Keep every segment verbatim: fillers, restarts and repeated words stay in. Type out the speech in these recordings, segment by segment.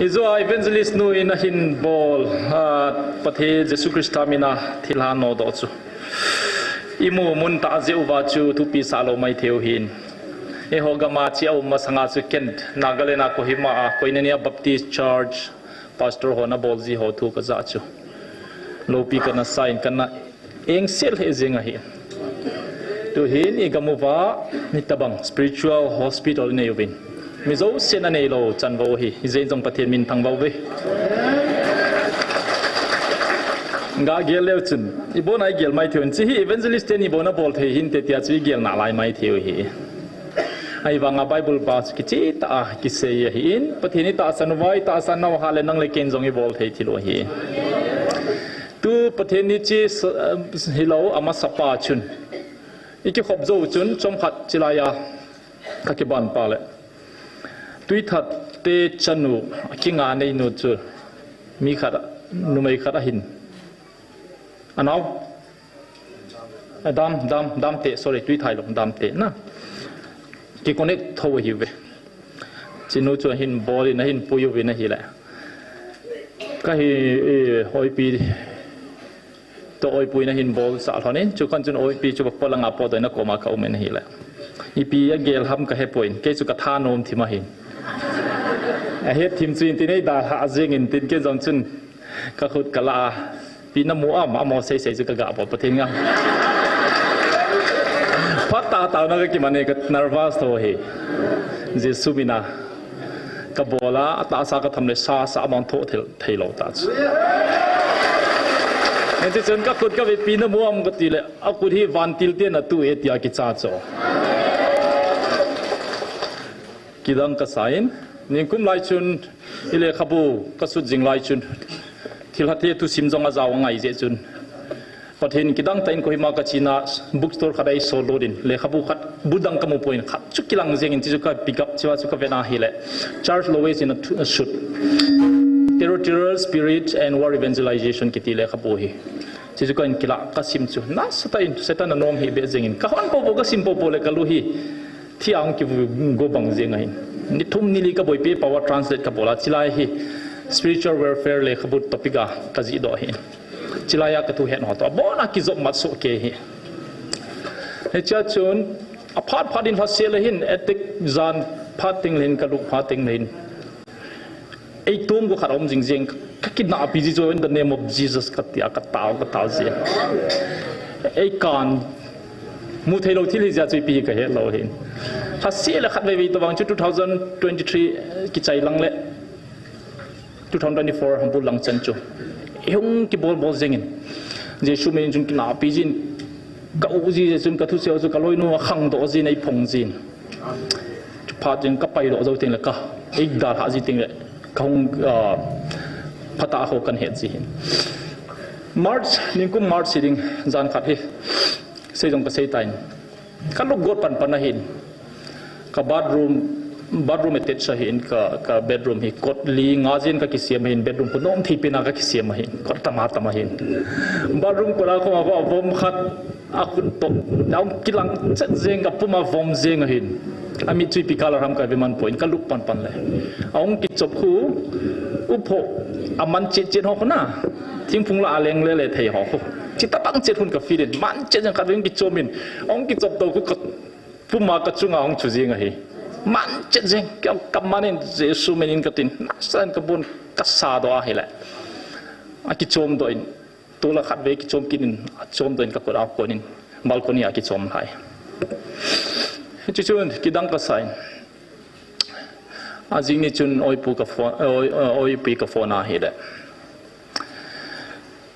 Ijeh a evangelist nu in ahin bol, ah, Pathen Jesu Christa mina thilha nodoh chu imu mun tah jeh uva chu thupi sah lou maithei u ahin. Eiho gam a che aum masanga chu ken Nagaland a Kohima a Koinonia Baptist Church Pastor hon abol ji ho thu kajah chu loupi kana sa in kana engsel he jing ahi. Tuhin igam uva hitabang spiritual hospital inei uvin, mi jousen anei lou chanvo ahi. Ijeh jong Pathen min thangvah uve. Ga gel leu chun, ibon a igel maithei un, hiche hi evangelist ten ibon a bol thei hinte tia chu igel nalai maithei u ahi. Ahivanga Bible pa chu kicheh tah a kisei ahin, Pathen itahsan uva, itahsan nau hale nang le ken jong ibol thei thil u ahi. Tu Pathen ni chu hilou, amasa pa chun ikikhop jou chun chomkhat chilai a kakiban pa le Tuithat te chanu kinga neinu chu mi khat, numei khat ahin. Anao. Dam, Dam, Damte, sorry, Tuithai lou, Damte na. Ki connect thou ahiuve. Chinu chu ahin bol in, ahin pui uvin ahile. Kahi, eh, oipi toh oipui nahin bolsah lhon in, chukhan chun oipi chu polanga potdoh in akoma kaum in ahile. Ipi agel ham kahepoi, kei chu kathanom thim ahin. Ahet thim chu in tin eidalhah jeng in tin ken jong chun kakhut kalah a, ipi namu am, amaho seisei chu kagabol Pathen ngam. Phat tah taona kakiman e, ka nervous thou ahi. Jesu mina kabol a, atahsa katham le sasa amang thoh thei, theilou tah chu. Hiche chun kakhut kave, ipi namu am katile, akhut hi vantil ten atu e tia kicha chu. Kidang kasa in, ningkum lai chun, ilekhabu kasut jing lai chun, thilha the thusim jong ajao angai jeh chun, Pathen kidang tah in Kohima kachena bookstore khat a eisol lut in, lekhabu khat bu dang kamu poi in, khat chu kilang jeng in, hichu ka pick up, hichea chu kavet ahile, Charles Lowes in athu-, asut Territorial Spirit and War Evangelization kiti lekhabu hi. Hichu kahin kilah kasim chu, nasatah in, Satan anom hih beh jeng in, kahon popo kasim popo le kalu hi thi a hung kigo bang jeng ahin. Ni thum ni li kaboipi, paper translate kabol a, chilai hi spiritual warfare lekhabu topic a kajihdoh ahin. Chilai a kathu het ho toh abona kijop mat soh kei ahi. Hichea chun aphat phat in lhasel le hin, attack jan phat teng le hin, kalup phat teng le hin, eitomkhat aum jing jeng, kakinahpi ji chu, "In the name of Jesus," katia, katao, katao ji. Eikan mu theilou thil hijeh chun ipi kahet lou ahin. Lhasel le khatvei vei tobang chu two thousand twenty-three kichai lang le two thousand twenty-four hambu lang chan chu, ihung kibol bol jeng in, Jesu min in chun kinahpi jin, ka u ji jeh chun kathusei chu kaloinu akhangdoh jin, eiphong jin. Chuphat jeng kapaidoh jou teng le ka, eidalhah ji teng le, kahung, ah, phatah a ho kahin het ji hin. March, ningkum March hi ding, jan khat hi, sei jong kasei tan. Kalupgot panpan ahin. Ka bathroom, bathroom attach ahin, ka, ka bedroom hi kot li nga jin kakisem ahin, bedroom khu nomthei pen a kakisem ahin, kot tama tama ahin. Bathroom kot a koma vom khat, akhut toh, ahung kilang chet jeng, kapum a vom jeng ahin. Amit chu ipi color ham kaveman poi, kalup panpan le. Ahung kichop khu, upho, aman chet chet ho khu na, thingphung lah a leng le le thei ho khu. Chuti tobang chet hun kafeel in, man chet jeng khatvei kichom in, ahung kichop toh khu ka pum a kachunga hung chu jeng ahi. Man chet jeng, ka, kaman in Jesu min in katin, nasan kabon kasadoh ahile. Akichomdoh in, tol a khatvei kichom kit in, achomdoh in kakot a kon in, balcony a kichom lhai. Chuchun, kidang kasa in. Ajing ni chun oipu ka phone, oi, oi, oipi ka phone ahile.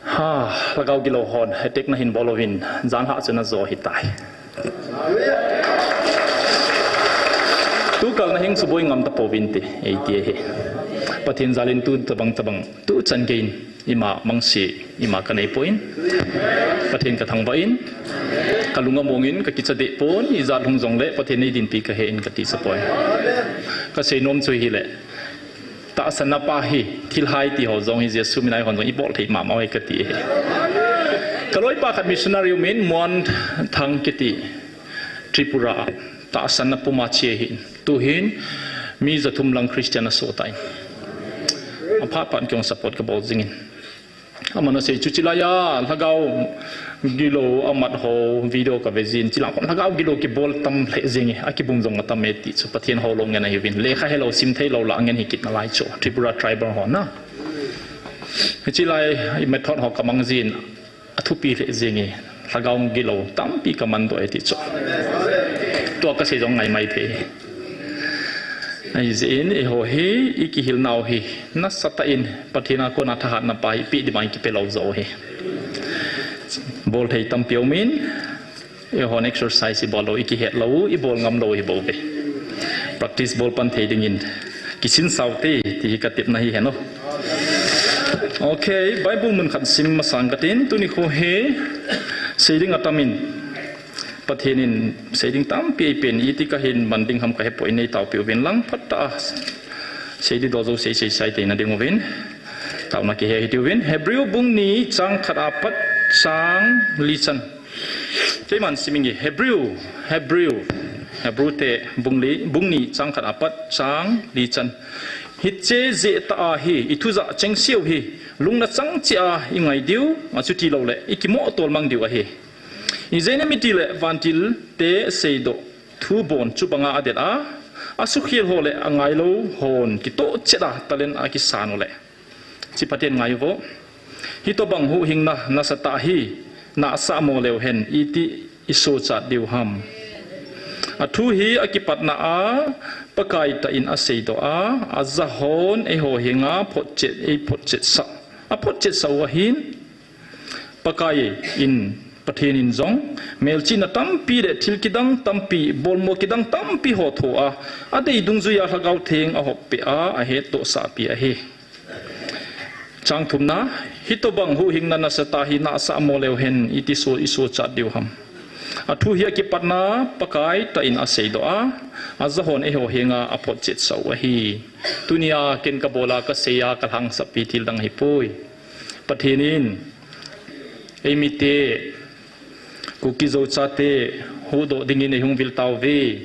Ha, lhagao gilou hon, attack nahin bol uvin, janhi chun ajo ahitai. Tukal nahin suboi ngam tapouvin ti, eiti ahi. Pathen jal in tu tobang tobang, tuchan gei in, ima mangse, ima kanei poi in. Pathen kathangvah in, kalung among in, kakicha deh pon, ijat hung jongle, Pathen in eidinpi kahe in katisa poi. Kasei nom chu hile. Tahsanna pa hi, thilha iti ho jong hi Jesu min a eihon jong ibol thei mama uve kati ahi. Kaloipa khat missionary umin Muanthang kiti Tripura a tahsanna puma che ahin. Tuhin mi jathum lang Christian asoh tan. Phat phat kihong support kabol jingin. Aman asei chu chilai a, lhagao gilou amat ho video kave jin, chilai khon lhagao gilou kibol tam lheh jing e, akibung jong atam e ti chu, Pathen houlou ngen ahiuvin. Lekha helou, sim theilou lah a ngen hi kit nalai chu, Tripura tribal ho na. Chilai i method ho kamang jin, athupi lheh jing e, lhagao gilou tampi kaman doh e ti chu. Tua kasei jong ngai mai thei. Ahijeh in, eiho hi, i kihilnau hi, nasatah in, Pathen a kona thahatna pa hi, ipi dima i kipe lou jo hi. Bol thei tampi aumin, eihon exercise i bol lou, i kihet lou, i bol ngam lou hi bou ve. Practice bol pan thei dingin, kisin sao te, ti hi katepna hi hen o. Ok, Bible mun khat sim masang katin, tuni kho hi, sei ding atamin. Pathen in sei ding tampi eipen, iti kahin man ding ham kahepoi, nei taopi uvin lang phat a. Sei ding doh jou sei sei sai theina ding uvin. Taona kihe hiti uvin. Hebrew bung ni chang khat apat chang li chan. Keiman sim inge Hebrew, Hebrew, Hebrew te bung li, bung ni chang khat apat chang li chan. Hiche jeh tah a hi, i thujah chengse u hi, lungna chang cheh a i ngai diu, achuti lou le, i kimoh tolmang diu ahi. Ijeh inem itile vantil te seidoh thu bon chu banga adet a, asukhel ho le angailou hon kitoh chet a talent a kisan u le. Chi Pathen ngai uvo. Hitobang huhhingna nasatah hi, nahsah mo leu hen iti i sochat diu ham. Athu hi akipatna a, Pakai tah in aseidoh a, aja hon eiho henga photchet, eiphotchet sah. Aphotchet sah u ahin, Pakai in, Pathen in jong, melchihna tampi le thil kidang tampi, bolmo kidang tampi ho thoa, adei dungjuia Lhagao Theng ahop peh a, ahettohsahpi ahi. Chang thumna, hitobang huhhingna nasatah hi nahsah mo leu hen, iti so, i sochat diu ham. Athu hi akipatna, Pakai tah in aseidoh a, aja hon eiho henga aphotchet sah u ahi. Tunia ken kabola kaseiya kalhangsappi thil dang ahipoi. Pathen in, eimite, Kuki Zo chate, huhdoh dingin eihung vil tauve.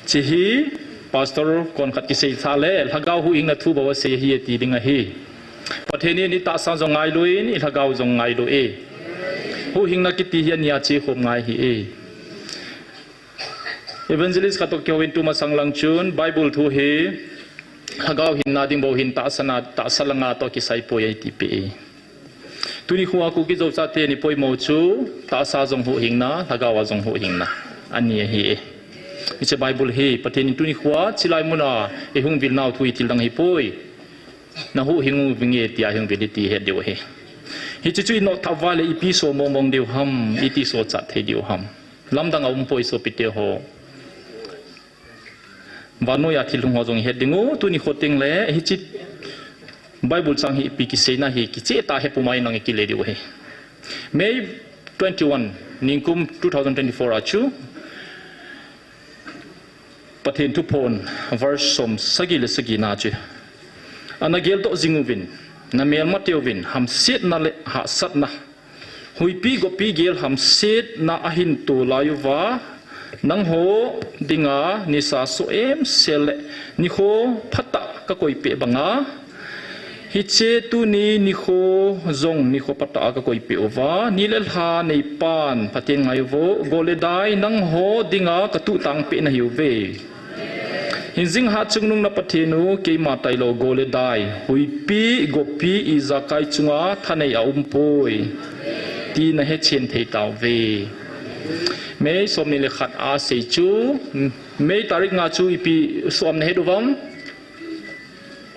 Chi hi, Pastor konkhat kisei tha le, Lhagao huhhingna thu bou asei ahi ati ding ahi. Pathen in itahsa jong ngailu in, ilhagao jong ngailu e. Huhhingna kiti hi ania chekhom ngai ahi e. Evangelist khat toh kihouvin tumasang lang chun, Bible thu hi, Lhagao hinna ding bou hin tahsa na, tahsa langa toh kisai poi eiti peh e. Tuni khoa Kuki Zo chate ni poimo chu, tahsa jong huhhingna, Lhagao a jong huhhingna. Ani ahi e. Hiche Bible hi, Pathen in tuni khoa, chilai muna, eihung vilnau thu hi thil dang ahipoi. Nahuhhing uvinge tia hung vil iti het diu ahi. Hiche chu inoh thah uva le ipi so mongmong diu ham, iti sochat thei diu ham. Lamdang aumpoi sopite ho. Vannoiya thil hung ho jong ihet dingu, tuni kho tengle, hiche Bible chang hi ipi kiseina hi, kichehtah a hepuma inang ikile diu ahi. May twenty-one, ningkum two thousand twenty-four a chu, Pathen thuphon, verse som sagi le sagina chu. Ana geldoh jing uvin, namelmateuvin, hamsetna le hahsatna, huipi gopi gel hamsetna ahin to lai uva, nangho dinga nisa soh emsel le nikho phatah kakoipeh banga, hiche tuni nikho jong nikho phatah a kakoipeh uva, ni le lha neipan Pathen ngai uvo, go le dai nangho dinga katuhtang peh nahiuve. Hingjing hatchungnung na Pathen u, keima tailou go le dai, huipi, gopi, ijakai chunga thanei aumpoi, ti nahechen thei tauve. May somni le khat a sei chu, May tarik nga chu ipi som nahet uvam?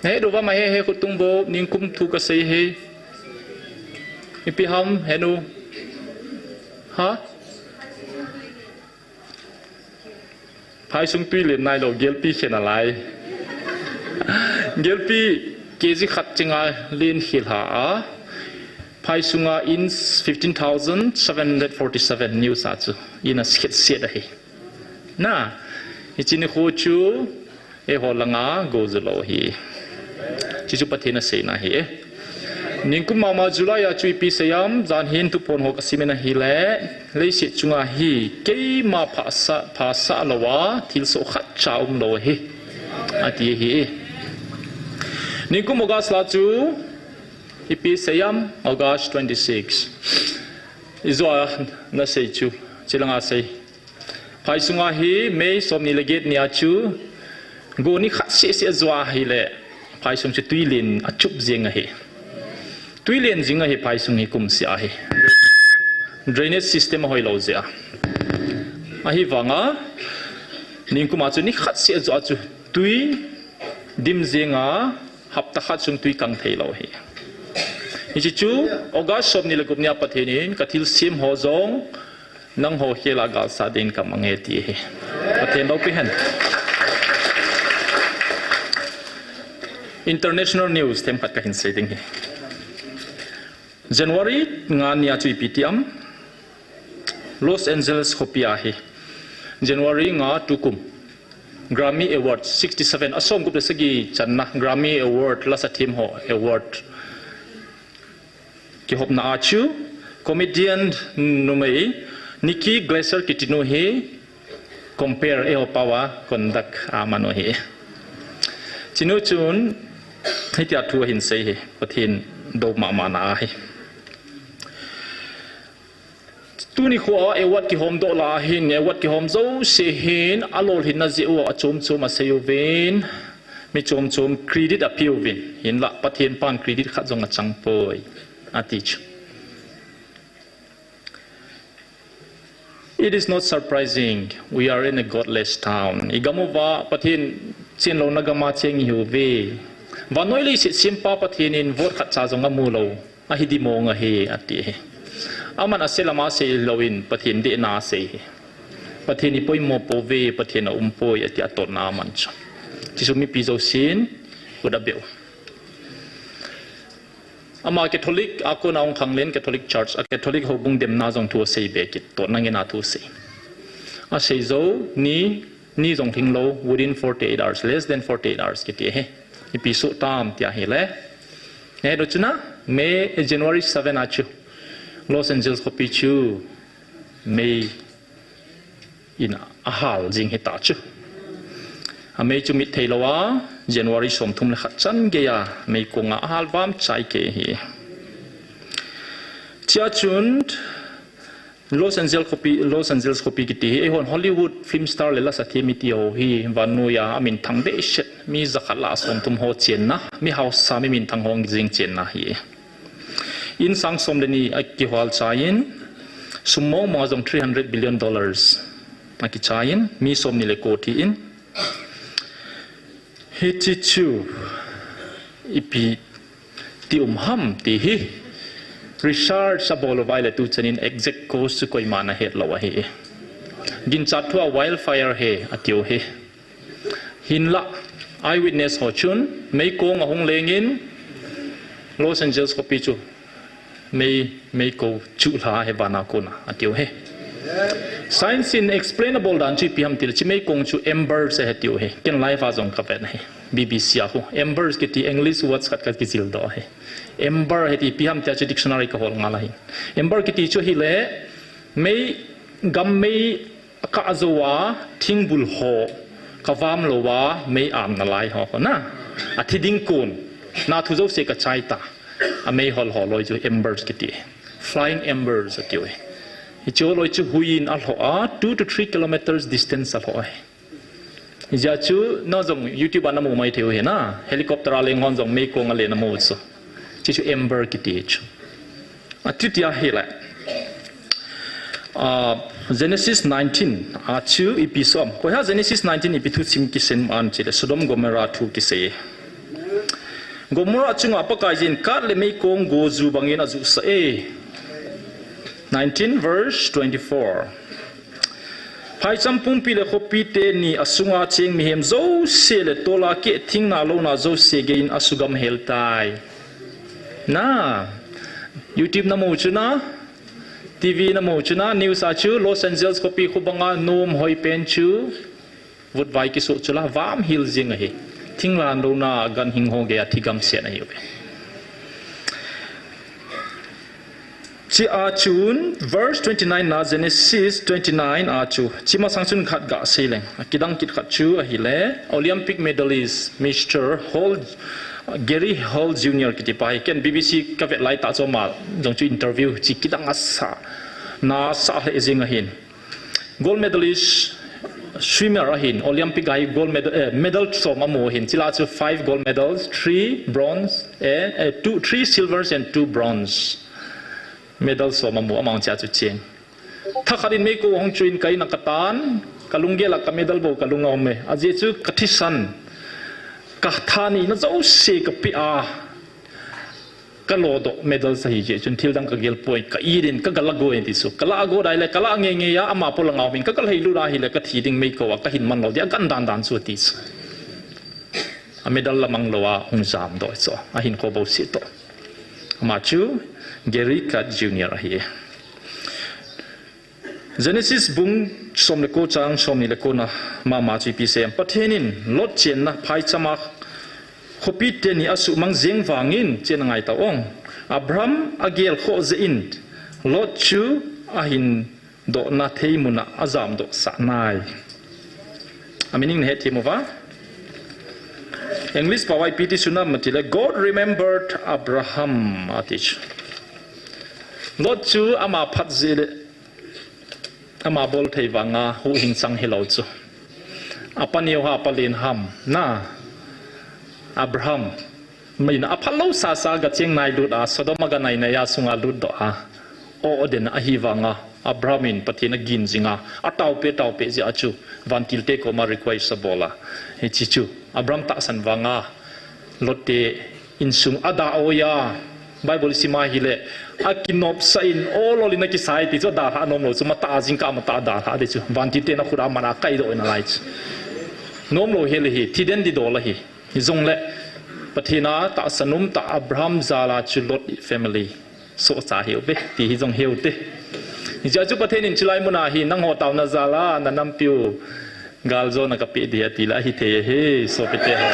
Nahet uvam ahe he khut tung bou, ningkum thu kasei hi. Ipi ham henu? Ha? Phaisung tui len nailou, gelpi khen alai. Gelpi K G khat chenga len khel ha a. Phaisunga inch fifteen thousand seven hundred forty-seven news a chu. Ina sikhet sihet ahi. Na, hiche nikho chu, eiho langa go ju lou ahi. Hiche chu Pathen aseina ahi e. Ningkum mama July a chu ipi seiyam, jan hin thuphon ho kasimin ahile, leiset chunga hi keima phasah, phasah louva, thilsoh khatcha umlou ahi. Ati ahi e. Nikum August la chu ipi seiam, August twenty-six. Ijua nasei chu, chilanga sei. Phaisunga hi May somni le get nia chu, go ni khat seh seh jua hile, phaisung chu tuilen achup jing ahi. Tuilen jing ahi phaisung hi kumseh ahi. Drainage system ahoilou jeh a. Ahivanga, ningkuma chu ni khat seh jua chu tui dim jing a, hapta khat sung tui kang theilou hi. Hiche chu, August somni le gup nia Pathen in, kathilsem ho jong, nangho khela galsat dingin kamang e ti hi. Pathen loupi hen. International news themkhat kahin sei ding hi. January nga nia chu ipi ti am, Los Angeles khopi a hi. January nga tukum. Grammy Award sixty-seven, asom gup le sagi channa Grammy Award, lasa themho award. Kihopna a chu, comedian numei, Nikki Glaser kitinu hi, compare eiho pao a conduct amanu hi. Chinu chun, hitia thu ahin sei hi, Pathen dou mama na ahi. Tuni khoa award kihom doh la hin, award kihom jouse hin, alolhinna jeh u achom chom asei uvin, mi chom chom credit ape uvin, hinla Pathen pan credit khat jong achang poi, ati chu. It is not surprising. We are in a godless town. Igam uva Pathen chenlouna gam a cheng ihiuve. Vannoi leiset sempa Pathen in vote khat cha jong amu lou. Ahi dimong ahi, ati hi. Aman ase lama sei louvin Pathen dehna asei hi. Pathen ipoimo pouve, Pathen aumpoi, ati atotna aman chu. Chuchu mipi jousen, khut abeu. Ama Catholic a kona hung khanglen Catholic Church, a Catholic houbung demna jong thu asei be kit, totna ngen a thu asei. Asei jou, ni, ni jong lhinglou, within forty-eight hours, less than forty-eight hours kiti hi. Ipi soh tam tia hile. Ngai do chuna, May, eh, January seven a chu. Los Angeles khopi chu. Mei in ahal jing hita chu. Amei chu mit thei lou a, January somthum le khat chan gei a, meikong a ahal vam chai kei hi. Chia chun, Los Angeles khopi, Los Angeles khopi kiti hi, eihon Hollywood film star le lasa themmi ti ho hi, vannoi a, amin thang behseh, mi jakhat lah a somthum ho chenna, mi hausa mi min thang ho jing chenna hi. In sang som le ni akihol chai in, sum mong mong a jong three hundred billion dollars akichai in, mi somni le ko thi in. Hiche chu ipi ti um ham ti hi research abol uva ahile tu chan in exact cause chu koiman ahet lou ahi. Ginchat thua wildfire ahi atiu hi. Hinlah, eyewitness ho chun, meikong ahung leng in, Los Angeles khopi chu, mei, meiko chu lha ahi vana kona, atiu hi. Science in explain abol dan chu ipi ham tile, hiche meikong chu embers ahi atiu hi. Ken live a jong kavet ahi. B B C a khu. Embers kiti English words khat kakijil doh ahi. Ember ahi ti ipi ham tia chu dictionary kahol ngal ahi. Ember kiti chu hile, mei, gam mei, akah jou a, thingbul ho, kavam lou a, mei am nalai ho, ho na. Athi ding kon, na thu jouse kachai ta. Amei hol ho loi chu embers kiti. Flying embers atiu hi. Hiche loi chu hui in alhoh a, two to three kilometers distance alhoh a. Hijeh chun, nang jong YouTube a namu mai thei u hi na. Helicopter a leng hon jong meikong ale namu chu. Hiche chu ember kiti chu. Achuti ahile. Ah, Genesis nineteen a chu ipi soh am. Koiham Genesis nineteen ipi thusim kisei am tile Sodom Gomorrah thu kisei. Gomorrah chunga Pakaiyin kat le meikong go ju bangin ajusah e. Nineteen verse twenty-four. Phaicham pumpi le khopi teni asunga cheng mihem jouse le tola keh thingna louna jouse geiyin asugam hel tai. Na, YouTube namu chu na, T V namu chu na, news a chu, Los Angeles khopi khu banga nom hoi pen chu, vutvai kisoh chu la, vam hel jing ahi. Thingna louna ganhing ho geiya thigam sen ahiuve. Chia chun, verse twenty-nine na Genesis twenty-nine a chu, chi masang chun khat gasei leng. Kidang kit khat chu ahile, Olympic medalist Mister Hall, Gary Hall Junior kiti pa hi, ken B B C kavet lai tah chu ama jong chu interview chi kidang asa, nasa lheh jing ahin. Gold medalist swimmer ahin, Olympic a hi gold medal, eh, medal som amu ahin, chule chu five gold medals, three bronze, eh, eh, two, three silvers and two bronze medal som amu, amang chia chu cheng. Thakhat in meikong hung chuin ka in a katan, kalunggel a ka medal bou kalung a um e. Ajeh chu kathisan, kathanina jouse kapeh a, kalodoh medal sa hi jeh chun thil dang kagel poi, ka it in kaga la go in ti chu. Kala go dai le, kala ngeingei a, ama pol a ngau min kaga lhailut ahile, kathi ding meikong a kahin man lou dia, agan dan dan chu ati chu. A medal la mang lou a hung jamdoh chu, ahinkho bouseh toh. Ama chu Gary Kat Junior ahi. Genesis bung som le ko chang som ni le ko na mama chu ipi asei em? Pathen in Lot chenna phaicham a khopi teni asuhmang jeng vangin, chen angai tau ong. Abraham agel khoh jeh in Lot chu ahin dohna thei mun a ajamdoh sah nai. A meaning nahet them uva? English pao a ipi ti chu nam ati le, God remembered Abraham ati chu. Lot chu ama phat jeh le, ama bol thei vanga huhhing chang hilou chu. Apa neo ham, apa len ham, na, Abraham. Min aphat lou sasa gacheng nai lut a, Sodom a ganai nai a sunga lutdoh a, o, o den ahi vanga, Abraham in Pathen agin jing a, ataopeh, ataopeh jeh a chu, vantil te koma request abol a. Hiche chu, Abraham tahsan vanga, Lot te insung adah oi a, Bible sim a hile, akinopsah in, ol ol in akisai ti chu, adalhah nom lou chu, matah a jingkah matah a dalhah ti chu, vantil ten akhut a man a kaidoh in alai chu. Nom lou hel ahi, thi den di dol ahi. Hijongle, Pathen a tahsan umtah Abraham jal a chu Lot family sohcha hiu ve, ti hi jong hiu te. Hijeh a chu Pathen in chulai mun a hi nangho taona jal a, na nampiu galjona kapeh ding ahi ti le ahi thei ahi, sopite ho.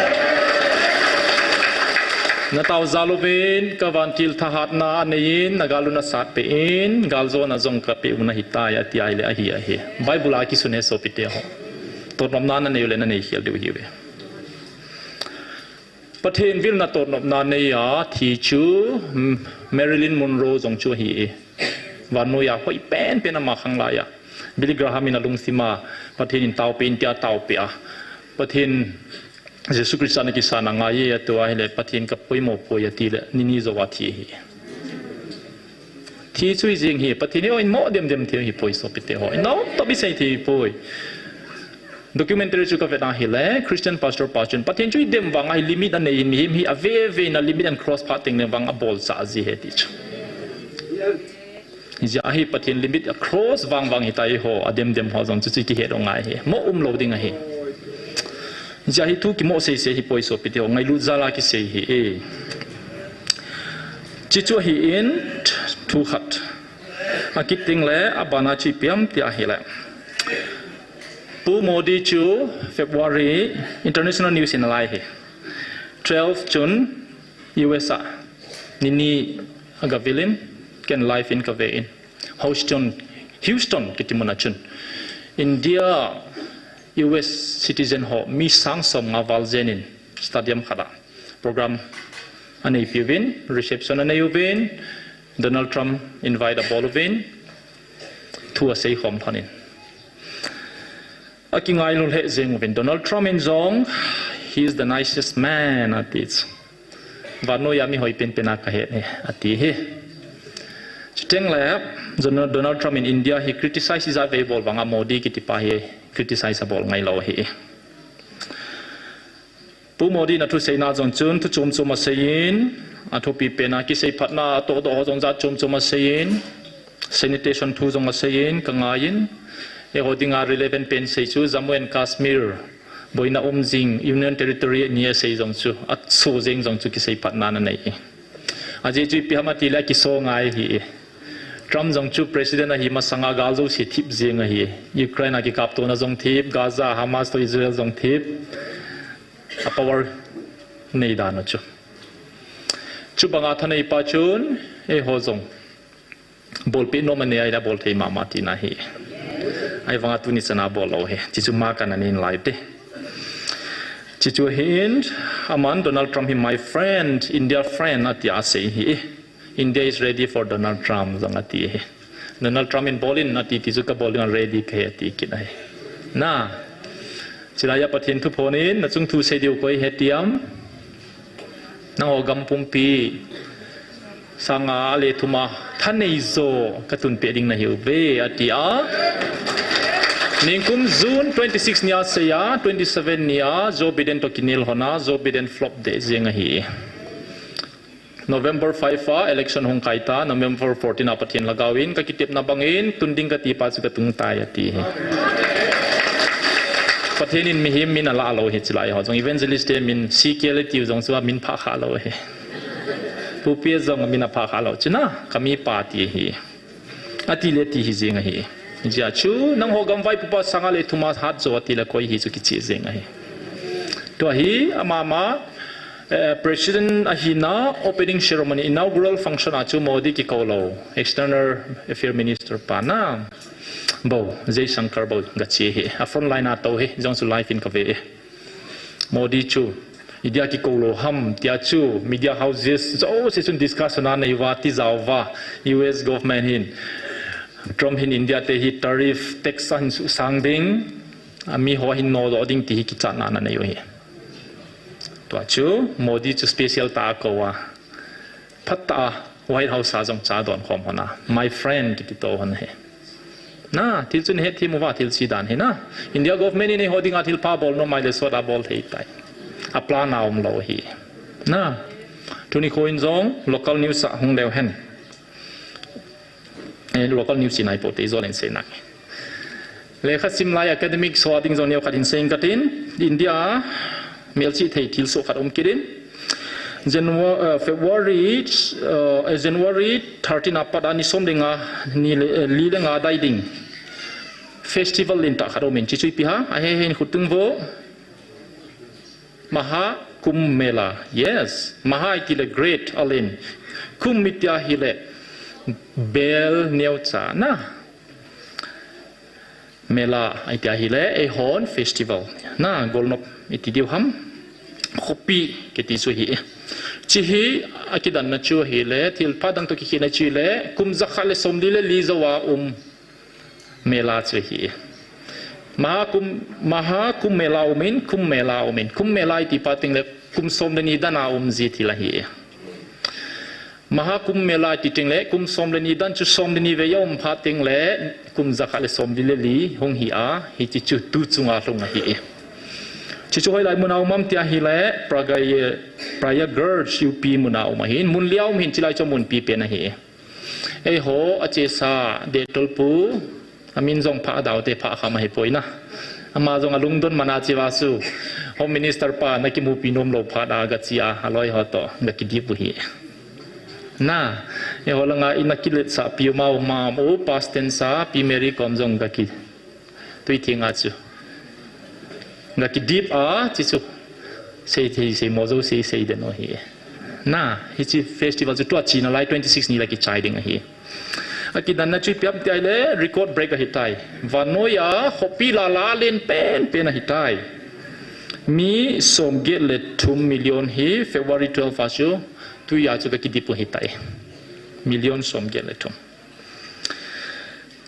Na tao jal uvin, ka vantil thahatna anei in, na gal u nasatpeh in, galjona jong kapeh u nahitai, ati a ahile ahi ahi. Bible a kisun ahi sopite ho. Totnopna nanei u le nanei khel diu ahiuve. Pathen vilna totnopna nei a thi chu, mm, Marilyn Monroe jong chu ahi e. Vannoi a hoi penpen ama khanglai a. Billy Graham in alungthim a, Pathen in taopeh in tia taopeh a, Pathen Jesu Christa na kisan a ngai e, atua hile Pathen kapoimo poi ati le, nini jou a thi ahi. Thi chu hijeng hi, Pathen hi o in mo dem dem thei hipoi sopite ho. Inao tabi sei thei hipoi. Documentary chu kavet a hile, Christian pastor pa chun, Pathen chu idem vang ahi limit anei in mihem hi ave ve in a limit and cross phat teng le vang abolcha ji ahi ti chu. Hijeh a hi Pathen limit a cross vang vang hitai ho, adem dem ho jong chu chu kihet u ngai ahi. Mo umlou ding ahi. Hijeh a hi thu kimo sei sei hipoi sopite ho, ngailut jal a kisei ahi e. Chi chu ahi in thu khat. Akit teng le abana chu ipi ham ti ahile. Pu Modi chu February international news in alai ahi. Twelve chun U S a nini agavil in ken live in kave in. Houston, Houston kiti mun a chun. India U S citizen ho mi sang som nga val jen in stadium khat a program aneipi uvin, reception anei uvin, Donald Trump invite abol uvin, thu asei khom lhon in. Akingailu lheh jeng uvin Donald Trump in jong, "He is the nicest man," ati chu. Vannoi a mi hoi penpen a kahet e, ati hi. Chuteng le, Donald Trump in India hi criticize ijat vei bol vang a Modi kiti pa hi criticize abol ngailou ahi. Pu Modi in athuseina jong chun thu chom chom aseiyin, athupi pen a kisei phatna atohdoh ho jong jat chom chom aseiyin, sanitation thu jong aseiyin, kangaiyin, eiho dinga relevant pen sei chu Jammu and Kashmir boina um jing Union Territory ni asei jong chu, aso jeng jong chu kisei phatna anei. Ajeh chu ipi ham ati le akiso ngai ahi. Trump jong chu president ahi masanga gal jouse thip jeng ahi. Ukraine a kikaptona jong thip, Gaza, Hamas toh Israel jong thip. A power nei dan u chu. Chubanga thanei pa chun, eiho jong Bolpeh nom anei ahile bol thei mama tina ahi. Ahivanga tuni chana bol lou ahi. Chuchu ma kana nei lai te. Chuchu hin, aman Donald Trump hi my friend, India friend atia asei ahi. India is ready for Donald Trump jong ati ahi. Donald Trump in bol in ati, tichu kabol in ready kahi ati kit ahi. Na, chulaiya Pathen thu phon in, nachung thu sei diu koi hetiam. Nangho gam pumpi sanga le thuma thanei jo katun peh ding nahiuve atia. Nikum June twenty-six nia seiya, twenty-seven nia Joe Biden toh kinel hon a, Joe Biden flop deh jeng ahi. November five a election hung kaita, November fourteen a Pathen lhagao in kakitepna bangin tun ding kati pa chu katung tai ati ahi. Pathen in mihem min alah lou ahi chulai ho jong, evangelist te min C K L tiu jong chu amin phah kha lou ahi. Pu P jong amin aphah kha lou, chuna kami pa ti ahi. Ati le ti hi jeng ahi. Hijeh chun nangho gam vaipopa sanga le thuma hat jo ati le koi hi chu kicheh jeng ahi. Tua hi amama, eh, President ahina opening ceremony, inaugural function a chu Modi kikou lou, External Affair Minister pa na bou, Jaishankar bou gache ahi. A front line a tou ahi, jong chu live in kave e. Modi chu India kikou lou ham tia chu media houses jouse chun discussion anei uva, tijat uva, U S government hin, Trump hin India te hi tariff, tax ahin susang ding, ami ho ahin nodoh ding ti hi kichatna ananei u ahi. Tua chu Modi chu special tah a akou a, phatah a White House a jong cha don khom hon a, my friend kiti to hon ahi. Na, thil chu nahet them uva, thil chi dan hi na. India government in eiho dinga thil pha bol nom ahile sot a bol thei tai. A plan a um lou ahi. Na, tuni kho in jong local news a hung leu hen. Eh, local news chi nai po te, ijol in sei nang. Lekha sim lai academic so a ding jong neokhat hin sei ing katin, India melchih thei thil soh khat um kit in. January, uh, February, uh, January thirteen a pat a ni som le nga, ni le, eh, li le nga dai ding festival lentah khat um in, chuchu ipi ham, ahe hen khutung vo. Maha Kumbh Mela. Yes. Maha iti le great, alen. Kumbh iti ahile bel neocha na. Mela iti ahile eihon festival na, golnop iti diu ham, khopi kiti chu ahi. Hiche hi akidanna chu ahile, thil pha dang toh kikhehna chu ahile, kum jakhat le somli le li jou a um mela chu ahi. Maha Kumbh, Maha Kumbh Mela um in, Kumbh Mela um in. Kumbh Mela iti phat teng le kum som le ni dan a um ji thil ahi. Maha Kumbh Mela iti teng le kum som le ni dan chu som le ni vei a um phat teng le kum jakhat le somli le li hung hi a, hiche chu tu chunga lhung ahi. Chuchu hoilai mun a um am ti ahile Praga-, Prayagraj U P mun a um ahin, mun li a um ahin, chulai chu mun pipen ahi. Eiho achesa Dettol pu, amin jong Phadao te Phahkham ahipoi na. Ama jong alungdon man a che uva chu Home Minister pa na kimupi nom lou phat a gache a, aloi ho toh gakidip u ahi. Na, eiho langa ina kiletsahpi u ma u, ma u, past tense a Pi Mary kom jong gaki tui theng a chu gakidip a, chuchu sei thei sei mo jouse sei den u ahi. Na, hiche festival chu tua china lai twenty six ni la kichai ding ahi. Akidanna chu ipi ham ti ahile record break ahitai. Vannoi a khopi lala len penpen ahitai. Mi somget le thum million hi February twelve a chu tuia chu gakidip u ahitai. Million somget le thum.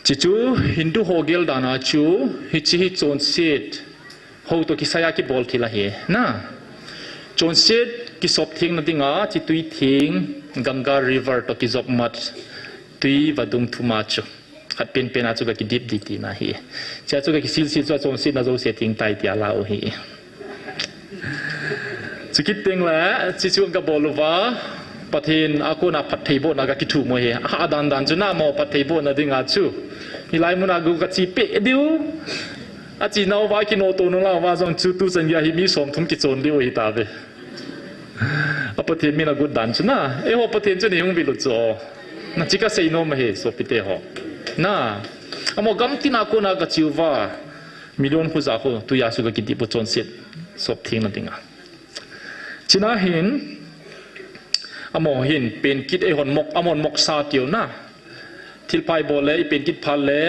Chuchu Hindu ho gel dan a chu hiche hi chonset ho toh kisai a kibol thil ahi na. Chonset kisop thengna dinga hiche tui theng Ganga River toh kijop mat tui vadung thum a chu khat penpen a chu gakidip ding tina ahi. Chua chu gakisilsil chu achonsetna jouse theng tai tia la u ahi. Chukit teng le, chuchu gabol uva, Pathen a kona phattheibohna gakithum u ahi. Adandan chu na mo phattheibohna dinga chu. Hilai mun a gu gache peh diu. Achenau va kinoto nung uva jong chu tuchan geiya hi mi somthum kichon diu ahitauve. A Pathen min agot dan chu na. Eiho Pathen chu nei hung vil u chu. Na, hiche kasei nom ahi, sopite ho. Na, amaho gamtina kona gache uva million khuja khu tuia chu gakidip u chonset sop thengna dinga. Chuna hin, amaho hin pen kit eihon mok, amahon moksa tiu na. thilpha ibol le, ipen kit phat le,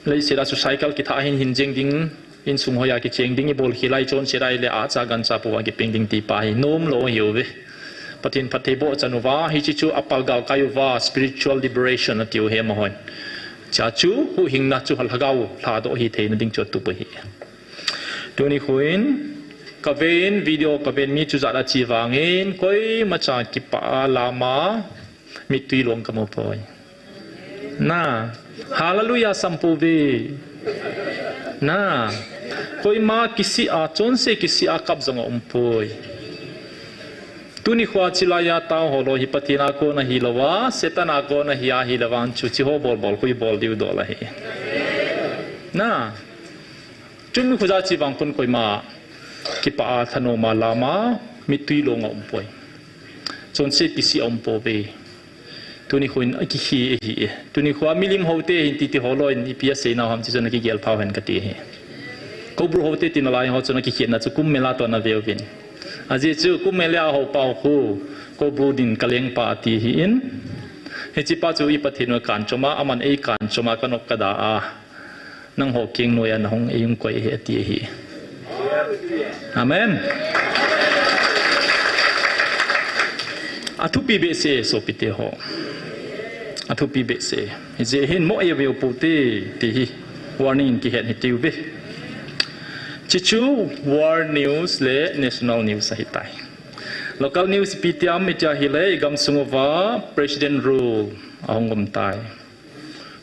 leiset a chu cycle kitha hin hin jeng ding, insung hoiya kicheng ding, ibol khel a ichonset a ahile acha gancha pouva kipeng ding ti pa hi nom lou ahiuve. Pathen phattheiboh chan uva, hiche chu apal galkai uva, spiritual liberation atiu hi amahon. Chuche chu huhhingna chu lhagao lhadoh hitheina ding chu atup ahi. Tuni khuin, kaven video, kaven mi chu jat a che vangin, koimacha kipah a lam a, mittui long kamu poi. Na, hallelujah sam pouve. Na, koima kisih a, chonse kisih a kap jong aumpoi. Tuni khoa chilai a tao ho loi hi Pathen a kona hilouva, Satan a kona hi ahilouvang chu hiche ho bol bol khu ibol diu dol ahi. Na, chun mi khu jat che vang khun koima kipah a thanom a lam a, mittui long aumpoi. Chonse kisih aumpouve. Tuni khuin akikhe ahi e. Tuni khoa milim hote hin titi ho louvin ipi asei nau ham ti chu nakigel phau hen kati ahi. Koubru hote tina lai ho chu nakikhetna chu kum mel a toh naveuvin. Ajeh chu kum mel a hou pau khu, Koubru din kalengpa ati ahin. Hiche pa chu i Pathen u akan chom a, aman eikan chom a, kanop kada a. Nangho keng noiya nahung eihung koi ahi ati ahi. Amen. Athupi behseh e sopite ho. Athupi behseh e. Hijeh hin mo eive u poute ti hi warning in kihet hitiuve. Hiche chu world news le national news ahitai. Local news ipi ti ham itia ahile igamsung uva president rule ahung um tai.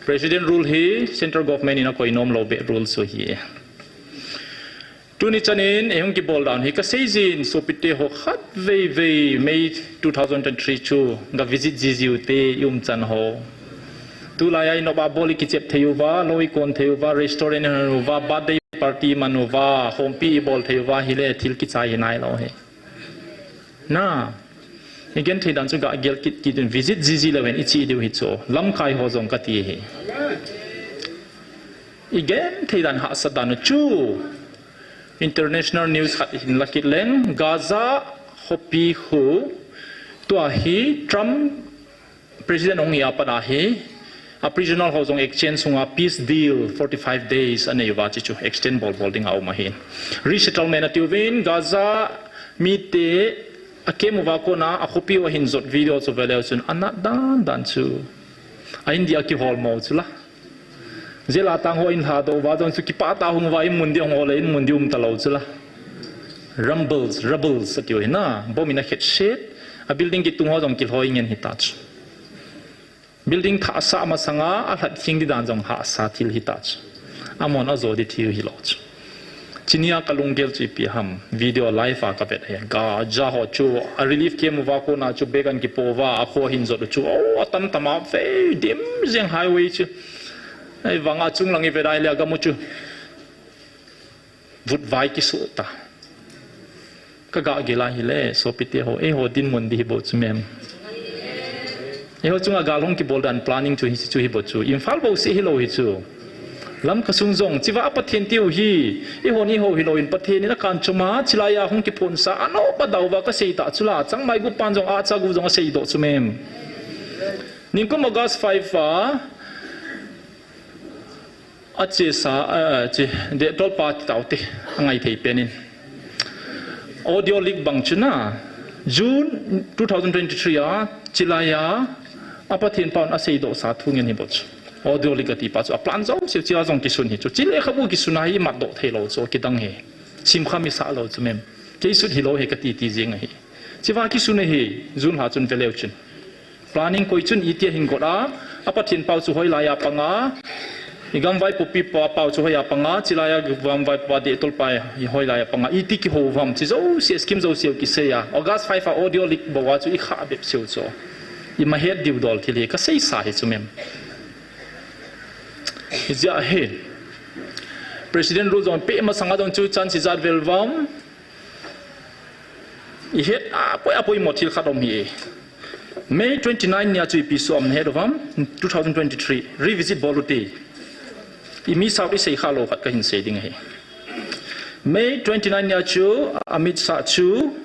President rule hi central government in akoi nom lou beh rule chu ahi. Tuni chan in eihung kibol dan hi kasei jin sopite ho khatvei vei May two thousand twenty-three chu ga visit ji jiu te i umchan ho. Tulai a inop a bol i kichep thei uva, lou i kon thei uva, restaurant i hon uva, birthday party man uva, khompi i bol thei uva, hile thil kichai hi nailou hi. Na, i genthei dan chu ga gel kit kit in visit ji ji leu hen i che diu hi chu. Lamkai ho jong kati ahi. I genthei dan hahsat dan chu. International news khat hin la kit leng, Gaza khopi khu tua hi Trump President ahung hi a pat a hi, a prisoner ho jong exchange sunga peace deal forty-five days anei uva hiche chu extend bol bol ding aum ahin. Resettlement atiuvin Gaza mite akem uva kona akhopi u ahin jot video chu veleu chun anat dan dan chu. A India kihol mo chu la. Jail a tang ho in lhadoh uva jong chu kipah tah a hung uva in mun ding hung hol le in mun ding um talou chu la. Rumbles, rubbles atiu hi na, bomb in akhet set. A building kitung ho jong kilhoi ngen hita chu. Building thah sah masanga, alhat khing di dan jong hahsa thil hita chu. Amon ajo di thil hilou chu. Chunia kalunggel chu ipi ham, video live a kavet hi. Gaza ho chu, a relief camp uva kona chu bag an kipo uva, akho hin jot u chu. O, atam tam a vei, dim jeng highway chu. Ei, vang a chunglang i vet a ahile agam u chu. Vutvai kisoh ta. Ka ga gel a hile, sopite ho, eiho dinmun di hi bou chu mem. Eiho chunga gal hung kibol dan planning chu hi chu hi bou chu. Imphal bou seh hilou hi chu. Lamka sung jong, chiva a Pathen tiu hi. Eihon eiho hilou in Pathen in akan chom a, chilai a hung kiphonsa, anop a dauva kasei ta chu la, changmai gup pan jong, acha gu jong asei doh chu mem. Ningkum August five a, Achesa, a, che, dehtol pa ti tau te, angai thei pen in. Audio leak bang chu na, June two thousand twenty-three a, chilai a, a Pathen paun asei doh sa thu ngen hi bou chu. Audio leak ati pa chu, a plan jong siu chia jong kisun hi chu. Chi lekhabu kisun a hi mat doh thei lou chu, kidang hi. Simkha mi sa lou chu mem. Kei sut hilou hi kati ti jing ahi. Chiva kisun ahi, June lha chun veleu chun. Planning koi chun itia hin got a, a Pathen pau chu hoilai a panga, i gamvaipopi pa pau chu hoiya panga, chilai a gamvaipo pa dehtol pa hoilai a panga, iti kihou vam, chi jouse, scheme jouse kisei a, August five a audio leak bou a chu i kha bep seu chu. I mahet diu dol thil hi, kasei sa hi chu mem. Hijeh hin. President rule jong pe masanga jong chu chan si jat vel vam. I het a poi a poimo thil khat um hi e. May twenty-nine nia chu ipi soh am nahet uvam, two thousand twenty-three, revisit bol u te. I mi sau i sei kha lou khat kahin sei ding ahi. May twenty-nine nia chu Amit Shah chu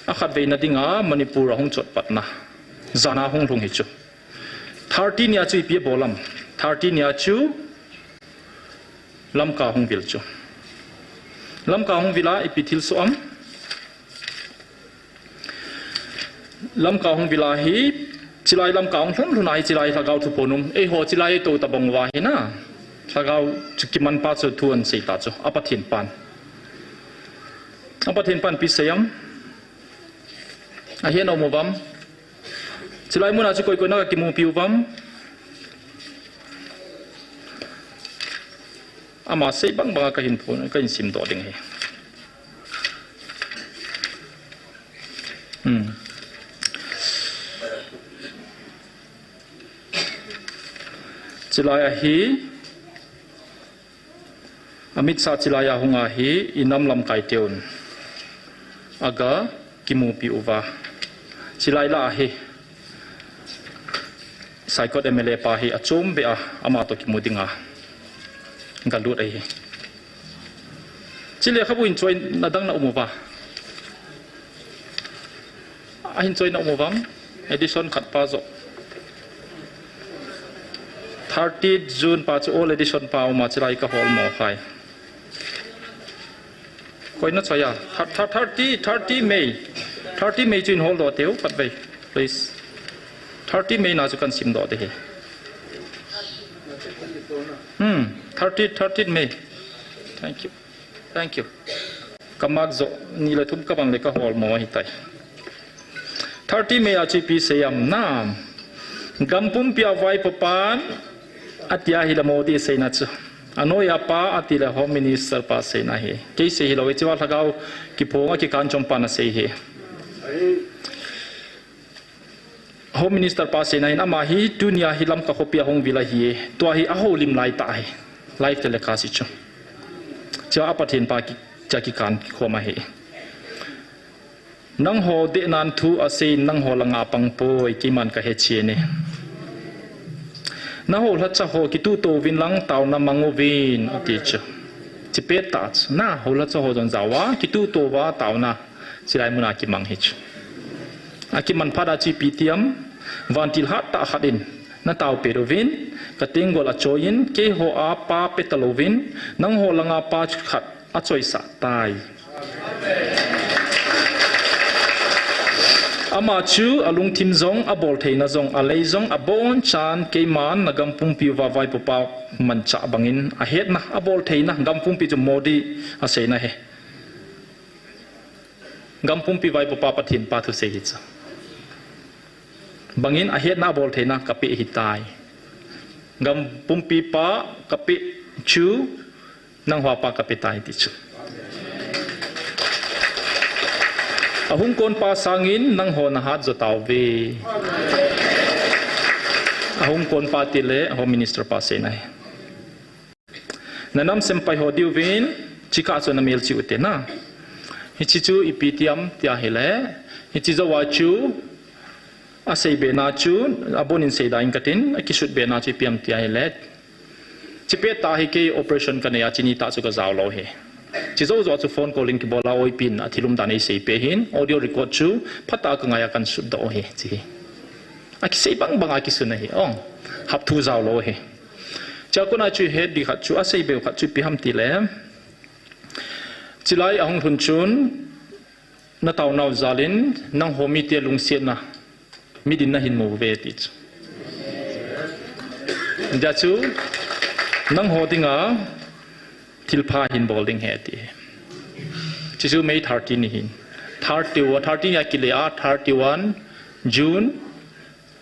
akhatvei na dinga Manipur ahung chot patna. Jana hung lhung hi chu. Thirty nia chu ipi abol am? Thirty nia chu Lamka hung vil chu. Lamka hung vil a ipi thil soh am? Lamka hung vil a hi, chilai Lamka hung lhun lhun a hi chilai lhagao thu pon um. Eiho chilai to tabang uva hi na. Lhagao chu kiman pa chu thu ahin sei ta chu. A Pathen pan. A Pathen pan ipi asei am? Ahin um uvam. Chilai muna chu koi koi na kimupi uvam. Ama sei bang bang a kahin phon, kahin simdoh ding ahi. Hmm. Chilai ahi, Amit Shah chilai a hung a hi, inam lamkai teun aga kimupi uva. Chilai lah a hi, Saikot M L A pa hi achom beh a, ama to kimu dinga galut ahi. Chule khabu in choi na dang na um uva. Ahin choi na um uvam, edition khat pa joh. Thirty June pa chu old edition pa um a chilai ka hol mo khai. Koi na choi a, thir-, thir-, thirty, thirty May. Thirty May chu in hol doh teu, khat vei, please. Thirty May na chu kan simdoh ding ahi. Hmm, thirty, thirty May. Thank you. Thank you. Ka mark joh ni le thum ka bang le ka hol mo ahitai. Thirty May a chu ipi asei am na. Gam pumpi a vaipo pan ati a hi le Modi seina chu. Anoi a pa ati le Home Minister pa seina ahi. Kei sei hilou, hiche va lhagao kiphong a kikan chom pan asei ahi. Home Minister pa seina in ama hi tunia hi Lamka khopi a hung vil ahi. Tua hi ahoulim lai tah ahi. Live telecast chu. Chua Pathen pa ki, cha kikan khom ahi. Nangho dehnan thu asei, nangho langa pang poi, keiman ka he chen e. Nangho lhacha ho kituhto uvin lang taona mang uvin, ati chu. Chipet tah chu. Nangho lhacha ho jong jaova, kituhto uva taona. Chilai muna kimang hi chu. Akiman phat a chu ipi ati am, vantil hat tah khat in, na tao pet uvin, ka tenggol achoi in, keiho a pa pe talou vin, nangho langa pa chu khat achoisah tai. Ama chu alungthim jong, aboltheina jong, alei jong, abonchan keiman na gam pumpi uva vaipo pa manchah bangin, ahetna, aboltheina, gam pumpi chu Modi aseina ahi. Gam pumpi vaipo pa Pathen pa thusei hi chu. Bangin ahetna aboltheina kapeh ahitai. Gam pumpi pa kapeh chu nangho pa kapeh tai ti chu. Ahung kon pa sangin nangho nahat jo tauve. Ahung kon pa tile Home Minister pa seina ahi. Na nam sempai ho diuvin, chikah chu na mel chih ute na. Hiche chu ipi ati am tia ahile, hiche jouva chu, asei bena chu, abonin seida in katin, akisut bena chu ipi am tia ahile. Chipet tah hi kei operation kanei a, chini tah chu kajao lou ahi. Hiche jou jou chu phone calling kibol a, oipin, athil umdan eisei peh hin, audio record chu, phatah a kangai a kahin sutdoh ahi, hiche hi. Akisei bang bang a kisun ahi, ong, hapthu jao lou ahi. Chua kona chu het ding khat chu, asei beu khat chu ipi ham tile. Chilai ahung lhun chun, na taonau jalin, nangho mite lungsetna, mitin nahin mu uve ti chu. Hijeh chun, nangho dinga, thilpha hin bol ding ahi ati. Hiche chu May thirty ni hin. Thirty, thirty nia kile a, thirty-one June,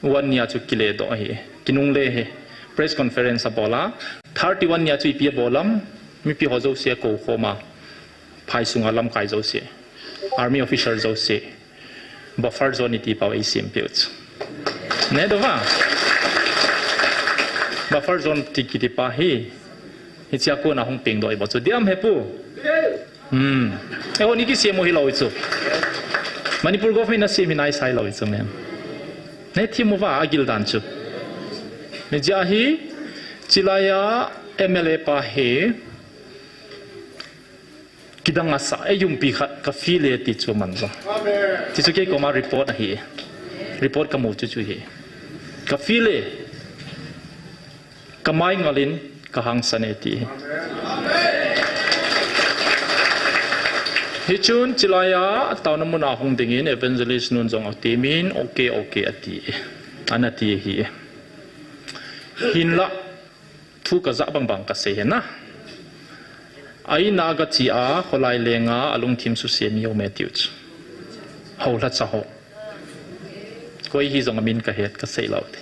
one nia chu kile doh ahi, kinungle ahi, press conference abol a, thirty-one nia chu ipi abol am, mipi ho jouse akou khom a, phai sunga lamkai jouse, army officer jouse, buffer zone iti pau eisem peh u chu. Ne dova? Buffer zone ti kiti pa hi, hichea kona hung pengdoh ahi bou chu, diam hepu? Hmm. Eiho ni kisem u hilou chu. Manipur government in asem hi naisai lou chu mem. Nei thim uva agil dan chu. Hijeh a hi, chilai a M L A pa hi, kidang asa, eiyumpi khat ka feel e ti chu aman jong. Ti chu kei koma report ahi. Report kamu chu chu hi. Ka feel e. Kamai ngalin kahangsan e ti. Hichun chilaiya taona muna hung dingin evangelist nun jong atimin, okay, okay ati. Ana ti hi. Hinla thu kajah bang bang kasei hena. Aina gache a, kholai lenga, alungthim suse mi um e tiu chu. Houlhacha ho. Koi hijong amin kahet kasei lou te.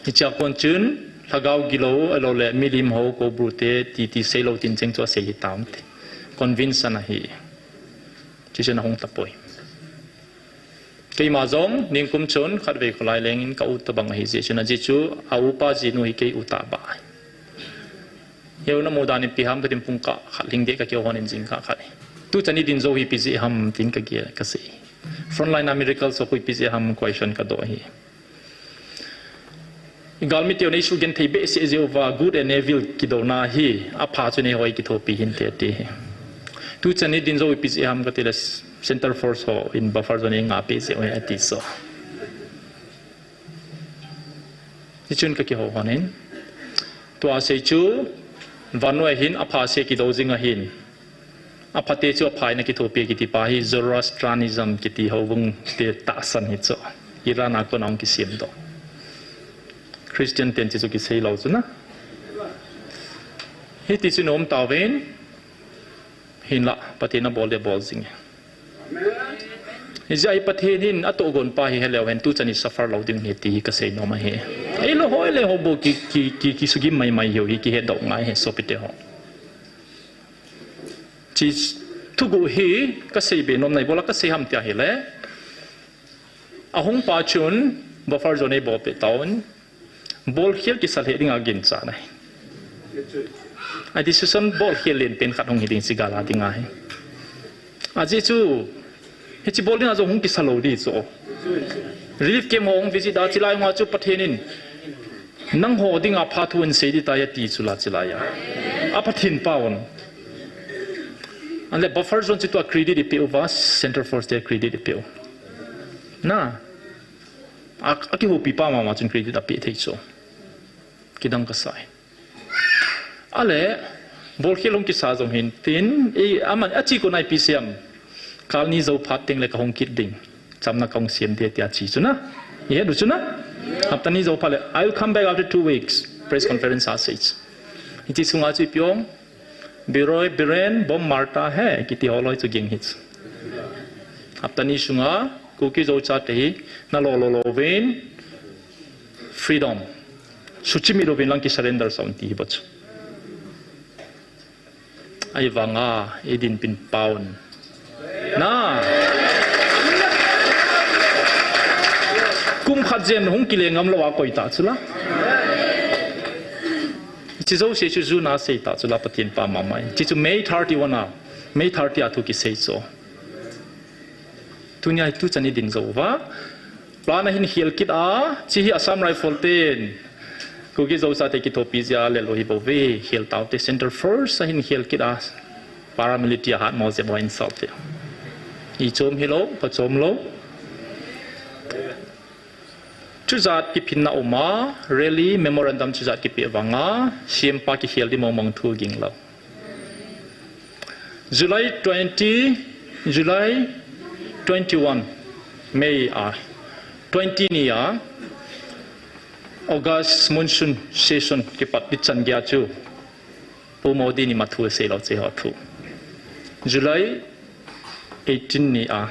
Hichea kon chun, lhagao gilou, alou le milim ho, Koubru te, titi seilou tin cheng chu asei hitam te. Convince ana hi. Chuchun ahung tapoi. Keima jong, ningkum chun, khatvei kholai lengin ka u tabang ahi jeh chun, ajeh chu, a upa jinu hi kei u taba. Heo namu dan ipi ham katin pung kah khat lhing deh kakihou hon in jingkah khat. Tuchan idin jou hi ipi jeh ham tin kagel kasei. Frontline a miracle ho khu ipi jeh ham question kadoh hi. Igalmi teu neisugenthei behseh jeh uva good and evil kidouna hi apha chu neihoi kithopi hinte ti hi. Tuchan idin jou ipi jeh ham katile center force ho in buffer zone eingahpeh jeh u hi ati so. Hichun kakihou hon in. Tua sei chu, vannoi hin apha se kidou jing ahin. Aphate chu apha in akithopi kiti pa hi Zoroastrianism kiti houbung te tahsan hi chu. Iran a kona hung kisemdoh. Christian ten chu kiseilou chu na. Hiti chu nom tauvin, hinla Pathen in abol ding abol jing e. Hijeh a hi Pathen hin atohgon pa hi heleu hen tuchan i suffer lou ding ahi ti hi kasei nom ahi. Eilou ho, eilou ho bou ki, ki, ki, kisugim maimai hiu hi kihetdoh ngai ahi sopite ho. Chi thuguh hi kasei be nom nai bola kasei ham tia hile. Ahung pa chun buffer zone eibolpeh tauvin. Bolkhel kisa lheh dinga ginchat ahi. A decision bolkhel lenpen khat hung hi ding chi gal a dinga hi. Ajeh chu, hichi bol dinga jong hung kisa lou di chu. Relief camp ho hung visit a chilai hunga chu Pathen in, nangho dinga phathu in sei di tai ati chu la chilai a. A Pathen pa'n. Ahile buffer zone chu tua credit ipeh uva, center force te credit ipeh u. Na. A, akihoupi pa mama chun credit apeh thei chu. Kidang kasai. Ahile, bolkhel hung kisa jong hin tin, i, aman, achi kona ipi sem. Kalni jou phat tengle kahung kit ding. Chamna kahung sem ding tia chi chu na. Ihet u chu na. Hapta ni jou phat le, I will come back after two weeks. Press conference a sei chu. Hichi sunga chu ipi ong. Biroi, Biren, Bom, Martha he, kiti holoi chu ging hi chu. Hapta ni sunga, Kuki Zo chate hi, nalo lo louvin, freedom. Suchimit louvin lang kisurrender sa un ti hi bou chu. Ahivanga, idinpin pa'n. Na. Kum khat jen hung kile ngam lou a koi ta chu la. Chi jouse chu June a sei ta chu la Pathen pa mama in. Chi chu May thirty-one a, May thirty a thu kisei chu. Tunia hi tuchan idin jou uva. Plan a hin khel kit a, chi hi Assam Rifle ten. Kuki Zo chate kithopi jeh a le lou hi bou ve, khel taute Center Force a hin khel kit a. Paramilitary a hatmo jeh bou in saute. I chom hilou, ka chom lou. Chujat kiphinna um a, rally, memorandum chujat kipeh vanga, C M pa kikhel di mong mong thu ging lou. July twenty, July twenty-one, May a, twenty ni a, August monsoon session kipat di chan gei a chu, Pu Modi ni ma thu sei lou che ho thu. July eighteen ni a,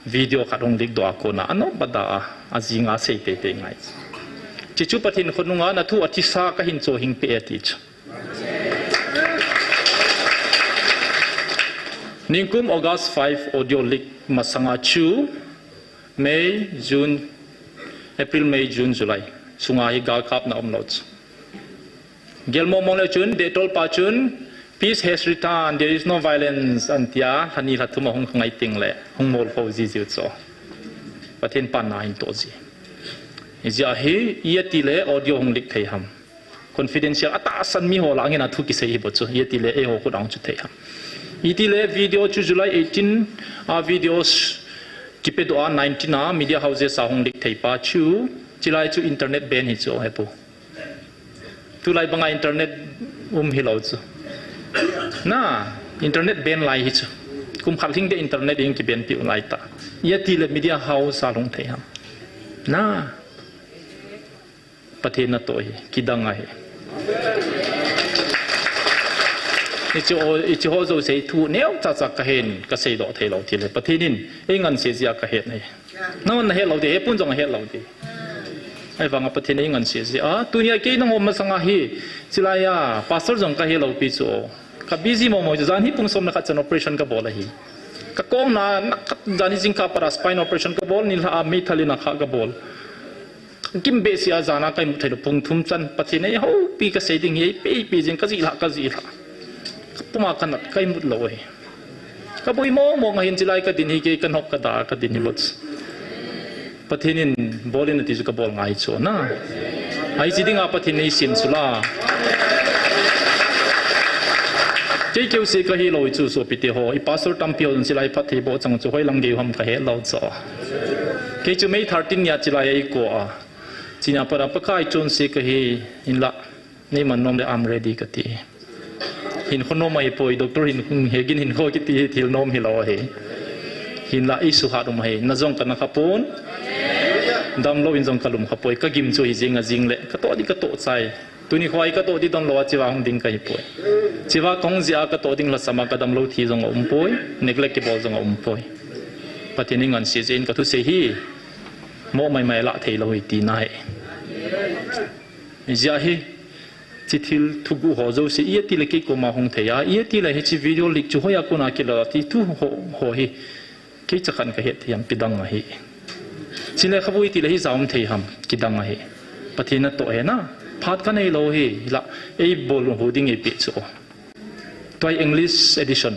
video khat hung leak doh a kona, ano bada a, ajing a sei teitei ngai. Chi chu Pathen khonung a, na thu athisa kahin chohing peh e ti chu. Ningkum August five audio leak masanga chu May, June, April, May, June, July sunga hi galkapna um lou chu. Gel mong mong le chun, Dettol pa chun, "Peace has returned, there is no violence," an tia, lha ni lha thum a hung ngai teng le, hung mol kho ji jiu chu. Pathen pan na hin to ji. Hijeh a hi, i ati le audio hung leak thei ham. Confidential a tahsan mi ho lah a ngen a thu kisei hi bou chu, i ati le eiho khut a hung chu thei ham. I ti le video chu July eighteen a videos kipe doh a nineteen a media houses a hung leak thei pa chu, chilai chu internet ban hi chu he pu. Tulai banga internet um hilou chu. Na, internet ban lai hi chu. Kum khat lhing de internet in kiban piu lai ta. Iti le media house a lhung thei ham. Na. Pathen natoh hi, kidang ahi. Hichu, hichu ho jouse thu neo chacha kahen, kasei doh thei lou tile. Pathen in, eingansei jeh a kahet ahi. Nangman nahet lou ding, eipun jong ahet lou ding. Ahivanga Pathen in eingansei jeh a, tunia kei nangho masanga hi, chilai a, pastor jong kahe lou pi chu. Ka busy momo chu, jan hi pung som le khat chan operation kabol ahi. Kakong na, na khat jan hi jingkah para spine operation kabol, nilhah a meithal in a kha kabol. Kim behseh a jan a ka imut thei lou, pung thum chan, Pathen in eihoupi kasei ding hi, eipeh, eipeh jing, kajih lhah, kajih lhah. Kapuma kanat, ka imut lou ahi. Kaboi mong mong ahin chilai kadin hi, kei kanop kada kadin hi bou chu. Pathen in bol in ati chu kabol ngai chu na. Hiche dinga Pathen in eisem chu la. Kei keu se kahi lou chu sopite ho. I pastor tampi ho chilai phatthei boh chang chu hoilam gei ham kahet lou chu. Kei chu May thirteen nia chilai eiko a. China para Pakai chonse kahi inla. Neiman nom le I'm ready kati. Hinkho nom ahipoi, doctor hin, hegin hinkho kiti hi thil nom hilou ahi. Hinla eisuhat um ahi. Na jong kana khapon. Damlou in jong kalum khapoi. Kagim chu hi jing a jing le. Katoh di katoh chai. Tuni khoi katoh di donlou a chiva hung ding kahipoi. Chiva kahung jeh a katoh ding lhasam a kadamlou thi jong aumpoi. Neglect kibol jong aumpoi. Pathen in eingansei jeh in kathusei hi. Mo mai mai lah thei lou hi tina ahi. Hijeh a hi, hiche thil thuguh ho jouse, iti le kei koma hung thei a, iti le hiche video leak chu hoiya kona kila ti thu ho, ho hi, kei chakhan kahet thei ham kidang ahi. Chule khavu iti le hija um thei ham kidang ahi. Pathen natoh ahi na, phat kanei lou hi, la, eibol hu ding eipeh chu. Tua English edition.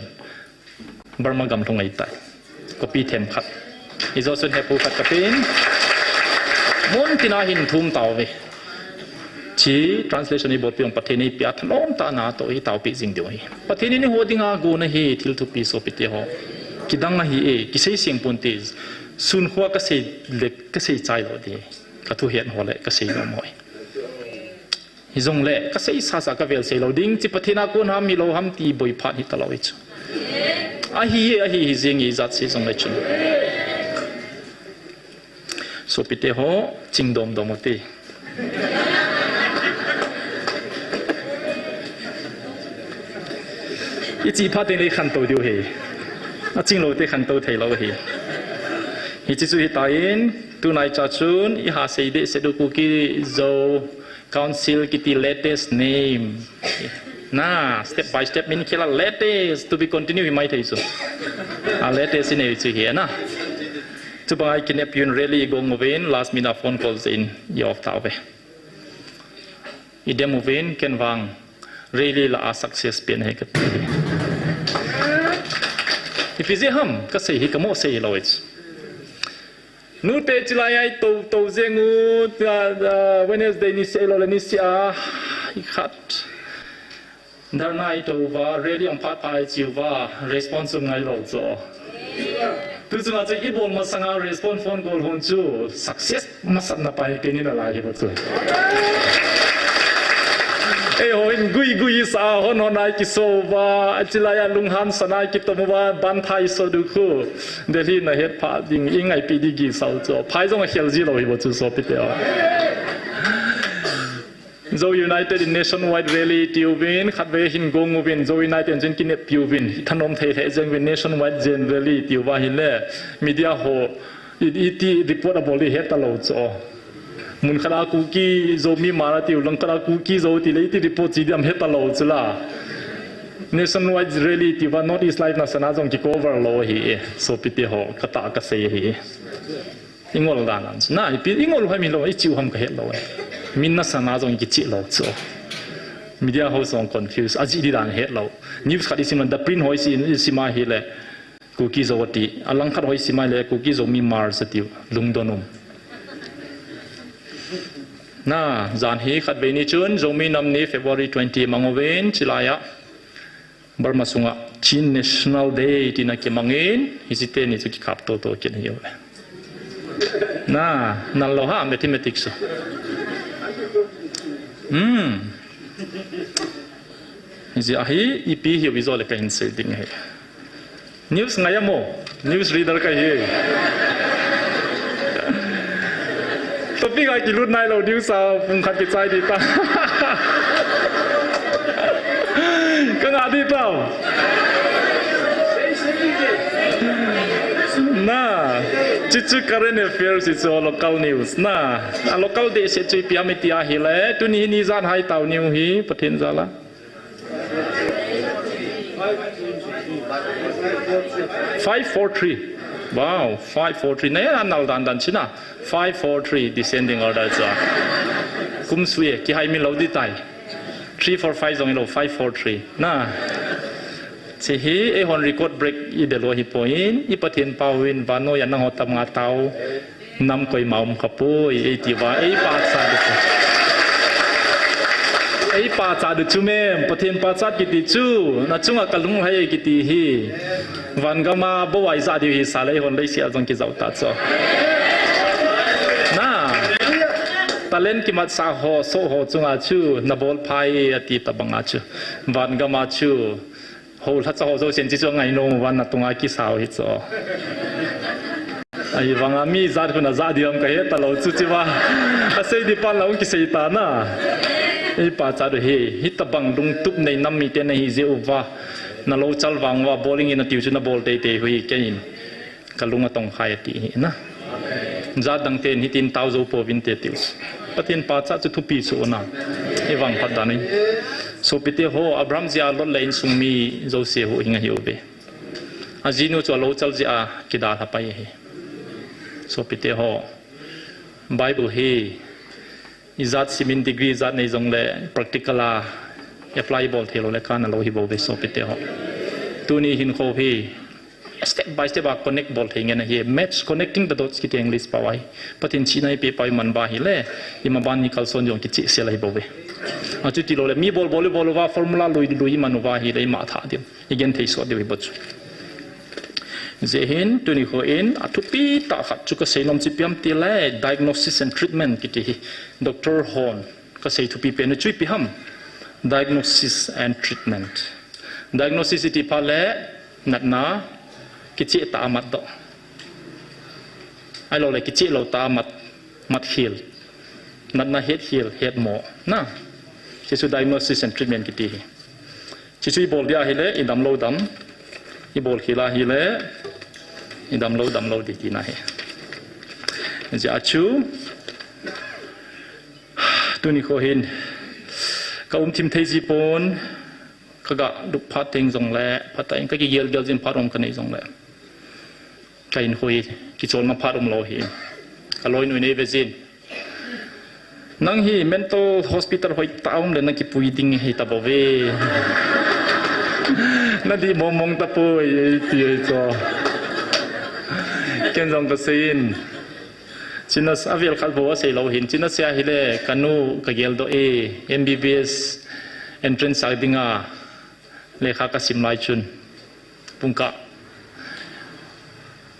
Burma gam lhung ahitai. Copy themkhat. Ijou chun hepu khat kapen. Mun tina hin thum tauve. Hiche translation ibolpi jong Pathen in eipeh a thanom tah a natoh itaopi jing diu ahi. Pathen in eiho dinga gona hi thil thupi sopite ho. Kidang ahi e, kisei seng ponte. Sun khoa kasei le, kasei chai lou ding. Kathuhet ho le, kasei lou mo. Hijongle, kasei sasa kavel sei lou ding, hiche Pathen a kon ham hilou ham ti boi phat hita lou hi chu. Ahi, ahi, hi jing ijat sei jongle chun. Sopite ho, ching dom dom u te. Iche phat teng le khantou diu ahi. Aching lou te khantou thei lou ahi. Hiche chu hitan, tunaicha chun, iha sei dehset u Kuki Zo Council kiti latest name. Na, step by step min khela latest to be continue hi mai thei chu. A latest inei chu hi na. Chubanga ikinep uvin rally igong uvin last minute a phone call jeh in i off tauve. Idem uvin ken vang rally la a success pen ahi kati. Ipi jeh ham kasei hi kamo sei lou hi. Nute chilai a itou, tou jeng u, a, a, Wednesday niseh lou le niseh a, ikhat. Dharna itou uva, rally ang phat phat iche uva, response um ngai lou chu. Tu chunga chu ibol masanga response phone call hon chu, success masatna pai teni nalai hi bou chu. Eiho in gui gui sa hon hon a ikiso uva, chilai a lunghan sana ikitom uva, banthai so du khu. Delhi nahet pha ding, ingaipi ding kisau chu. Phai jong akhel ji lou hi bou chu sopite ho. Zo United in nationwide rally tiuvin, khatvei hin gong uvin, Zo United in jin kinep piuvin, thanom thei thei jeng uvin nationwide jen rally tiuva hile, media ho, i, iti report abol di heta lou chu. Mun khat a Kuki Zomi Hmar atiu, lang khat a Kuki Zo tile iti report chi diam heta lou chu la. Nationwide rally tiuva North East Live nasana jong ki cover lou ahi e, sopite ho, katah kasei ahi e. Ingol dan an chu. Na, ipi, ingol u ham hilou, iche u ham kahet lou e. Min nasana jong kiche lou chu. Media ho jong confuse, ajih di dan het lou. News khat isim le, The Print ho isi, isim a hile. Kuki Zo ati, alang khat ho isim a le, Kuki Zomi Hmar atiu, lungdon um. Na, jan hi khatvei ni chun, Zomi Nam Ni February twenty mang uvin, chilai a. Burma sunga Chin National Day tina kimangin, hiche teni chu kikhap toto kit ahiuve. Na, nal lou ha, mathematics chu. Hmm. Hijeh a hi, ipi hiu ijou le kahin sei ding ahi. News ngai a mo, news reader kahi. Topic a kilut nailou news a pung khat kichai ding ta. Ka ngah ding tao. Na, chuchu current affairs chu local news. Na, a local dehset chu ipi ham iti ahile, tuni hi ni jan hai tao niu hi, Pathen jal a. Five four three. Wow, five four three. Na, a nal dan dan chu na. Five four three, descending order chu. Kum sui e, kihai min lou ding tai. Three four five jong hilou, five four three. Na. Hiche hi, eihon record break idel u ahipoi, i Pathen pau vin, vannoi a nangho tam nga tao. Nam koima um khapoi, eiti uva, eipachat ding chu. Eipachat ding chu mem, Pathen pachat kiti chu, na chunga kalunglhai e kiti hi. Van gam a bou a ijat diu hisa le eihon leiset a jong kijao ta chu. Na, talent kimatsah ho, soh ho chunga chu, nabol phai e ati tabang a chu. Van gam a chu, ho lhacha ho jousen chu chu angai nom uva natunga kisao hi chu. Ahivanga mi ijat khun ajah diu ham kahe talou chu chu va. Asei ding pan la hung kisei ta na. Eipachat u hi, hitabang lungtup nei nam mite nahi jeh uva. Nalou chal vang uva, bol inge natiu chu nabol teitei u hi, keiin. Kalung atongkhai ati hi na. Jat dang ten hitin tao jou pouvin te tiu. Pathen pachat chu thupi chu na. Eivang phat dan in. Sopite ho, Abraham jeh a Lot le insung mi jouse huhhing ahiuve. Ajinu chu alou chal jeh a kidalha pai ahi. Sopite ho, Bible hi ijat simin degree ijat nei jongle practical a apply bol theilou le kana lou hi bouve sopite ho. Tuni hinkho hi step by step a connect bol thei ngen ahi. Match, connecting the dots kiti English pao ahi. Pathen chihna ipeh pau iman uva ahile, imaban hi kalson jong kichehsel ahi bouve. Achuti lou le, mi bol bol ibol uva, formula lui lui iman uva ahile, ima thah diu. Igenthei sot diu ahi bou chu. Hijeh hin, tuni kho in, athupi tah khat chu kasei nom chu ipi ham itile, diagnosis and treatment kiti hi. Doctor hon kasei thupi pen u chu ipi ham. Diagnosis and treatment. Diagnosis iti phat le natna, kicheh tah a matdoh. Ahilou le kicheh lou tah a mat, matkhel. Natna hetkhel, hetmo. Na. Hichu diagnosis and treatment kiti hi. Hichu ibol dia ahile, idam lou dam. Ibol khel a ahile, idam lou dam lou ding tina ahi. Hijeh a chu, tuni kho hin, ka um thim thei ji pon, kaga lup phat teng jongle, phatah in kakigel gel jin phat um kanei jongle. Kahinkho hi, kicholna phat umlou hi. Kaloinu in eive jin. Nang hi mental hospital hoitah a um le nakipui ding ahi tabouve. Nadih mong mong tapoi, eiti ahi chu. Ken jong kasei in. China avel khat bou asei lou hin. China se ahile, kanu kageldoh e, M B B S entrance a dinga lekha kasim lai chun. Pungkah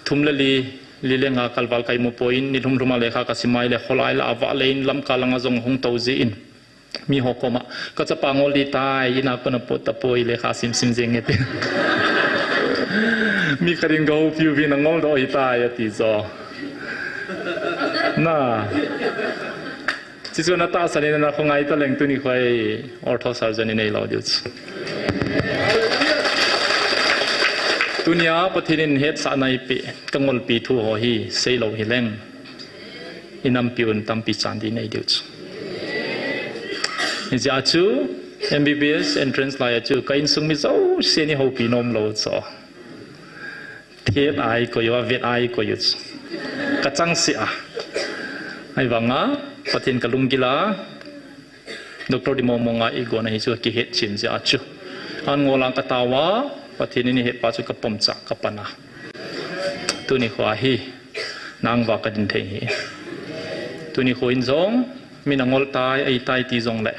thum le li, li le nga kalval kaimu poi in, ni lhum lhum a lekha kasim a ahile, kholai lah a vahle in Lamka langa jong hung tou jin. Miho koma, kachapa ngol ding tai, ina kona pot tapoi, lekha sim sim jeng nge ti. Mi khat in kahoupiuvin angoldoh hitai, ati jo. Na. Chuchu natahsan in nakhongai taleng tuni kho hi ortho surgeon inei lou diu chu. Tunia Pathen in hetsahna eipeh, kangolpi thu ho hi seilou hileng. Inampiun tampi chan ding nei diu chu. Hijeh a chu M B B S entrance lai a chu ka insung mi jousen eihoupi nomlou chu. Thet a eikoi u, avet a eikoi u chu. Kachangseh a. Ahivanga, Pathen kalunggil a, Doctor Dimongmong a eigon ahi chu kihetchen jeh a chu. An ngol a katao a, Pathen in eihetpa chu kapomcha, kapan a. Tuni kho hi, nang uva kadin thei hi. Tuni kho in jong, min angol tai, ahitai ti jongle.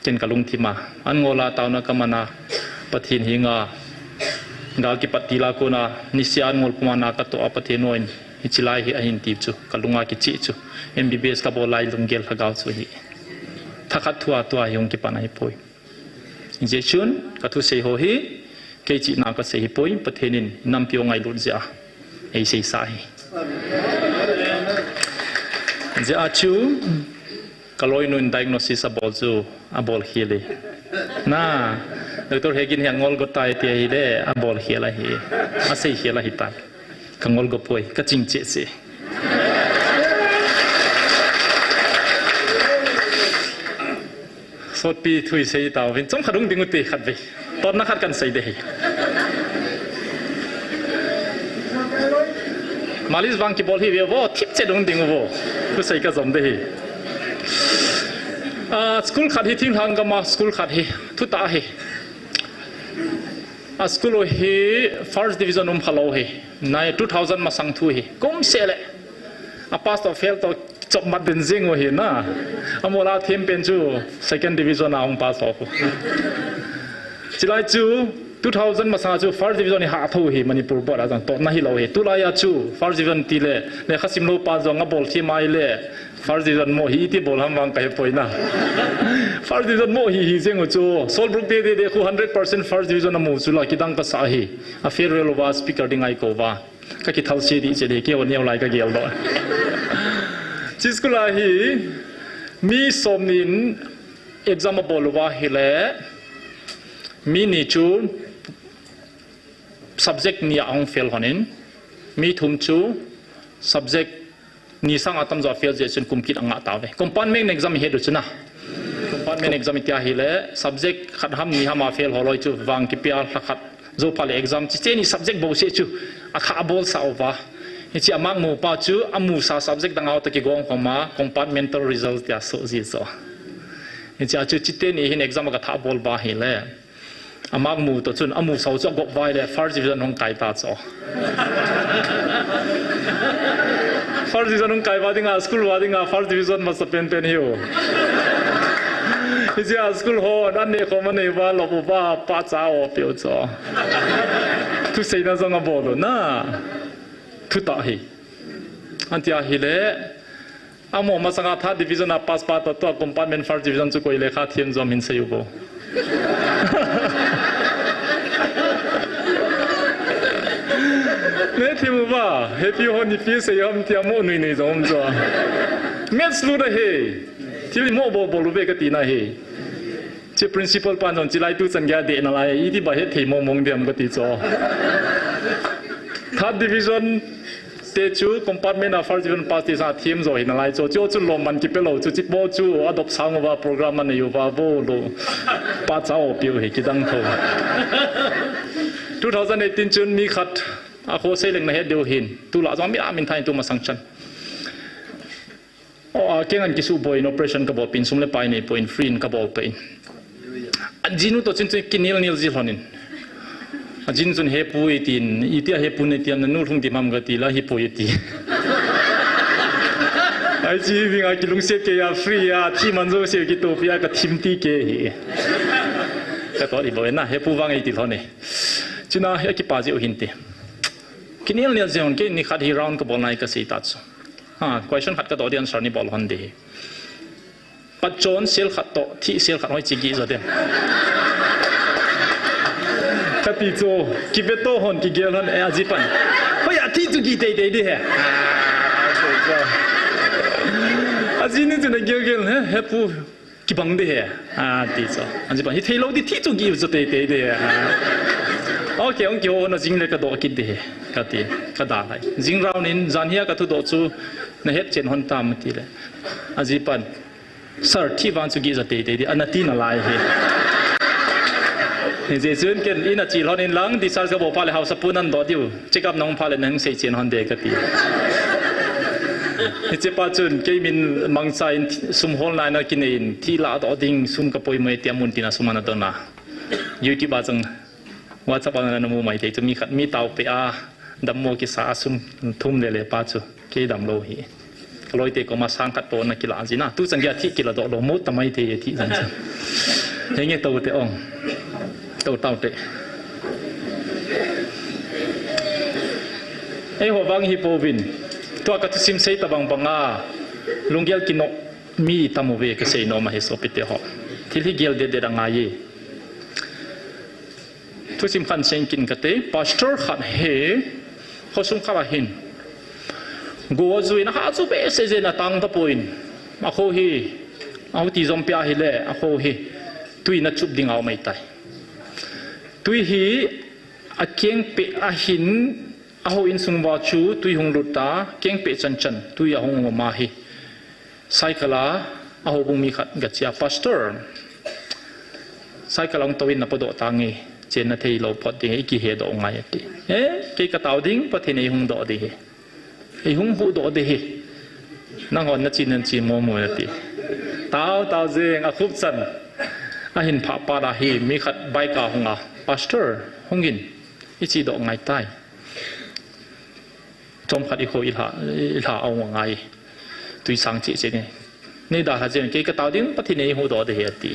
Ken kalungthim a, an ngol a taona kaman a, Pathen henga, gal kipat til a kona, niseh a an ngol puma na katoh a Pathen in, hiche lai hi ahin ti chu, kalunga kicheh chu, M B B S kabol lai lunggel lhagao chu ahi. Thakhat thua tua hi hung kipan ahipoi. Hijeh chun, kathusei ho hi, kei chihna kasei hipoi, Pathen in nampi u ngailut jeh a eiseisa ahi. Jeh a chu, kaloinun diagnosis abol chu, abol khel e. Na, Doctor Hegin hi angol got tai tia ahile, abol khel ahi. Asei khel ahitai. Kangol got poi, kaching cheh cheh. Sotpi thu isei tauvin, chomkhat hung ding ute khatvei. Totna khat kahin sei ding ahi. Malis vang kibol hi ve vo, thipchet hung ding uvo. Thusei kajom ding ahi. School khat hi, thinglhang gam a school khat hi, thutah ahi. A school u hi first division um phalou ahi. Nai two thousand masang thu ahi. Kumseh le, a pass toh fail toh chopmat den jeng u ahi na. Amol a them pen chu second division a hung pass toh khu. Chulai chu two thousand masang chu first division hi hatho ahi, Manipur board a jong totna hilou ahi. Tulai a chu first division tile, lekha simlou pa jong abol them ahile, first division mo hi iti bol ham vang kahepoi na. First division mo hi hi jeng u chu. Solbruk te te khu hundred percent first division amu chu la kidang kasa ahi. A farewell uva speaker ding a eikou uva. Kakithal se ding cheh ding, keiho neo lai kageldoh. Chi school a hi, mi somni in exam abol uva ahile, mi ni chu subject ni a ahung fail lhonin, mi thum chu subject ni sang a tamjo a fail jeh chun kum kit angah tauve. Compartment exam ihet u chu na. Compartment exam iti ahile, subject khat ham ni ham a fail ho loi chu vang kipia lhakhat jou phat le exam chi cheni subject bouseh chu athah abolsah uva. Hiche a mark mu pa chu amusa subject dang a toh kigong khom a compartmental result tia soh ji chu. Hiche a chu chiteni hin exam a kathah bol uva ahile, a mark mu toh chun amusa u chu agop uva ahile first division hung kai ta chu. First division hung kai uva dinga, school uva dinga first division masapen pen ahiu. Hiche a school hon an neh khom anei uva, lop uva, pahcha o peh u chu. Thuseina jong abol u na. Thutah ahi. Anti ahile, amaho masanga third division a pass pa toh tua compartment first division chu koi lekha them jom hin sei uvo. Nei them uva, hepi hon ipi sei ham tia mo nui nui jom chu. Maths lut ahi. Thil imo bol bol uve katina ahi. Chi principal pan jong chilai tu chan gei a deh nalai, iti ba hetthei mong mong dem kati chu. Third division te chu compartment a first division pass te sanga them jo hi nalai chu, chu chu lom man kipe lou chu, chipo chu adop sang uva program anei uva vo lou. Pahcha o peh u hi kidang tho. Two thousand eighteen chun mi khat a kho sei leng nahet diu hin, tulai jong mi a min thain tu masang chan. O, a, kei ngan kisuh boin operation kabol pin, sum le pai nei poi in, free in kabol peh in. Ajinu toh chun chun kinel nel ji lhonin. Ajinu chun hepu itin, itia hepu nei tiam nanu lhung dim ham kati la hipoi iti. Ai chi vinga kilungset kei a free a, thi man jo se kitopi a kathim ti kei hi. Kato ibol na, hepu vang iti lhon e. Chuna hi akipa ji u hin ti. Kinel nel ji lhon kei nikhat hi round kabol nai kasei ta chu. Ha, question khat kadoh ding answer nei bol lhon ding. Patchon sel khat toh, thih sel khat hoi chi gih jo dem. Kati chu, kiveto hon kigel hon, eh, aji pan. Hoi a thih chu gih tei tei ding he. Ajinu chun agel gel he, hepu. Kibang ding he, ati chu. Aji pan, hithei lou ding thih chu gih jo tei tei ding he. Okay, hung kiho na jing le kadoh kit ding he. Kati, kadalhai. Jing round in, jan hia kathudoh chu, nahet chen hon tam tile. Aji pan, sir, thih vang chu gih jo tei tei ding, ana ti nalai hi. Hijeh chun ken in a che lhon in lang, discharge kabol phat le haosapu nan doh diu. Check up nahung phat le nahung sei chen hon ding kati. Hichepa chun kei min mangcha in sum hol nai na kinei in thih ladoh ding sum kapoimo e tia mun tina sum ana don a. YouTube a chang WhatsApp a namu mai thei chu mi khat mi taopeh a dammo kisa a sum thum le le pa chu. Kei damlou hi. Kaloite koma sang khat po na kila jina. Tu chan gei a thih kiladoh lou mo tamai thei e thih jong chu. Henge tote ong. To taute. Eiho vang hi pouvin. Tua kathusim sei tabang banga. Lunggel kinop. Mi tam uve kasei nom ahi sopite ho. Thil hi gel det det angai e. Thusim khat seiyin kate, pastor khat hi, khosung khat ahin. Go ajuin aha chu behseh jeh in atang tapon. Akho hi, aho ti jom pia hile, akho hi, tui in achup ding aum ahitai. Tui hi, akeng peh ahin, aho insung uva chu, tui hung lut ta, keng peh chan chan, tui ahung um ahi. Cycle a, a houbung mi khat gache a, "Pastor, cycle a hung tou in napodoh tange, chenna thei lou phot ding, ikihedoh ngai," ati. "Eh, kei katao ding, Pathen in eihung doh ding ahi. Eihung huhdoh ding ahi. Nanghon nache in nache momo," ati. Tao, tao jeng, akhup chan. Ahin phah phat a hi, mi khat bike a hung a, "Pastor, hung in, ichedoh ngai tai." Chomkhat ikho ilha, ilha aum angai. Tui sang cheh cheh ni. Neidalha jeng, "Kei katao ding, Pathen in eihuhdoh ding ahi," ati.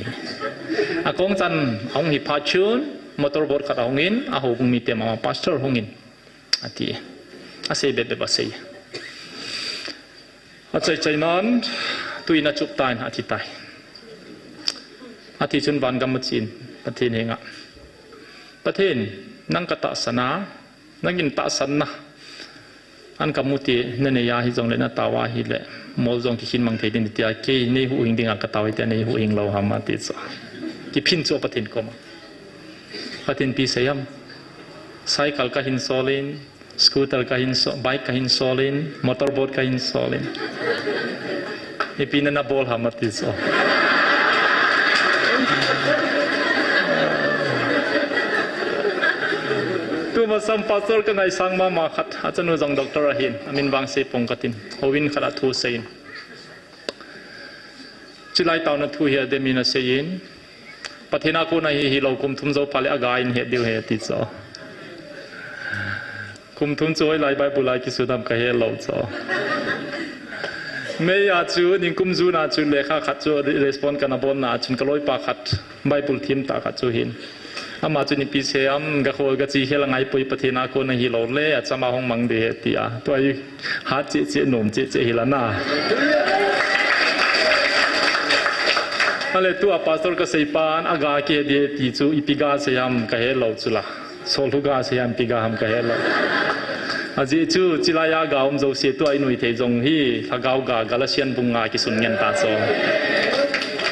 Akong chan ahung hi phat chun, motor boat khat ahung in, a houbung mite mama, "Pastor hung in," ati. Asei bep bep asei. Achai chai nan, tui in achup tan, athi tai. Athi chun van gam achen, Pathen henga, "Pathen, nang katahsan a, nangin tahsanna an kamu ti nanei a hijongle natao a hile, mol jong kikhin mang thei ding tia, kei neihuhhing dinga katao ahi tia neihuhhing lou ham?" ati chu. Kiphin chu Pathen koma. Pathen ipi asei ham. Cycle kahin sol in, scooter kahin so-, bike kahin sol in, motor boat kahin sol in. Ipi na nabol ham ati chu. Tumasang pastor kangaisang mama khat, achanu jong doctor ahin, amin vang seipong katin. Houin khat a thu asei in. Chulai taona thu hi adem in asei in, Pathen a kona hi hilou kum thum jou phat le aga in het diu ahi ati chu. Kum thum chu hoilai Bible a kisun ham kahe lou chu. May a chu, nikum June a chu lekha khat chu respond kana bolna a chun kaloipa khat Bible thiem tah khat chu hin. Ama chun ipi asei ham, "Gakho gache khel angai poi, Pathen a kona hilou le, achama hung mang ding ahi," tia. Tua hi hat cheh cheh, nom cheh cheh hila na. Ale tua pastor kasei pan, aga kihe ding ahi ti chu, ipi ga asei ham kahe lou chu la. Solhu ga asei ham, ipi ga ham kahe lou. Ajeh chu, chulai a ga um jouse tua inui thei jong hi, lhagao ga, Galatian bung nga kisun ngen ta chu.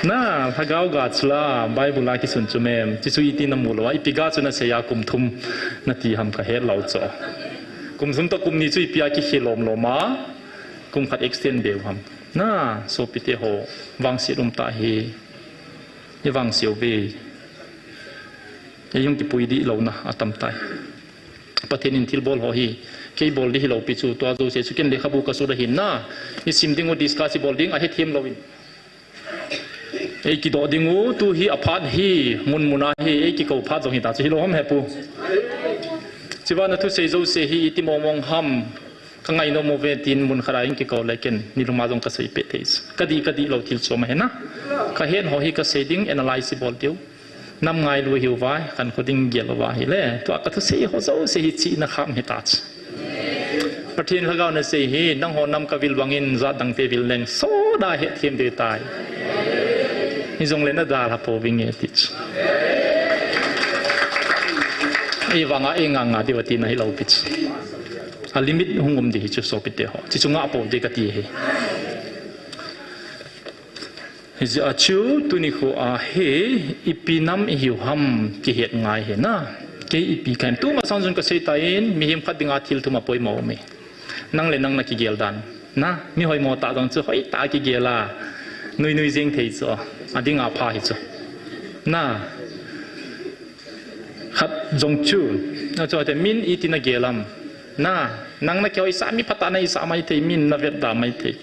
Na, lhagao ga chu la, Bible a kisun chu mem, chuchu iti namu lou a, ipi ga chu nasei a kum thum nati ham kahe lou chu. Kum thum toh kum ni chu ipi a kikhel lom lom a, kum khat extend beu ham. Na, sopite ho, vangset um tah hi, ivangse uve. Eihung kipui dih louna atam tai. Pathen in thilbol ho hi, kei bol ding hilou pi chu, tua jouse chu ken lekhabu kasut ahin na, isim ding u, discuss ibol ding, ahethem lou in. Eikidoh ding u, tu hi aphat hi, mun mun a hi, eikikou phat jong hita chu hilou ham hepu. Chuvang a thusei jouse hi, iti mong mong ham, kangai nom uve tin mun khat a eikikou le ken, nilhum a jong kasei peh thei chu. Kadih, kadih lou thil chu ahi na. Kahet ho hi kasei ding, analyze ibol diu. Nam ngailu hiuva, kankho ding gel uva hile, tua kathusei ho jouse hi chihna kham hita chu. Pathen lhagao in asei hi, nangho nam kavil bangin jat dangte vil leng, soda hetthem ding tai. Hijongle nadalha pouvinge ti chu. Eivanga einga nga diu tina hilou pi chu. A limit hung um ding hi chu sopite ho. Chuchu ngah pou ding kati hi. Hijeh a chu, tuni kho a hi, ipi nam ihiu ham kihet ngai ahi na. Kei ipi kahi ham. Tumasang chun kasei tan, mihem khat dinga thil thum apoimo um e. Nang le nang nakigel dan. Na, mi hoimo tah jong chu hoitah a kigel a. Nui nui jeng thei chu. Adinga pha hi chu. Na. Khat jong chu, na chu ate min iti nagel am. Na, nang nakihoisah mi phatah nahisah maithei, min navetda maithei.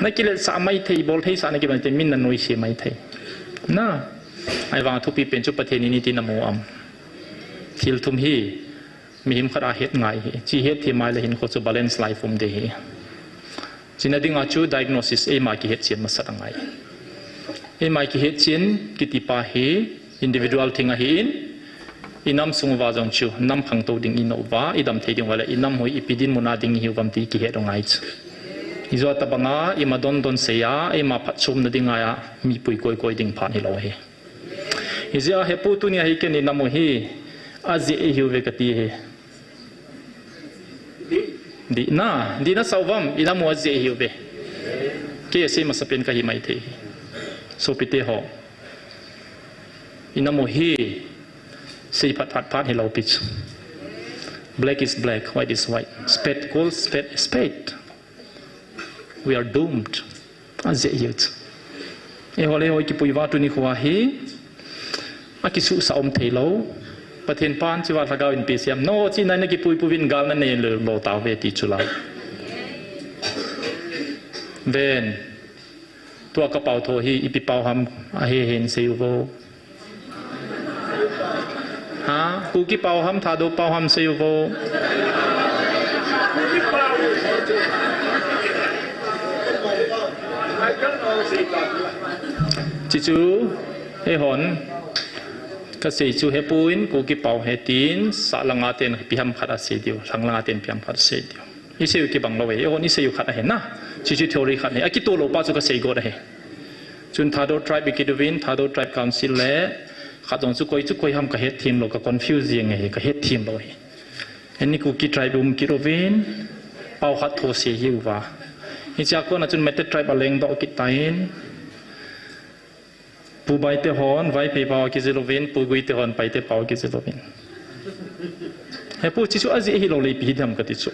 Nakiletsah maithei, boltheisah nakimaithei, min nanuisat maithei. Na, ahivang thupi pen chu Pathen in iti namu am. Thil thum hi, mihem khat a het ngai hi. Chu hetthem mai le hinkho chu balance life um ding hi. Chuna dinga chu diagnosis eima kihetchen masat angai. Eima kihetchen kiti pa hi individual thing ahin, inam sung uva jong chu, nam khangtou ding inei uva, idam thei ding uva le, inam hoi ipi dinmun a ding ihiu vam ti kihet u ngai chu. Ijeh tabanga ima dondon seiya, ima phatchomna dinga mipui koikoi ding phat hilou hi. Ijeh a hepu tunia hi ken inam u hi ajeh ihiuve kati hi. Dihna, dihna sauvem, inam u ajeh ihiuve. Kei asei masapen kahi maithei hi. Sopite ho, inam u hi seiphat phat phat hilou pi chu. Black is black, white is white. Spade call spade a spade. We are doomed. Ajeh ihiu chu. Eiho le eiho ikipui uva tuni khoa hi akisuhsah um theilou. Pathen pan hichea lhagao in ipi asei em? Naho chihna in nakipui puvin gal nanei lou tauve ti chu la. Ven. Tua kapaotho hi ipi pao ham, ahe hen seiuvo. Ha? Kuki pao ham, Thadou pao ham seiuvo. Chuche chu, eihon, kasei chu hepu in Kuki pao ahi tin, sah langa ten ipi ham khat asei diu, lhang langa ten ipi ham khat asei diu. Iseiu kibang lou e, eihon iseiu khat ahi na. Chuche chu theory khat ahi, akitoh lou pa chu kasei got ahi. Chun Thadou tribe ikit uvin, Thadou tribe council le, khat jong chu koi chu koi ham kahetthem lou, ka confuse jeng ahi, kahetthem lou ahi. Eini Kuki tribe um kit uvin, pao khat tho sei ihiuva. Hichea kona chun Meitei tribe alengdoh kit tan, Pu Baite hon Vaiphei pao akijil uvin, Pu Guite hon Paite pao akijil uvin. Hepu, chuche chu ajeh ahilou le ipi hidem kati chu.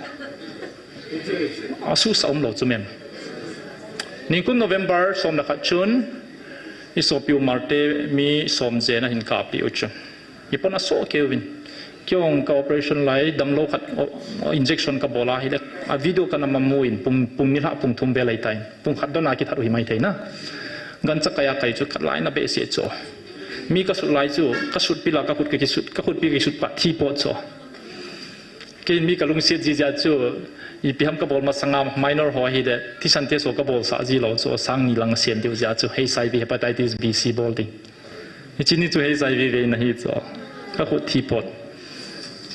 Asuhsah umlou chu mem. Nikum November som le khat chun, isopiu Marte mi som jen ahin kaplih u chun, ipon asoh keiyuvin. Kei jong ka operation lai damlou khat, o, o, injection kabol ahile, a video kana mamu in pung, pung ni lhah pung thum vel ahitan. Pung khat dona kithat u hi maithei na. Gancha kaiya kai chu khat lai na behseh chu. Mi kasut lai chu, kasut pila kakhut kakisut, kakhutpi kisut pa thi pot chu. Kei mi kalungset ji jeh chu, ipi ham kabol masanga minor ho ahile, thisan test ho kabolsah ji lou chu, sang ni lang sen diu jeh chu, HIV hepatitis B, C bol ding. Hiche ni chu HIV veina ahi chu. Kakhut thi pot.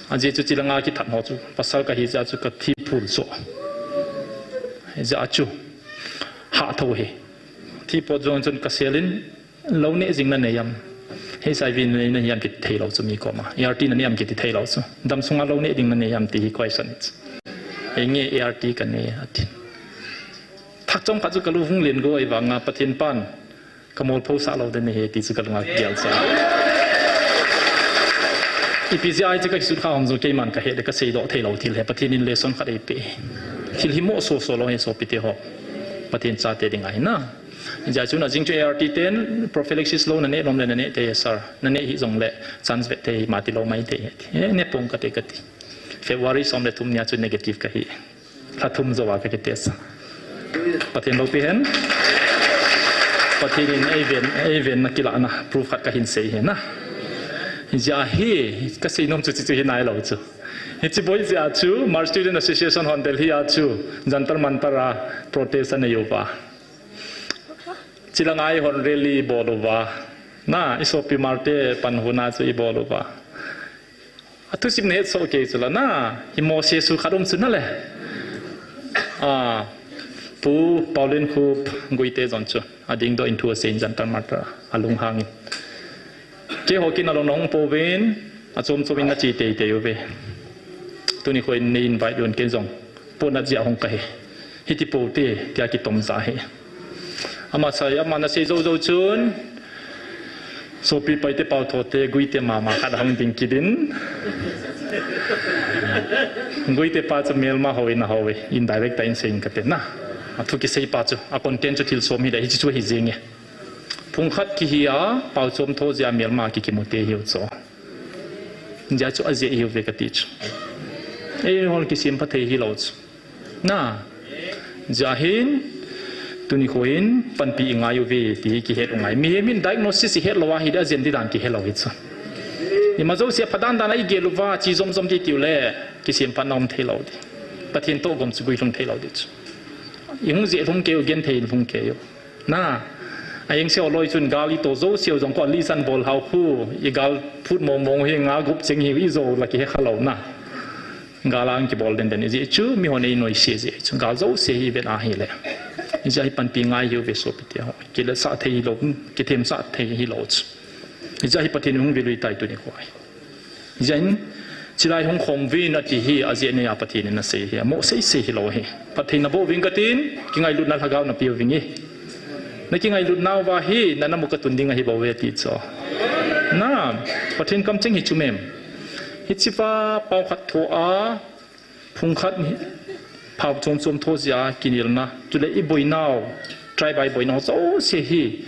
Ajeh chu chulanga kithat ho chu, pasal kahi jeh chu kathi phul chu. Hijeh chu, hah tho hi. Thi pot jong chun kasel in, lou neh jing nanei em? HIV nanei nahi em kiti theilou chu mi koma. ART nanei em kiti theilou chu. Damsunga lou neh ding nanei em ti hi question ahi chu. Henge ART kanei ati. Thah chomkhat chu kalung hung len go ahivanga Pathen pan kamolphosah lou ding ahi ti chu kalunga kigel sa. Ipi jeh a hiche kakisut kha hom jong keiman kahet le kaseidoh theilou thil ahi, Pathen in lesson khat eipeh. Thil hi moh soso lou ahi sopite ho. Pathen chate dinga hi na. Hijeh chun ajing chu ART ten prophylaxis lou naneh nom le naneh thei e sir. Naneh hih jongle chance vet thei hima tilou maithei e. E, ne pong kate kati. February som le thum nia chu negative kahi. Lha thum jouva kakitest a. Pathen loupi hen. Pathen in eiven, eivenna kilahna proof khat kahin sei ahi na. Hijeh a hi, kasei nom chu chuche chu hi nailou chu. Hiche boi jeh a chu, Hmar Student Association hon Delhi a chu, Jantar Mantar a protest anei uva. Chulanga eihon rally ibol uva. Na, isopi Marte panhuna chu ibol uva. Athusim nahet soh kei chu la na, hi Mose su khat um chu na le. A, Pu Paolinkhup Guite jong chu, adingdoh in thu asei in Jantar Mantar a, alunghang in. Keiho kin alung nahung pouvin, achom chom in nache teitei uve. Tuni khoin nei invite un kei jong. Ponat jeh a hung kahi. Hiti poute, tia kitom ja ahi. Ama sei, ama nasei jou jou chun, sopi Paite pao thote, Guite mama khat ahung ding kit in. Guite pa chu melma houin ahou e, indirect a in sei in kati na. Athu kisei pa chu, a content chu thil som hile, hiche chu ahi jeng e. Phung khat kihi a, pao chom tho jeh a melma kikimute hiu chu. Hijeh chu ajeh ihiuve kati chu. Eihon kisempha thei hilou chu. Na, hijeh hin, tuni khoin, panpi ingai uve, ti kihet u ngai. Mihem in diagnosis ihet lou ahile, ajen di dan kihe lou hi chu. Ima jouse phadan dan a igel uva, che jom jom di tiu le, kisemphatna um thei lou di. Pathen toh gom chu guilhung thei lou di chu. Ihung jeh lhung kei u, genthei lhung kei u. Na, a engse ho loi chun gal ito jouse u jong ko lisan bol hau khu, igal phut mong mong hi nga gup cheng hi ijo la kihe kha lou na. Gal a kibol den den, ijeh chu mi hon ei noise jeh chu. Gal jouse hi vet a hile. Ijeh hi panpi ngai hiuve sopite ho. Kile sah thei hilou, kithem sah thei hilou chu. Ijeh hi Pathen in hung vil u ahitai tuni khoa hi. Ijeh in, chilai hung khom uvin ati hi, ajeh nei a Pathen in asei hi. Amo sei sei hilou hi. Phatthei naboh uvin katin, kingailutna lhagao napeh uvin e. Nakingailutnauva hi, na namu katun ding ahi bouve ati chu. Na, Pathen kamcheng hi chu mem. Hichea pao khat tho a, phung khat hi, phao chom chom tho jeh a kinelna. Chule iboinau, tribe a iboinau jouse hi.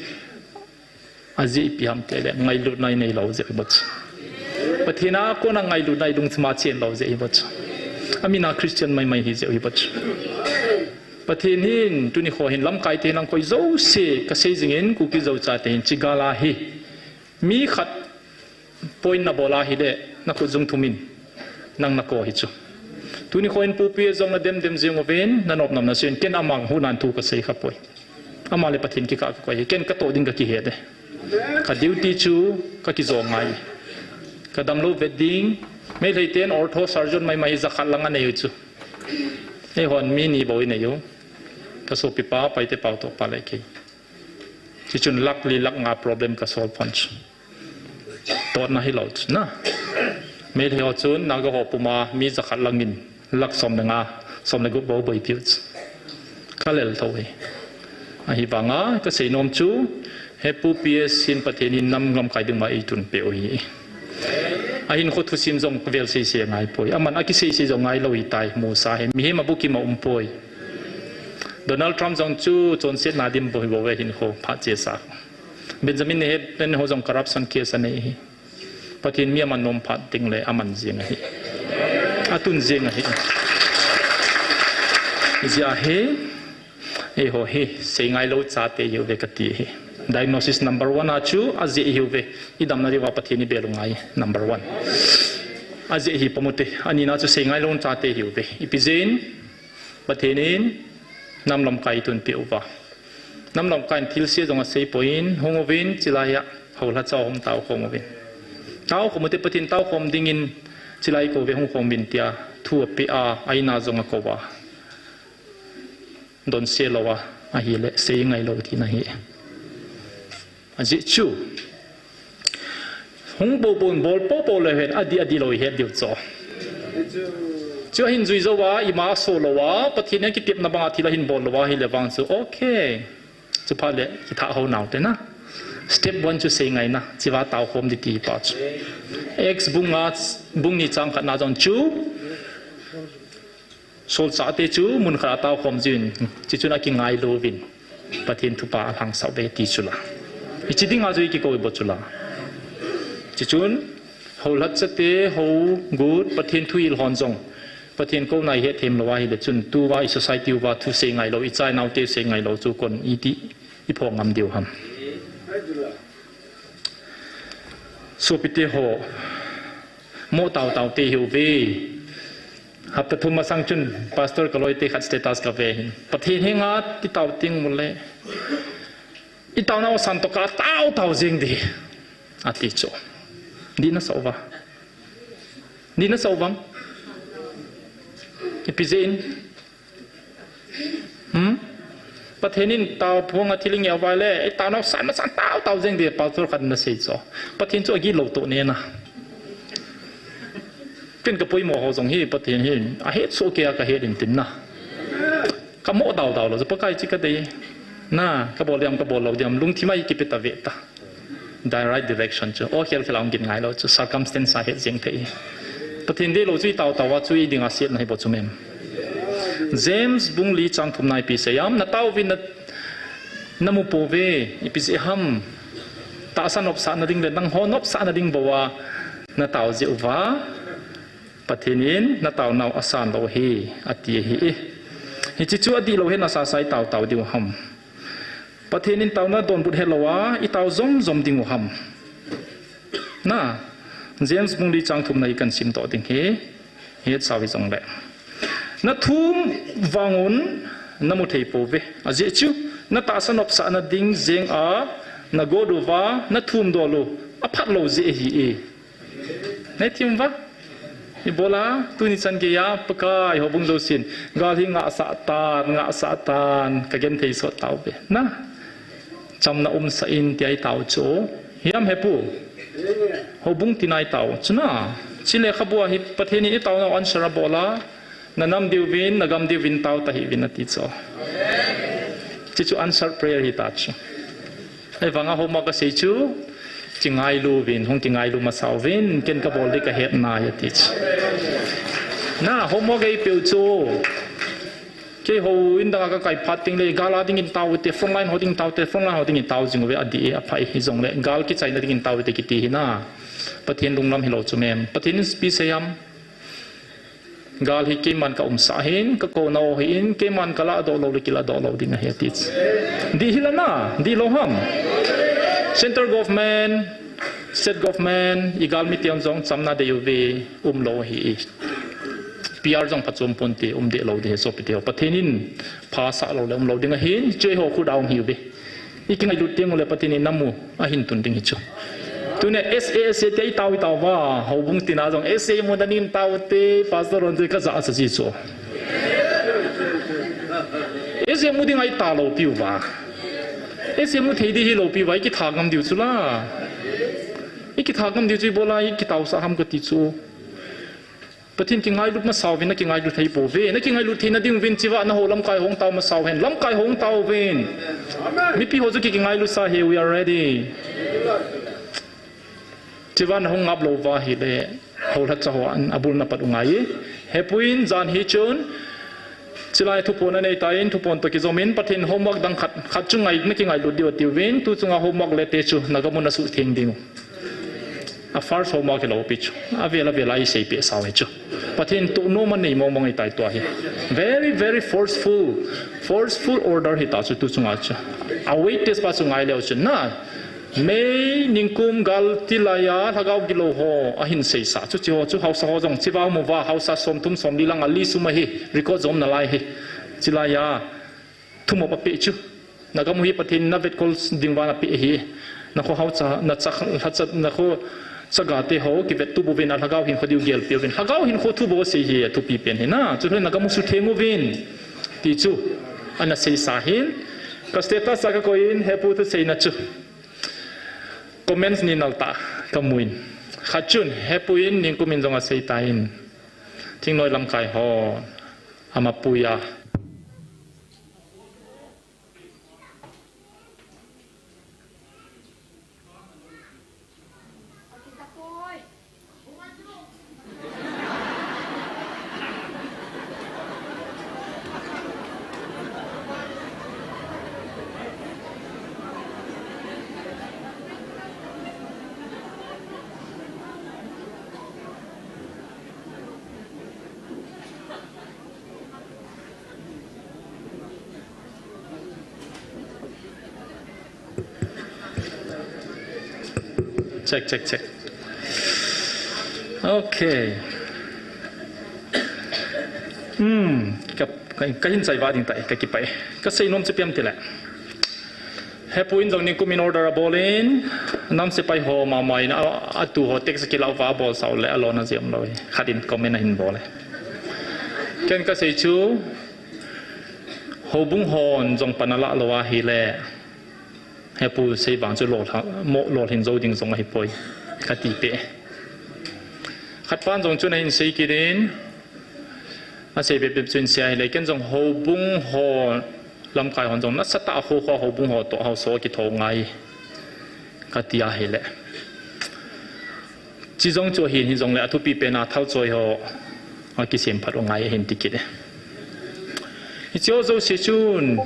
Ajeh ipi ham tile, ngailutna inei lou jeh hi bou chu. Pathen a kona ngailutna ilungthima chen lou jeh hi bou chu. Amin a Christian maimai hi jeh hi bou chu. Pathen hin, tuni kho hin lamkaite lang koi jouse, kasei jingin Kuki Zo chate hin, chi gal a hi. Mi khat point nabol a hile, nakhut jung thumin, nang nako hi chu. Tuni kho hin Pu P S jong nadem dem jing uvin, nanop nom nasun, ken amang hunan thu kasei khapoi. Ama le Pathen kikah kakoi hi, ken katoh ding kakihet e. Ka duty chu, kakijou ngai. Kadamlou vet ding, Meitei ten ortho surgeon maimai hi jakhat lang anei u chu. Eihon mi ni bou inei u. Kasopipa, Paite Paotoh pa le kei. Chuchun lakh li lakh nga problem kasolve pon chu. Totna hilou chu na. Meitei ho chun Naga ho puma mi jakhat langin lakh som le nga, som le gup bou boipiu chu. Kalel tho hi. Ahivanga kasei nom chu, he Pu P S hin Pathen in nam lamkai ding ma eitunpeh u hi. Ahinkho thusim jong vel seisei ngaipoi. Aman akisei sei jong ngailou hitai, musa hi. Mihem abukim a umpoi. Donald Trump jong chu chonsetna dim bou hi bouve hinkho phat chesa. Benjamin Netanyahu jong corruption case anei hi. Pathen mi aman nom phat tengle aman jeng ahi. Atun jeng ahi. Ijeh hi, eiho hi, sei ngailou chate hiuve kati hi. Diagnosis number one a chu, ajeh hiuve. Idamna diuva Pathen ibel u ngai, number one. Ajeh hi pamute, anina chu sei ngailou chate hiuve. Ipi jeh in, Pathen in, nam lamkai eitunpeh uva. Nam lamkai in thilse jong aseipoi in, hung uvin, chilai a, houlhacha hung taokhom uvin. Taokhom ute Pathen taokhom dingin, chilai kouve hung khom uvin tia, thu apeh a, a-in a jong akou a. Donse lou a, ahile, sei ngailou tina ahi. Ajeh chu. Hung poupou in bol poupou leu hen, adih adih lou ihet diu chu. Chu ahin jui jouva, ima aso louva, Pathen in akitepna banga thil ahin bol louva, ahile vang chu, okay. Chuphat le, kithah hou naute na. Step one chu sei ngaina, chua taokhom ding ti pa chu. Acts bung nga, bung ni chang khatna jong chu. Solchahte chu mun khat a taokhom jiuvin, chuchun akingailou uvin, Pathen thupha alhangsah uve ti chula. Hiche dinga chu ikikou u bou chula. Chuchun, houlhachate, hou, gut, Pathen thuhil hon jong, Pathen kouna ihet them lou ahile chun, tua i society uva thusei ngailou, icha inaote sei ngailou chu kon iti, iphong ngam diu ham. Sopite ho, mo taotao te hiuve. Hapta thum masang chun pastor kaloite khat status kave hin. Pathen henga itao teng uleh, itaonau asan toh kataotao jeng ding, ati chu. Dih nasah uva? Dih nasah uvem? Ipi jeh in? Hmm? Pathen in taophong a thil ingeh uva le, itaonau san masan taotao jeng ding, pastor khat in asei chu. Pathen chu agilou toh nena. Ken kapoimo ho jong hi Pathen hi ahet soh kei a kahet in tin na. Kamo taotao lou chu Pakai chu kadei. Na, kabol diam, kabol lou diam, lungthim a ikipe tave ta. The right direction chu. O khel khel a hung gin ngailou chu. Circumstance a het jeng thei. Pathen deilou chu itaotao a chu idinga setna hi bou chu mem. James bung li chang thumna ipi asei em? Natao uvin na, namu pouve, ipi jeh ham? Tahsa nopsahna ding le nangho nopsahna ding bou a natao jeh uva, Pathen in nataonau asan lou ahi, ati ahi. Hiche chu adihlou hen asasa itaotao diu ham? Pathen in taona donbut helou a, itao jom jom diu ham? Na, James bung li chang thumna hi kahin simdoh ding ahi, hetsau hijongle. Nathum vangun namu thei pouve. Ajeh chu, natahsa nopsahna ding jeng a, nagot uva, nathum dol u, aphat lou jeh ahi e. Nathum uva? Ibola, tuni chan geiya, Pakai, houbung jousen, gal hi ngahsah tan, ngahsah tan, kagenthei sot tauve. Na, chamna umsah in tia itao chu. Hiam hepu. Houbung tina itao chu na. Chule khabua hi Pathen in itaonau answer abol a. Nanam diuvin, nagam diuvin tao tahih uvin ati chu. Chuchu answer prayer hita chu. Ahivanga homework kasei chu, kingailu uvin, hung kingailu masa uvin, ken kabol ding kahet nai ati chu. Na, homework eipeu chu. Keiho in danga kakai phat tengle, gal a dingin tao ute, frontline ho dingin tao ute, frontline ho dingin tao jing uve, adih e, apha e, hijongle, gal kichaina dingin tao ute kiti hi na. Pathen lunglam hilou chu mem. Pathen in speech sei am. Gal hi keiman kaumsah ahin, kakounau ahin, keiman kalahdoh loule kilahdoh lou ding ahi ati chu. Dih hila na, dihlou ham. Central government, state government, igalmi ten jong chamna dei uve, umlou ahi. PR jong phachom ponte, um deh lou ding ahi sopite ho. Pathen in phasah loule umlou ding ahin, hiche eiho khut a um ahiuve. Ikingailut tengule Pathen in namu ahin tun ding ahi chu. Tuna SA, SA tia itao itao uva, houbung tina jong SA mu dingin tao ute, pastor hon chu kajahcha ji chu. SA mu dinga ita loupi uva. SA mu thei ding hilou pi uva, ikitha ngam diu chu la. Ikitha ngam diu chu ibola ikitaosah ham kati chu. Pathen kingailut masa uvin, nakingailut thei pouve. Nakingailut theina ding uvin chiva naho lamkai hung tao masa uhen. Lamkai hung tao uvin. Mipi ho chu ki, kingailut sa ahi, we are ready. Chiva nahung ngap lou uva ahile, houlhacha ho an abul napat u ngai. Hepu in jan hi chun, chulai thuphon anei tan, thuphon toh kijomin, Pathen homework dang khat, khat chu ngai, nakingailut diu atiuvin, tu chunga homework le te chu, nagam u nasuhtheng ding u. A first homework hilou pi chu. Avel avel a iseipeh sau ahi chu. Pathen tohnom anei mong mong ahitai tua hi. Very, very forceful. Forceful order hita chu tu chunga chu. A weightage pa chu ngai leu chun na. May ningkum gal tilai a lhagao gilou ho ahin seisa. Chuche ho chu haosa ho jong chiva um uva haosa somthum somli lang a list um ahi. Record jom nalai ahi. Chulai a thumop apeh chu. Nagam u hi Pathen in navetkol ding uva napeh ahi. Nakho haosa, nacha, lhacha, nakho chaga te ho kivettup uvin a lhagao hinkho diu gelpeh uvin. Lhagao hinkho thu bou asei hi athupi pen hi na. Chule nagam u sutheng uvin. Ti chu. Ana seisa ahin. Ka status a kakoi in hepu thuseina chu. Comments ni nal tah kamu in. Khat chun hepu in ningkum in jong asei tan. Thingnoi lamkai ho. Ama puiya. Check, check, check. Okay. Hmm, ka, ka, kahin chaiva ding tai, kakipah e. Kasei nom chu ipi ham tile. Hepu in jong ningkum in order abol in, nam sepai ho mama in a, atu ho text kilah uva abol sau le alona jeh umlou e. Khat in comment ahin bol e. Ken kasei chu, houbung hon jong pan alah lou ahile, hepu sei vang chu lolha, mo, lolhin jou ding jong ahipoi, kati peh. Khat pan jong chun ahin sei kit in, asei bep bep chu ahin sei ahile, ken jong houbung ho, lamkai hon jong nasatah a kho kho houbung ho toh haosa kitho ngai, kati ahile. Chi jong chu ahin, hijongle athupi pen a thalchoi ho akisem phat u ngai ahin ti kit e. Hiche ho jouse chun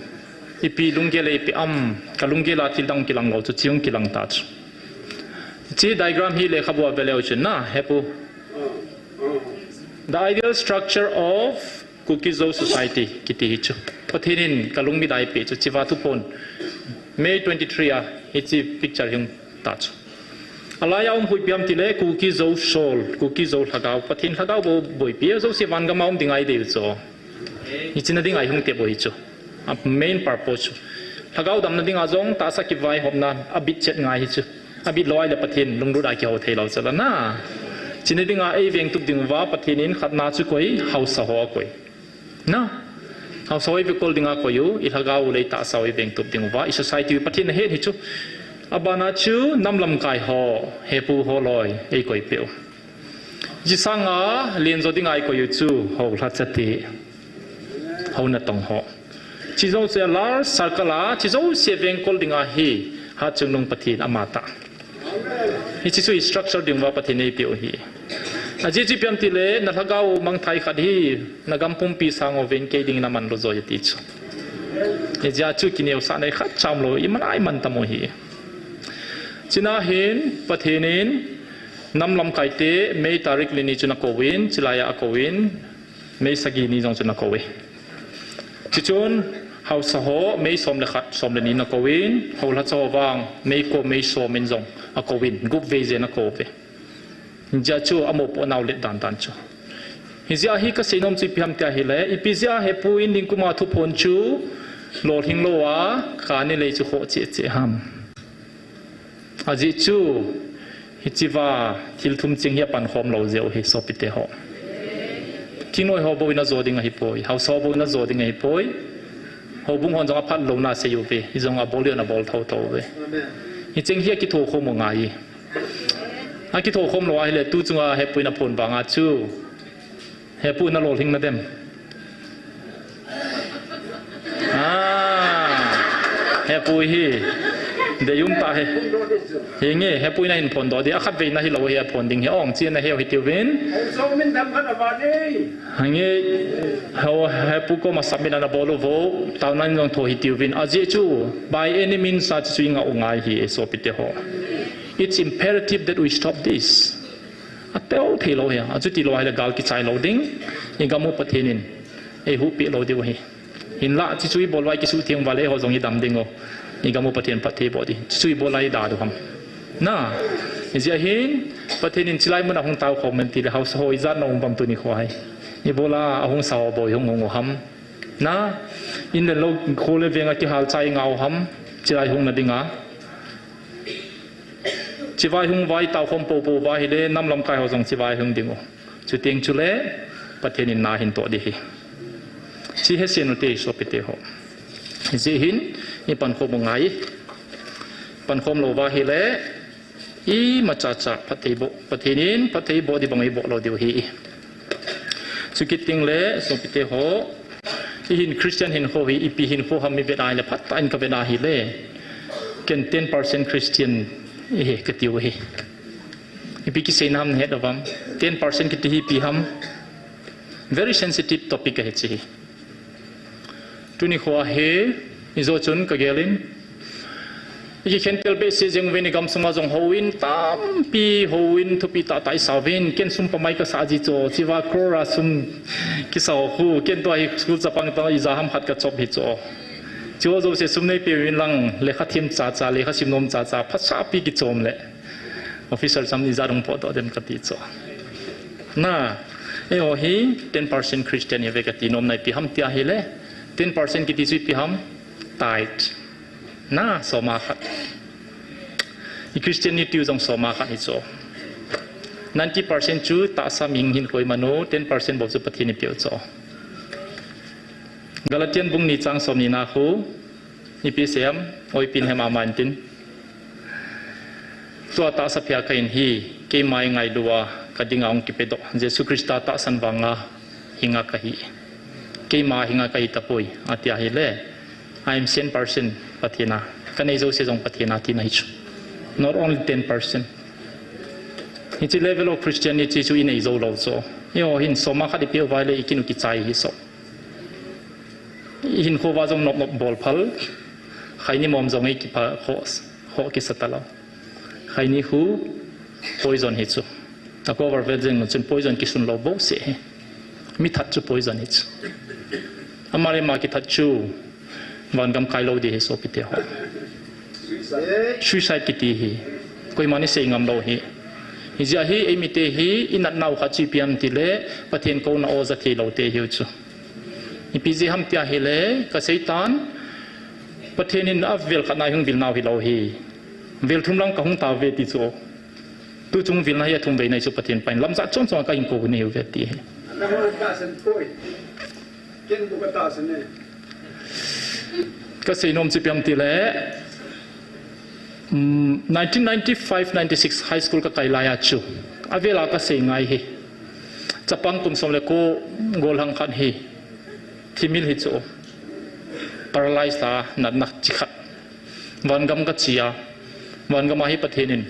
ipi lunggel eipeh am, ka lunggel a thil dang kilang lou chu, chi hung kilang ta chu. Hiche diagram hi lekhabua veleu chun na, hepu. The ideal structure of Kuki-Zo society kiti hi chu. Pathen in kalungmit a eipeh chu chiva thuphon. May twenty-three a hiche picture hi hung ta chu. Alai a um koi ipi ham tile Kuki-Zo sol, Kuki-Zo lhagao, Pathen lhagao bou boipi, jouse vangam a um ding a idei u chu. Hiche na ding a ihung tep u hi chu. A main purpose chu. Lhagao damna ding a jong tahsa kivaihopna abit chet ngai hi chu. Abit lou ahile Pathen lunglut a kihou thei lou chu la na. China dinga eivengtup ding uva Pathen in khatna chu koi, haosa ho akoi. Na, haosa ho eivekol dinga koi u, ilhagao u le itahsa u eivengtup ding uva, i society u Pathen ahet hi chu. Abana chu nam lamkai ho, hepu ho loi, eikoi peh u. Hiche sanga lenjo dinga eikoi u chu, houlhacha te, hou natong ho. Hiche jouse a large circle a, hiche jouse vengkol dinga hi, Hatchungnung Pathen amatah. Hiche chu structure ding uva Pathen in eipeh u ahi. Ajeh chu ipi ham itile, nalhagao u mangthai khat hi, nagam pumpi sang uvin kei dingin aman lou joi ati chu. Hijeh a chu kineosahna khatcha umlou, iman a iman tam u ahi. China hin, Pathen in, nam lamkai te, May tarik li ni chun akouvin, chulai a akouvin, May sagi ni jong chun akou e. Chuchun, haosa ho, May som le khat, som le ni in akouvin, houlhacha ho vang, May ko, May som in jong akouvin, gup vei jen akouve. Hijeh chu amopohnau let dandan chu. Hijeh a hi kaseinom chu ipi ham tia ahile, ipi jeh a hepu in ningkuma thuphon chu lolhing lou a, kani lei chu khoh cheh cheh ham. Ajeh chu, hichea thil thum cheng hi apankhom lou jeh u ahi sopite ho. Thingnoi ho bou in ajo ding ahipoi, haosa ho bou in ajo ding ahipoi. Houbung hon jong aphat louna asei uve, hijong abol u ana bol thotho uve. Hicheng hi akithokhom u ngai. Akithokhom lou ahile, tu chunga hepu in aphon vanga chu. Hepu nalolhing nadem. Ah, hepu hi. Deium tah hi. Hinge, hepu in ahin phondoh ding. Akhatvei na hilou hi aphon ding hi. Ong, chena heu hitiuvin. Hange, ho, hepu koma submit ana bol u vo. Taona in jong tho hitiuvin. Ajeh chu, by any means, a chu inga u ngai hi, e sopite ho. It's imperative that we stop this. Ateo thei lou hi, achuti lou ahile gal kichai lou ding, igam u Pathen in, eihuhpeh lou diu ahi. Hinlah, chuchu ibol uva kisuhtheng uva le eiho jong idam ding u. Igam u Pathen phatthei boh ding, chuchu ibol uva idam diu ham. Na, hijeh hin, Pathen in chulai mun a hung taokhom in tile haosa ho ijat na um uvem tuni kho hi. Ibola ahung sa ho bou ihung hung u ham. Na, in le lou kho le veng a kihal chai ngau ham, chulai hung na dinga. Chivai hung uva itaokhom poupou uva ahile, nam lamkai ho jong chivai hung ding u. Chuteng chule, Pathen in na ahin toh ding ahi. Chu hesen u hite sopite ho. Hijeh hin, ipankhom u ngai. Pankhom lou uva ahile, imacha cha phatthei boh. Pathen in, phatthei boh ding bang eiboh lou diu ahi. Chukit teng le, sopite ho, ihin Christian hinkho hi, ipi hinkho ham ivet a ahile, phatah in kavet a ahile. Ken ten percent Christian ihi katiu ahi. Ipi kiseina ham nahet uvam. Ten percent kiti hi ipi ham. Very sensitive topic ahi chu hi. Tuni kho hi, ijo chun kagel in. Ikikhentel behseh jeng uvin igamsunga jong houin tampi, houin thupi tahtah isauvin, ken sum pamai kasah ji chu, chua crore a sum kisah khu, ken tua hi school chapang toh ija ham khat kachop hi chu. Chua jouse sum neipeuvin lang, lekha them chacha, lekha simnom chacha, phasapi kichom le. Officer cham ijat hung potdoh dem kati chu. Na, eiho hi ten percent Christian ihiuve kati nom na ipi ham tia ahile, ten percent kiti chu ipi ham, tithe. Na, soma khat. I Christianity u jong soma khat hi chu. Ninety percent chu tahsa mihing hinkho imanu, ten percent bou chu Pathen in eipeu chu. Galatian bung ni chang somni na khu, ipi asei em, oipin hem ama intin. Tua tahsa phia kahin hi, keima eingailua, kadinga hung kipedoh, Jesu Christa tahsan vanga hinga kahi. Keima hinga kahi tapoi, ati ahile, I am sent person Pathen a. Kanei jouse jong Pathen a tina hi chu. Not only ten percent. Hiche level of Christianity chu inei jou lou chu. Eiho hin soma khat ipeuva ahile ikin u kichai hi chu. Ihinkho uva jong nop nop bol phal. Khaini mom jong eikipha khoh, khoh kisa talou. Khaini khu poison hi chu. Akover vet jeng chun poison kisun lou bouseh hi. Mi that chu poison hi chu. Ama le ama kithat chu vangam kai lou ding hi sopite ho. Suicide kiti hi. Koiman isei ngam lou hi. Hijeh a hi eimite hi inatnau khat chu ipi ham itile Pathen kouna o ja thei lou te hiu chu. Ipi jeh ham tia ahile, kaseitan, Pathen in avel khat na ihung vil nau hilou hi. Vel thum lang kahung tauve ti chu. Tu chung vilna hi athum vei nei chu Pathen pain lamjat chom chom a kahin kou nei uve ti hi. Nahon tahsan poi. Ken bu katahsan e. Kasei nom chu ipi ham tile, um, nineteen ninety-five ninety-six high school kakai laiya chu, avela kasei ngai hi. Chapang kum som le ko golhang khat hi, thimil hi chu, paralyze la, natna chi khat. Vangam kache a, vangam a hi Pathen in,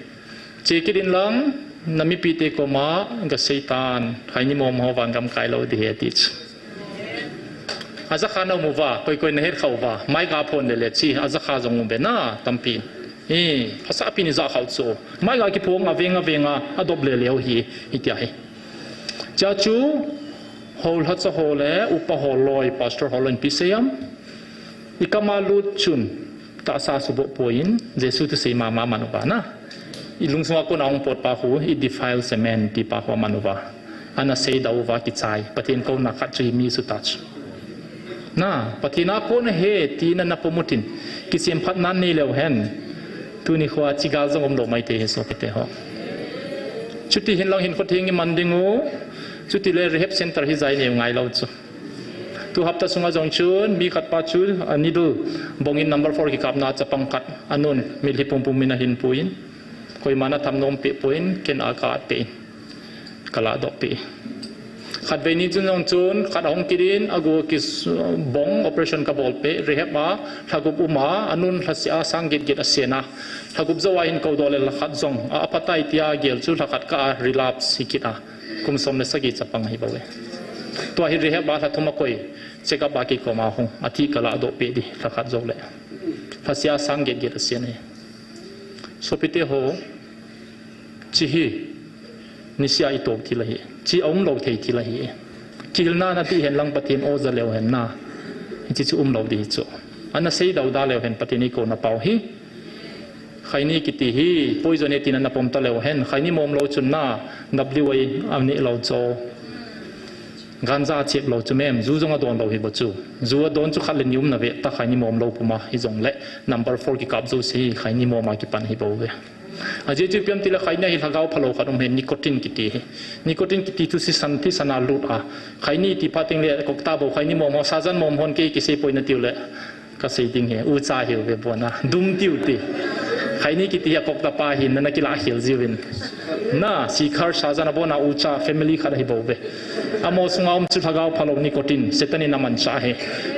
che kit in lang, na mipite koma gasei tan, khaini mom ho vangam kai lou ding ahi ati chu. Ajakha na um uva, koi koi nahet kha uva, mic a phon le le chi, ajakha jong um be na, tampi. Hi, phasah pi in ija kha u chu. Mic a kiphong a veng a veng a, adop le leu hi, hitia hi. Chea chu, hou lhacha ho le, upa ho loi, pastor ho loi in ipi sei ham. I kama lut chun, tahsa suboh poi in, Jesu thusei mama man uva na. I lungsunga kona hung pot pa khu, i defile cement ti pa khu aman uva. Ana seidau uva kichai, Pathen kouna khat chu hi mi suta chu. Na, Pathen a kona ahi, tina na pom utin, kisemphat nan nei leu hen. Tuni khoa chigal jong umlou maithei hi sopite ho. Chuti hin lang hin khotheng iman ding u, chuti le rehab center hi jai nei u ngai lou chu. Tu hapta sunga jong chun, mi khat pa chu, a needle bong in number four kikapna chapang khat, anun, mitlhi pumpum in ahin pui in, koiman athamnom peh poi in, ken a ka at peh in, kala doh peh. Khatvei ni chun jong chun, khat ahung kit in, agu kis-, bong operation kabol peh, rehab a, lhagup um a, anun lhasia sang get get asen a, lhagup jou a hin kou doh le lhakhat jong, a, aphatai tia gel chu lhakhat ka a relapse hi kit a. Kum som le sagi chapang ahi bou e. Tua hi rehab a lha thum akoi, check up a kei koma hung, athi kala doh peh di, lhakhat jou le. Lhasia sang get get asen e. Sopite ho, chi hi, nisea i tok thil ahi. Chi a umlou thei thil ahi. Kihilna nati hen lang Pathen o ja leu hen na. Hichi chu umlou di hi chu. Ana seidau da leu hen Pathen i kouna pau hi. Khaini kiti hi, poison e tina na pom ta leu hen, khaini mom lou chun na, W A ani lou chu. Ganja chep lou chu mem, ju jong adon lou hi bou chu. Ju adon chu khat le ni um na ve, ta khaini mom lou puma, hi jong le, number four kikap jou se hi, khaini mom a kipan hi bou ve. Ajeh chu ipi ham tile khaini hi lhagao phalou khat um hi, nicotine kiti hi. Nicotine kiti thu thisan, thisan a lut a. Khaini ti phat teng le, kok ta bou, khaini mom ho, sajan mom hon kei kisei poi na tiu le. Kasei ding hi, ucha hi uve bon a, dum tiu ti. Khaini kiti hi akok ta pa hi, nana kila khel jiuvin. Na, sikhar sajan a bon a ucha family khat ahi bou ve. Amaho sunga um chu lhagao phalou nicotine, Satan in amanchah hi.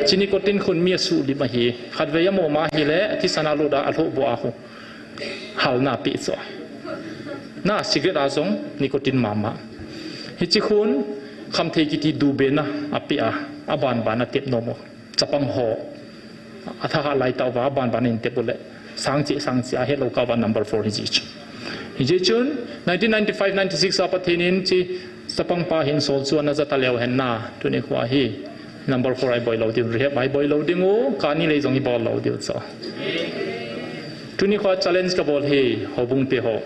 Chi nicotine khun mi asuh lim ahi. Khatvei amom a hile, thisan a lut a, alhoh bou a khu. Halna pe chu. Na, cigarette a jong, nicotine mama. Hichi khun, khamthei kiti dubena, ape a, aban ban a tep nom u. Chapang ho. Athahat lai tah uva, aban ban in tep u le. Sangchi, sangchi, ahet lou kah uva number four hi ji chu. Hi ji chun, nineteen ninety-five ninety-six a Pathen in chi, chapang pa hin sol chu ana ja ta leu hen na, tuni khoa hi. Number four a i boi lou diu, rehab a i boi lou ding u, kani lei jong i bol lou diu chu. Tuni khoa challenge ka bol hi, houbung te ho.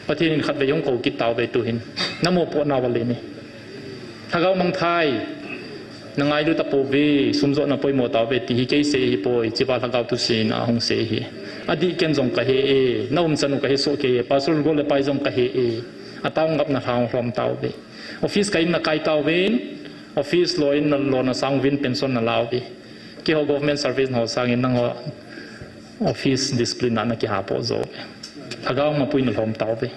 Pathen in khatvei hung kou kit tauve tu hin. Na mopoh nau a le ni. Lhagao mangthai. Na ngailu tapouve, sum jotna poimo tauve, ti hi kei sei hi poi, chiva lhagao thusei in ahung sei hi. Adih ken jong ka he e, na umchan u ka he soh kei e, Pastor Gol le Pai jong ka he e. Atao ngapna lhang lhom tauve. Office ka in na kai tauve in, office lou in na lou na sang uvin pension na lau ve. Keiho government service na ho sangin nangho office discipline na na kiha poh jo ve. Lhagao mapui na lhom tauve.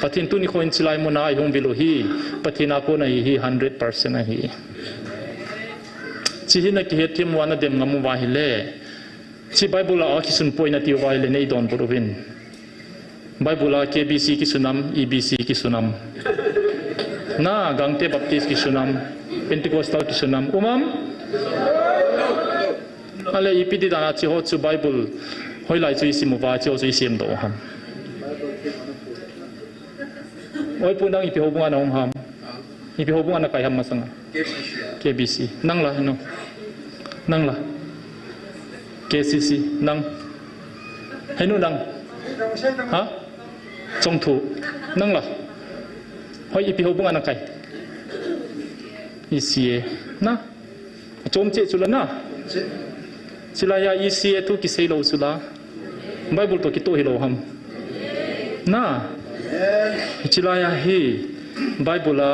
Pathen tuni khoin chilai muna i hung vil u hi, Pathen a kona hi hi hundred percent ahi. Chi hi na kihet thim uva na dem ngam uva hile, chi Bible a kisun poi na ti uva hile nei donbut uvin. Bible a K B C kisun am, E B C kisun am. Na, Gangte Baptist kisun am, Pentecostal kisun am, um am? Ale, ipi ti dan a chi ho chu Bible hoilai chu i sim uva, chi ho chu i sim doh u ham. Oi pu, nang ipi houbung a na um ham? Ipi houbung a na kai ham masang a? K B C. Nang la, no. Nang la. K C C. Nang. Henu nang. Ha? Chongthu. Nang la. Hoi, ipi houbung a na kai? E C A. Na? Chom che chu la na. Chilai a E C A thu kisei lou chu la. Bible to kitoh hi lou ham. Na. Hiche lai a hi Bible a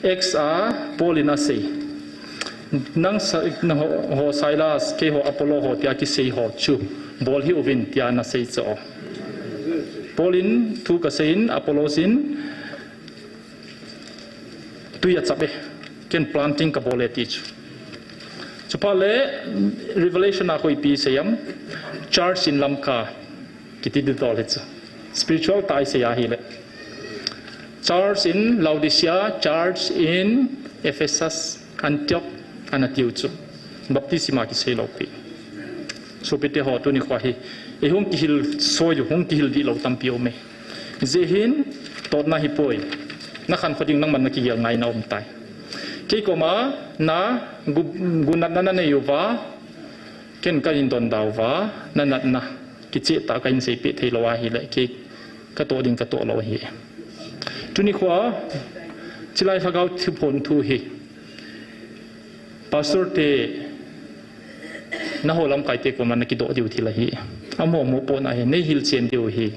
Acts a Paul in asei. Nang sa, nangho, ho Silas, keiho Apollo ho tia kisei ho chu bol hih uvin tia nasei chu. Paul in thu kasei in, Apollos in tui achap e, ken planting kabol e ti chu. Chuphat le Revelation a koi ipi asei em, church in Lamka kiti ding tol hi chu. Spiritual tah a isei ahile. Church in Laodicea, church in Ephesus, Antioch, ana tiu chu. Baptism a kisei lou pi. Sopite ho, tuni kho hi eihung kihil soi u, hung kihil dih lou tampi um e. Hijeh hin, totna hi poi. Nakhankho ding nangman nakigel ngai na um tai. Kei koma, na, gu, gu natna nanei uva, ken kahin donda uva, na natna kicheh tah kahin seipeh thei lou ahile, kei katoh ding katoh lou ahi. Tuni kho a, chulai lhagao thuphon thu hi. Pastor te, naho lamkai te koma nakidoh diu thil ahi. Amaho mopohna hi, neihil chen diu ahi.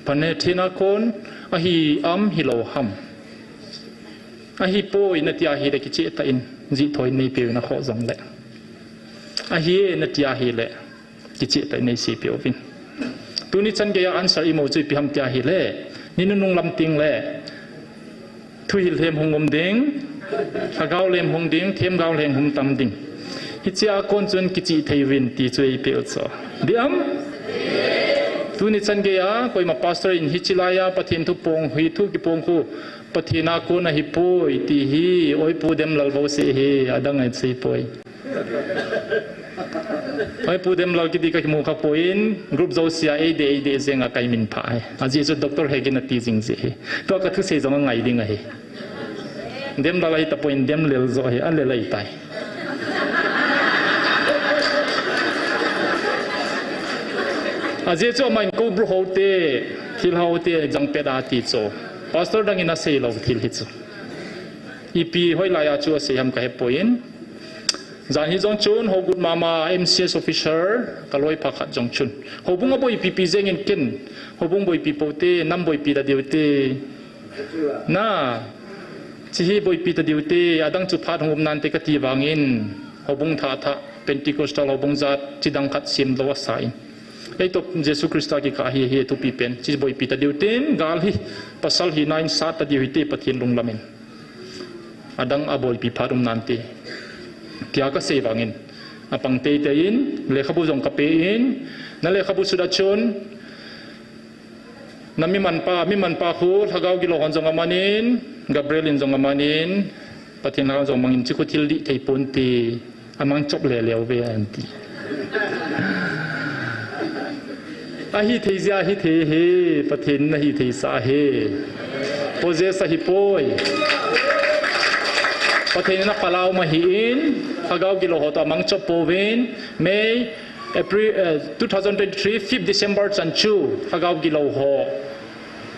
Pathen a kon, ahi am hilou ham. Ahipoi nati ahile kicheh tah in, jih thoi neipeh uvin akhoh jongle. Ahi e nati ahile, kicheh tah in neiseipeh uvin. Tuni chan geiya answer imu chu ipi ham ti ahile, ni nunung lam tengle, thuhil lhem hung um ding, lhagao lhem hung ding, themgao lhem hung tam ding. Hichea kon chun kichih thei uvin ti chu eipeh u chu. Dih am? Tuni chan geiya, koima pastor in hiche laiya Pathen thu pong, hi thu kipong khu, Pathen a kon ahipoi ti hi, oi Pu Demlal bou seh hi, adang aseipoi. Oi Pu Demlal kiti kakimu khapoi in, group jousea eidei, eidei jenga kaimin phah e. Ajeh chu Doctor Hegin ati jing jeh hi. Tua kathusei jong angai ding ahi. Demlal ahitapoi in Demlel joh hi, alel ahitai. Ajeh chu amahin Koubru hote, thil hote jangpet ati chu. Pastor dangin asei lou thil hi chu. Ipi hoilaiya chu asei ham kahepoi in. Jan hi jong chun, hougut mama, M C S officer, kaloipa khat jong chun, houbung aboipipi jengin ken, houbung boipi poute, nam boipi tadiu te. Na, hiche hi boipi tadiu te, adang chu phat hung um nante kati vangin, houbung thah thah, Pentecostal houbung jat, chidang khat semlou asa in. Eitoh Jesu Christa kikah hi, hi thupi pen, hiche boipi tadiu ten, gal hi, pasal hina in sat tadiu hite Pathen lunglam in. Adang aboipi phat um nante. Tia kasei vangin, apang teitei in, lekhabu jong kape in, na lekhabu sut a chun, na mimanpa, mimanpa khu, lhagao gilou hon jong amanin, Gabriel in jong amanin, Pathen lhagao jong amangin, hiche khu thil dih thei ponte, amang chop lele uve anti. Ahithei jeh ahithei hi, Pathen in ahitheisah ahi. Possess ahipoi. Pathen in apalou ma ahin, lhagao gilou ho toh amang chop pouvin, May, April, eh, two thousand twenty-three, fifth December chan chu, lhagao gilou ho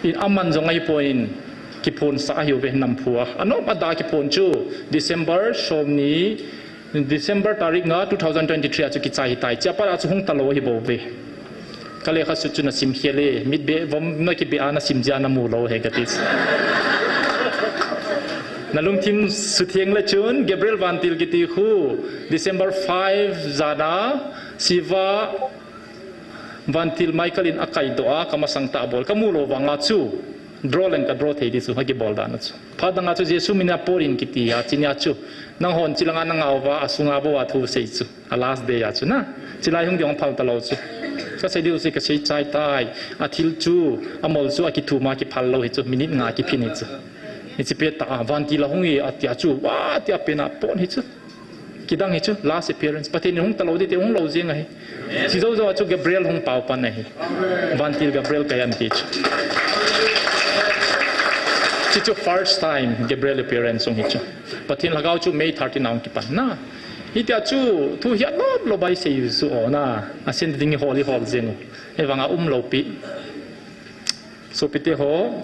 in aman jong ahipoi in, kiphonsah ahiuve namphu a. Anom ada kiphon chu, December somni, December tarik nga two thousand twenty-three a chu kichai hitai. Hichea pat a chu hung talou ahibouve. Ka lekha sut chu nasim khel e, mitbeh vom nakibe a nasim jeh a namu lou ahi kati. Nalungthim sutheng le chun, Gabriel vantil kiti khu, December five jan a, Shiva vantil Michael in akaidoh a, kamasang tah bol, kamu lou vanga chu, draw leng ka draw thei di chu, akibol dan a chu. Phat dang a chu Jesu mina Paul in kiti a, hiche nia chu, nanghon hiche langa nangah uva, asunga bou a thu sei chu, a last day a chu na. Hiche lai hung ding hung phal talou chu. Kasei diu chu kasei chai tai, athil chu, amol chu, akithum a kiphal lou hi chu, minute nga kiphin hi chu. Hiche pet tah a, vantil ahung e, atia chu, wa, tia pen a pon hi chu. Kidang hi chu, last appearance. Pathen in hung talou ding ti hung lou jeng ahi. Hiche jou jou a chu Gabriel hung pao pan ahi. Vantil Gabriel kahi anti chu. Hiche chu first time Gabriel appearance hung hi chu. Pathen lhagao chu May thirteen a hung kipan na. Hitia chu, thu hi alom lom a isei u chu o na. Asen ding ihol ihol jeng u. Ahivanga umlou pi. Sopite ho,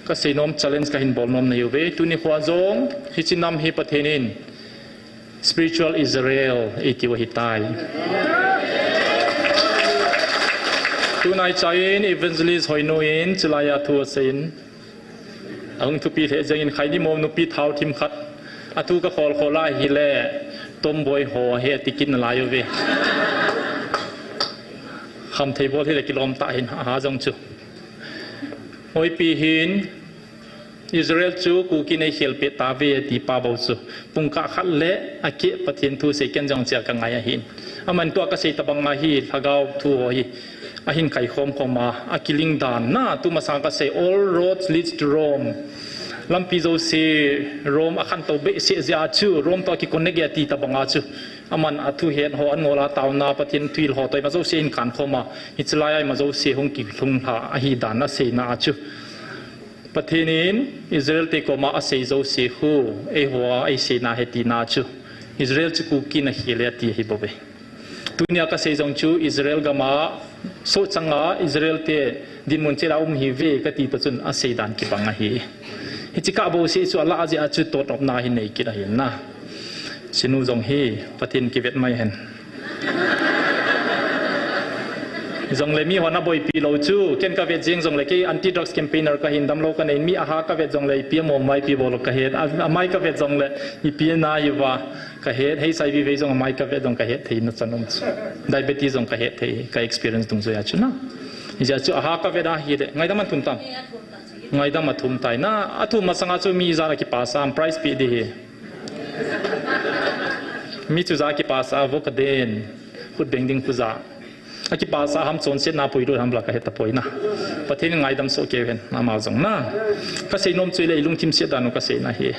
kasei nom challenge kahin bol nom nahiuve. Tuni khoa jong, hiche nam hi Pathen in spiritual Israel eitiu ahitai. Tunai chain Evangelist Hoinu in chilai a thu aseiyin, ahung thupi lheh jengin, Khaini mom nupi thao thim khat, athu ka khol khol a hile, tomboy ho hi ati kit nalai uve. Khamthei bol hile kilom tah hin, aha jong chu. Hoipi hin, Israel chu Kuki nei khel peh tauve ati pa bou chu, pungkah khat le akeh Pathen thu sei ken jong chia ka ngai ahin. Aman tua ka sei tabang ahi, lhagao thu ho hi ahin kai khom khom a, akiling dan na, tu masang ka sei, all roads leads to Rome. Lampi jouse Rome akhantou behseh jeh a chu, Rome to aki connect e ati tabang a chu, aman athu het ho, an ngol a taona, Pathen thuhil ho toh ima jouse ahin kan khom a, hiche lai a ima jouse hung kilhung lha ahi dan aseina a chu. Pathen in Israel te koma asei jouse khu, eiho a eiseina ahi tina chu, Israel chu Kuki in akhel e ati ahi bouve. Tunia ka sei jong chu Israel gam a sohchang a Israel te dinmun chel a um ahiuve kati toh chun asei dan kibang ahi. Hiche kah bouseh chu alah jeh a chu totnopna hi nei kit ahi na. Sinu jong hi Pathen kivet mai hen. Jongle mi hon aboipi lou chu, ken ka vet jeng jongle kei anti drugs campaigner ka hin damlou ka nei, mi aha ka vet jongle ipi a mom vaipi bol ka het, a, amai ka vet jongle ipi a na hiuva ka het, H I V vei jong amai ka vet jong ka het thei na chan um chu. Diabetes jong ka het thei, ka experience dungjuia chu na. Hijeh a chu aha ka vet ahile, ngaidam athum tam. Ngaidam athum tai na, athum masanga chu mi ijat a kipa sa am, prize pe ding hi. Mi chu ja kipa sa vo ka den, khut beng ding khu ja. Akipa sa ham chonsetna puilut ham la ka het tapoi na. Pathen in ngaidam soh keu hen, amau jong na. Ka sei nom chu le, i lungthim set dan u ka seina hi.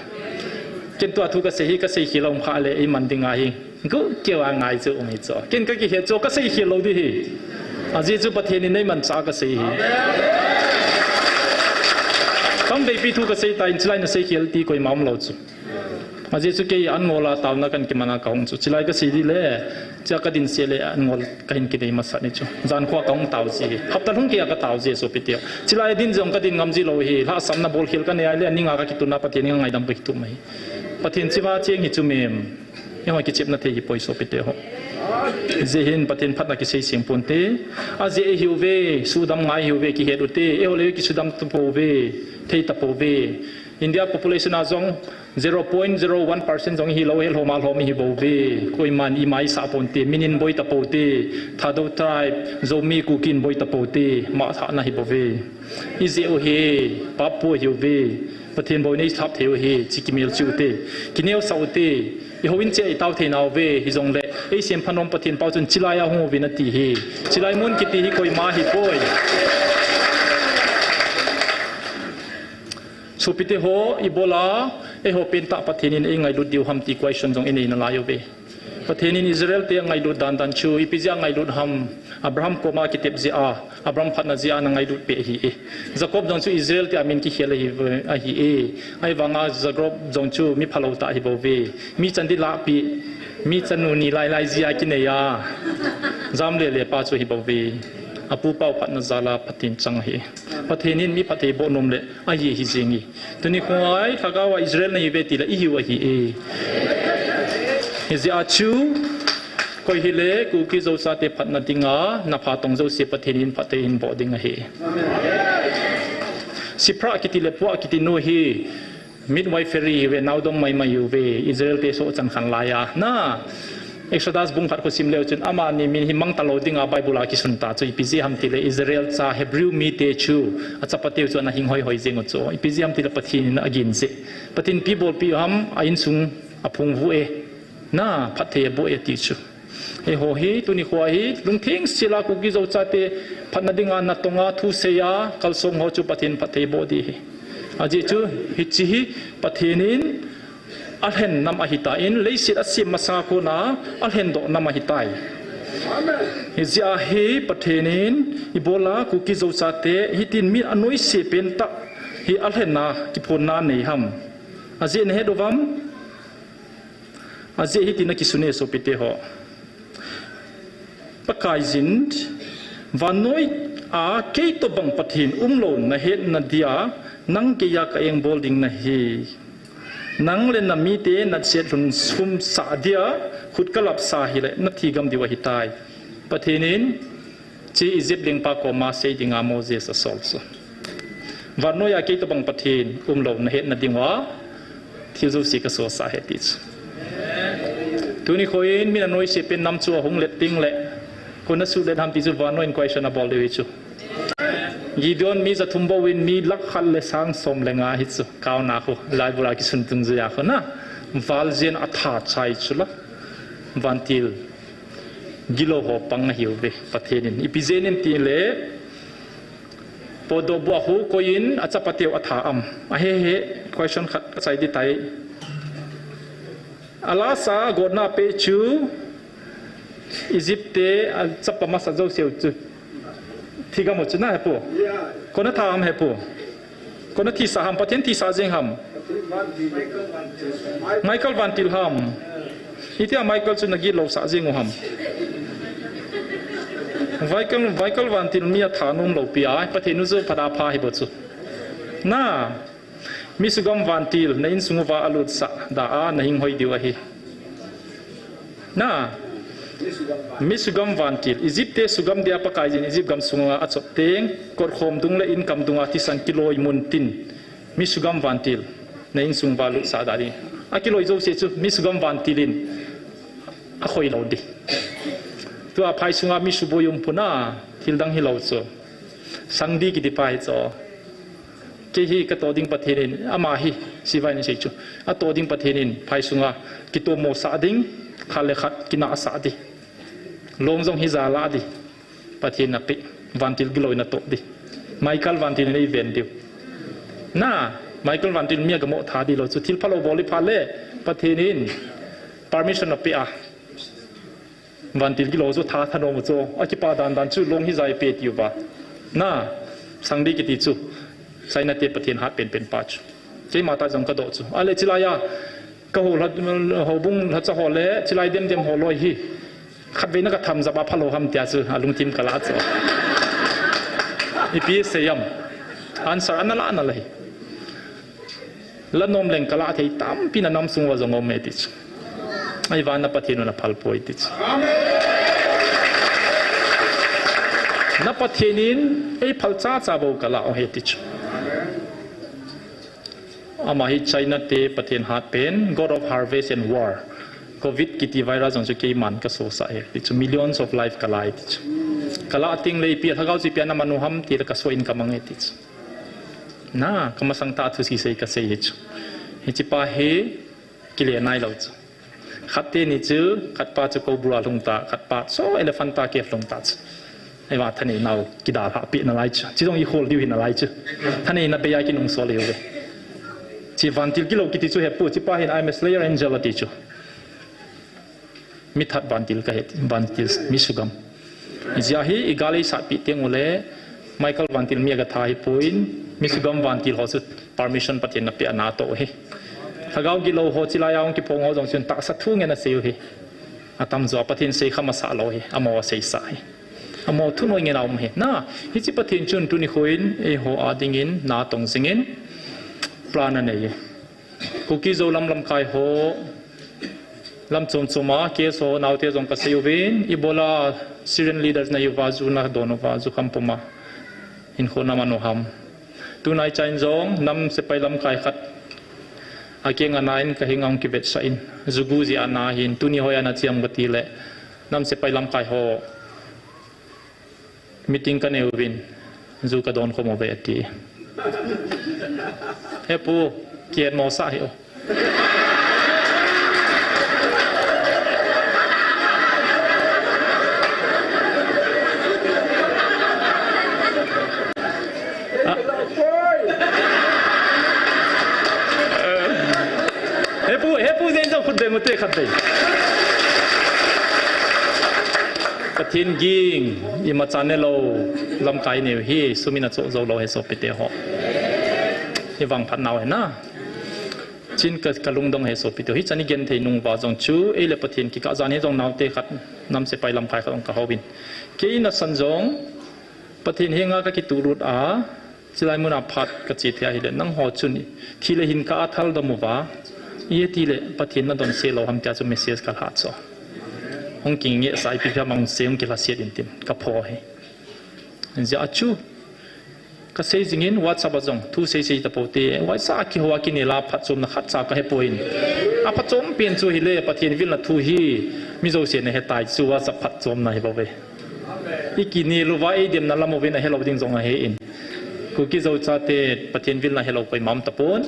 Ken tua thu ka sei hi, ka sei khel a um kha le, i man ding ahi. Gu keu a ngai chu um hi chu. Ken ka kihet chu, ka sei khel lou ding hi. Ajeh chu Pathen in eimanchah a ka sei hi. Tam veipi thu ka sei tan, chulai na sei khel ti koima um lou chu. Ajeh chu kei an ngol a taona kan kiman a ka hung chu. Chulai ka sei ding le, chia ka din seh le an ngol ka hin kinei masat ni chu. Jan khua ka hung tao ji hi. Hapta lhung kei a ka tao ji sopi te. Chulai din jong ka din ngam ji lou hi. Lhahsamna bol khel ka nei a le, a ning a ka kituna Pathen in ngaidam ka kitu mai. Pathen chiva cheng hi chu mem. Eiho kichepna thei hi poi sopi te ho. Hijeh hin Pathen phatna kisei seng ponte. Ajeh ihiuve, sudam ngai ihiuve, kihet ute. Eiho le kisudam tapouve, thei tapouve. India population a jong zero point zero one percent jong ihi lou, helhom a lhom ihi bouve. Koiman ima isah ponte, min in boi tapoute, Thadou tribe, Zomi Kuki in boi tapoute, mah thahna hi bouve. Ijeh u hi, pap pu ihiuve, Pathen boina i lhap thei u hi, chi kimel cheh ute, kineosah ute, i houin cheh a i tao thei nauve, hijongle, ei sempha nom Pathen pau chun chilai a hung uvin ati hi, chilai mun kiti hi koima hi poi. Sopite ho, ibola, eiho pentah Pathen in ei ngailut diu ham ti question jong i nei nalai uve. Pathen in Israel te angailut dan dan chu, ipi jeh a ngailut ham, Abraham koma kitep jeh a, Abraham phatna jeh a ana ngailut peh ahi e. Jacob jong chu Israel te a min kikhel ahi, ahi e. Ahivanga Jacob jong chu mi phalou tah ahi bouve. Mi chan ding lahpeh, mi chanu ni lai lai jeh a kinei a. Jam le le pa chu ahi bouve. Apu pau phatna jal a Pathen chang ahi. Pathen in mi phattheiboh nom le, ahi hi jeng e. Tuni khongai, lhagao a Israel nahiuve tile ihiu ahi e. Hijeh a chu, koi hile, Kuki Zo chate phatna dinga, na phatong jouse Pathen in phatthei hin boh ding ahi. Siphrah kiti le puah kiti nu hi, midwifery ihiuve, naodom maimai ihiuve, Israel te sohchan khan lai a. Na, Exodus bung khat khu sim leu chun, amani min hi mang talou dinga Bible a kisun ta chu, ipi jeh ham tile Israel cha Hebrew mite chu, achapateu chu ana hing hoi hoi jeng u chu. Ipi jeh ham tile Pathen in agin jeh. Pathen ipi bolpeh u ham, a insung aphung vu e. Na, phatthei aboh e ti chu. Eiho hi, tuni khoa hi, lungtheng sela Kuki Zo chate phatna dinga natong a thusei a, kalsong ho chu Pathen phattheiboh ding ahi. Ajeh chu, hiche hi Pathen in alhen nam ahitan, leiset asem masanga kona alhen doh nam ahitai. Hijeh a hi Pathen in ibola Kuki Zo chate hitin mi anoise pentah hi alhen a kiphonna nei ham. Ajeh nahet uvam? Ajeh hitin akisun e sopite ho. Pakaiyin, vannoi a kei tobang Pathen umlou nahetna dia, nang keiya ka engbol ding nahi. Nang le namite nasetlhun sumsah dia, khut kalapsa hile, nathi gam diu ahitai. Pathen in, Hiche Egypt lengpa koma sei dinga Moses asol chu, vannoiya kei tobang Pathen umlou nahetna dinga thil jouse kasosah ahi ti chu. Tuni khoin mi nanoise pen nam chu ahung let ding le, kona suhlet ham ti chu vannoiyin question abol diu ahi chu. Gideon mi jathum bouvin mi lakh khat le sang som le nga hi chu, kauna khu, laibula kisun dungjuiya khu na, val jen atha chai chu la, vantil gilou ho pang ahiuve. Pathen in ipi jeh in tile, potdoh bu a khu koiyin achapateu atha am? Ahehe, question khat kachai ding tai. Alasa gotna apeh chu Egypt te achapa masa jouseu chu thigam u chu na hepu. Kona tha am hepu? Kona thisah ham, Pathen thisah jeng ham? Michael vantil ham? Hitia Michael chu nagilousah jeng u ham? Michael, Michael vantil mi atha nom lou pi a, Pathen u chu phada pha hibou chu. Na, mi sugam vantil na insung uva alutsah da a nahing hoi diu ahi. Na, mi sugam vantil, Egypt te sugam dia Pakaiyin Egypt gam sunga achot teng, kotkhom dung le inkam dunga thisan kiloi mun tin, mi sugam vantil na insung uva lutsah da ding. Akiloi jouse chu mi sugam vantil in akhoi lou ding. Tua phai sunga mi suboi um puna, thil dang hilou chu. Sangdi kiti pa hi chu. Kei hi katoh ding Pathen in, ama hi, sivai in asei chu, atoh ding Pathen in phai sunga kitomosah ding, khat le khat kinahsah ding, long jong hija lah ding, Pathen in apeh, vantil gilou in atoh ding. Michael vantil in eiven diu. Na, Michael vantil mi agamo tha ding lou chu, thil phalou bol i phat le, Pathen in permission apeh a. Vantil gilou chu tha thanom u chu, akipa dan dan chu long hija eipeh tiuva. Na, Sangdi kiti chu, China te Pathen hat penpen pa chu, keima tah jong kadoh chu. Ahile chilaiya kahou lha, houbung lhacha ho le chilai demdem ho loi hi khatvei na katham jep a phalou ham tia chu alungthim kalah chu. Ipi sei am? Answer ana lah ana lah hi. Lah nom leng kalah thei tampi na nam sung uva jong aume ti chu. Ahivangin na Pathen u naphal poi ti chu. Na Pathen in eiphal chacha bou kalah u ahi ti chu. Ama hi China te Pathen hat pen, God of harvest and war. Covid kiti virus jong chu keiman kasosah ahi ti chu. Millions of life kalah e ti chu. Kalah teng le ipi a lhagao chu ipi a naman u ham tile kasoh in kamang e ti chu. Na, kamasang tah a thu sisei kasei hi chu. Hiche pa hi kile nailou chu. Khat teni chu, khat pa chu cobra lhung ta, khat pa chu elephant ta cave lhung ta chu. Ahivang thaneina u kidalhah peh nalai chu. Hiche jong ikhol diu hi nalai chu. Thaneina bei a kinungsol ihiuve. Hiche vantil gilou kiti chu hepu, hiche pa hin I'm a slayer angel ati chu. Mi that vantil kahi, vantil mi sugam. Hijeh a hi igal eisatpeh teng ule, Michael vantil mi agatha hipon, mi sugam vantil ho chu permission Pathen in apeh a natoh u ahi. Lhagao gitlou ho chilai a hung kiphong ho jong chun tahsa thu ngen asei u ahi. Atamjo a Pathen seikham asah lou ahi, amaho aseisah ahi. Amaho thunoi ngen a um ahi. Na, hiche Pathen chun tuni nikho in eiho a dingin natong jingin plan anei e. Kuki Zo lam lamkai ho, lam chom chom a case ho naote jong kasei uvin, ibola Syrian leaders nahiuva, ju nadon uva, ju kham puma hinkho naman u ham? Tunaicha in jong nam sepai lamkai khat akeng ana in kahenga hung kivetsah in, ju gu jeh a ana ahin, tuni hoiya nache ham katile, nam sepai lamkai ho meeting kanei uvin, ju kadon khom uve ati. Hepu, kihetmosah hih o. Hepu, hepu jeng jong khut beng ute khatvei. Pathen ging, imacha nelou lamkai inei u hi, sum in achoh joulou ahi sopite ho. Ivangphat nau ahi na. Chuin ka, kalungdong ahi sopite ho. Hichan igenthei nung uva jong chu, eile Pathen kikah jan hi jong naote khat, nam sepai lamkai khat jong kahouvin. Kei nasan jong, Pathen henga kakituhlut a, chulai muna phat kache thei ahile, nangho chun thi le hin kah a thaldom uva, ihetile Pathen nadonse lou ham tia chu message kalhah chu. Hung kingehsah ipi ham ahung sei hung kilhaset intin, kapho ahi. Jeh a chu kasei jingin WhatsApp a jong thu seisei tapoute, WhatsApp a kihou a kinel a phatchomna khatcha kahepoi. Aphatchom pen chu hile Pathen vilna thu hi mi jousen ahetai chu WhatsApp phatchomna hibouve. Ikinel uva eidemna lam uvin ahelou ding jong ahin. Kuki Zo chate Pathen vilna helou koima um tapon.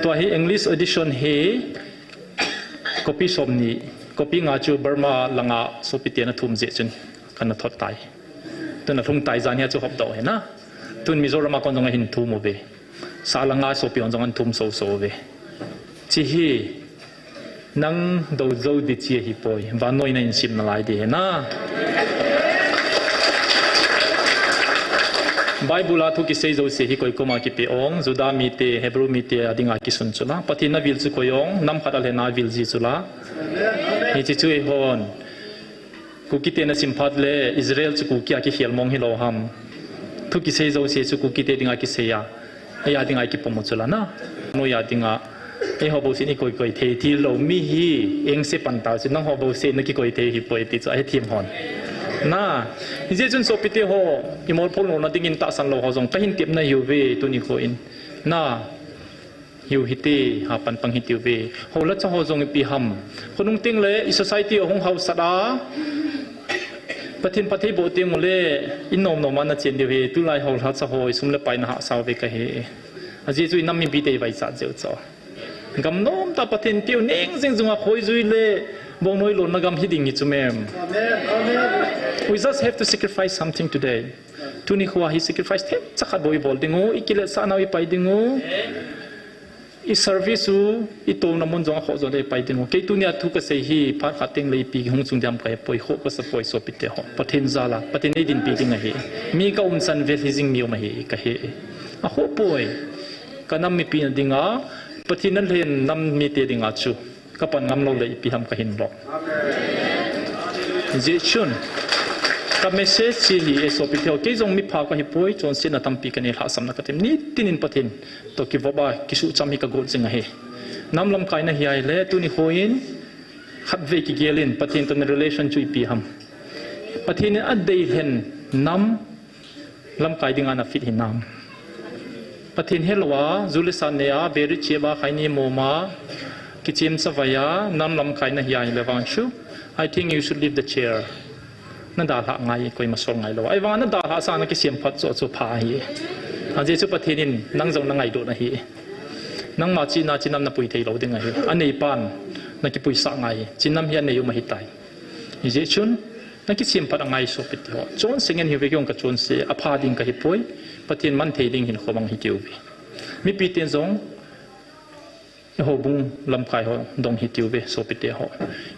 Tua hi English edition hi copy somni, copy nga chu Burma langa sopite ana thum jeh chun kana thot tai. Tun alhung tai jan hia chu hopdoh hina. Tun Mizoram a kon jong ahin thum uve. Sa langa sopi hon jong ahin thum soso uve. Chi hi nang dou jou di chi ahipoi. Vannoi nahin sim nalai di hina. Bible a thu kisei jouse hi koi koma kipe ong, Juda mite, Hebrew mite adinga kisun chula. Pathen navil chu koi ong, nam khat alhen a vil ji chula. Hiche chu eihon Kukite nasim phat le Israel chu Kuki a kikhel mong hilou ham? Thu kisei jouse chu Kukite dinga kisei a, eia dinga kipom u chula na. Noia dinga eiho bousen ikoi koi thei thil lou mi hi engse pan tau chu, nangho bousen nakikoi thei hipoi ti chu ahethem hon. Na, hijeh chun sopite ho, imolphong louna dingin tahsan lou ho jong kahin tepna hiuve tuni khoin. Na, hiu hite, hapan pang hitiuve. Houlacha ho jong ipi ham? Khonung tengle i society ahung haosat a, Pathen phatthei boh tengule, inom nom a nachen diu hi, tulai houlacha ho isum le pai nahahsa uve kahe. Ajeh chu inam mipite ivaichat jeh u chu. Gam nomtah Pathen tiu neng jing junga khoijui le bongnoi lonna gam hiding hi chu mem. We just have to sacrifice something today. Tuni khoa hi sacrifice themcha khat bou ibol dingu, ikiletsah nau ipai dingu. I service u, itouna mun jong akhoh jo le ipai dingu. Kei tunia thu kasei hi phat khat tengle ipi hung chung diham kahepoi, khoh kasapoi sopite ho. Pathen jal a, Pathen eidinpi ding ahi. Mi kaumchan vel hijing mi um ahi kahe. Akhohpoi. Kanam mipina dinga, Pathen nalhen nam mite dinga chu kapan ngam loule ipi ham kahin lom. Hijeh chun ka message chu hi e sopite ho, kei jong mipha kahipoi, chonsetna tampi kanei, lhahsamna katem. Nitinin Pathen toh kivop a kisuhcham hi kagot jing ahi. Nam lamkaina hi ahile tuni khoin khatvei kigel in Pathen toh na relation chu ipi ham? Pathen in adeilhen nam lamkai dinga na fit hinam? Pathen helouva, ju le sa nei a, beri chep a, khaini mom a, kichemcha vai a nam lamkaina hi ahile vang chu, I think you should leave the chair. Nadalhah ngai, koima sol ngailou. Ahivanga nadalhah sanga nakisem phat chu chu pha ahi. Ajeh chu Pathen in nang jong nangaidoh ahi. Nangma chihna chinam napui theilou ding ahi. Aneipan nakipuisah ngai. Chinam hi anei um ahitai. Hijeh chun nakisem phat angai sopite ho. Chonse ngen hiuve, kei jong kachonse, apha ding kahipoi. Pathen manthei ding hinkho mang hitiuve. Mipiten jong houbung lamkai ho dong hitiuve sopite ho.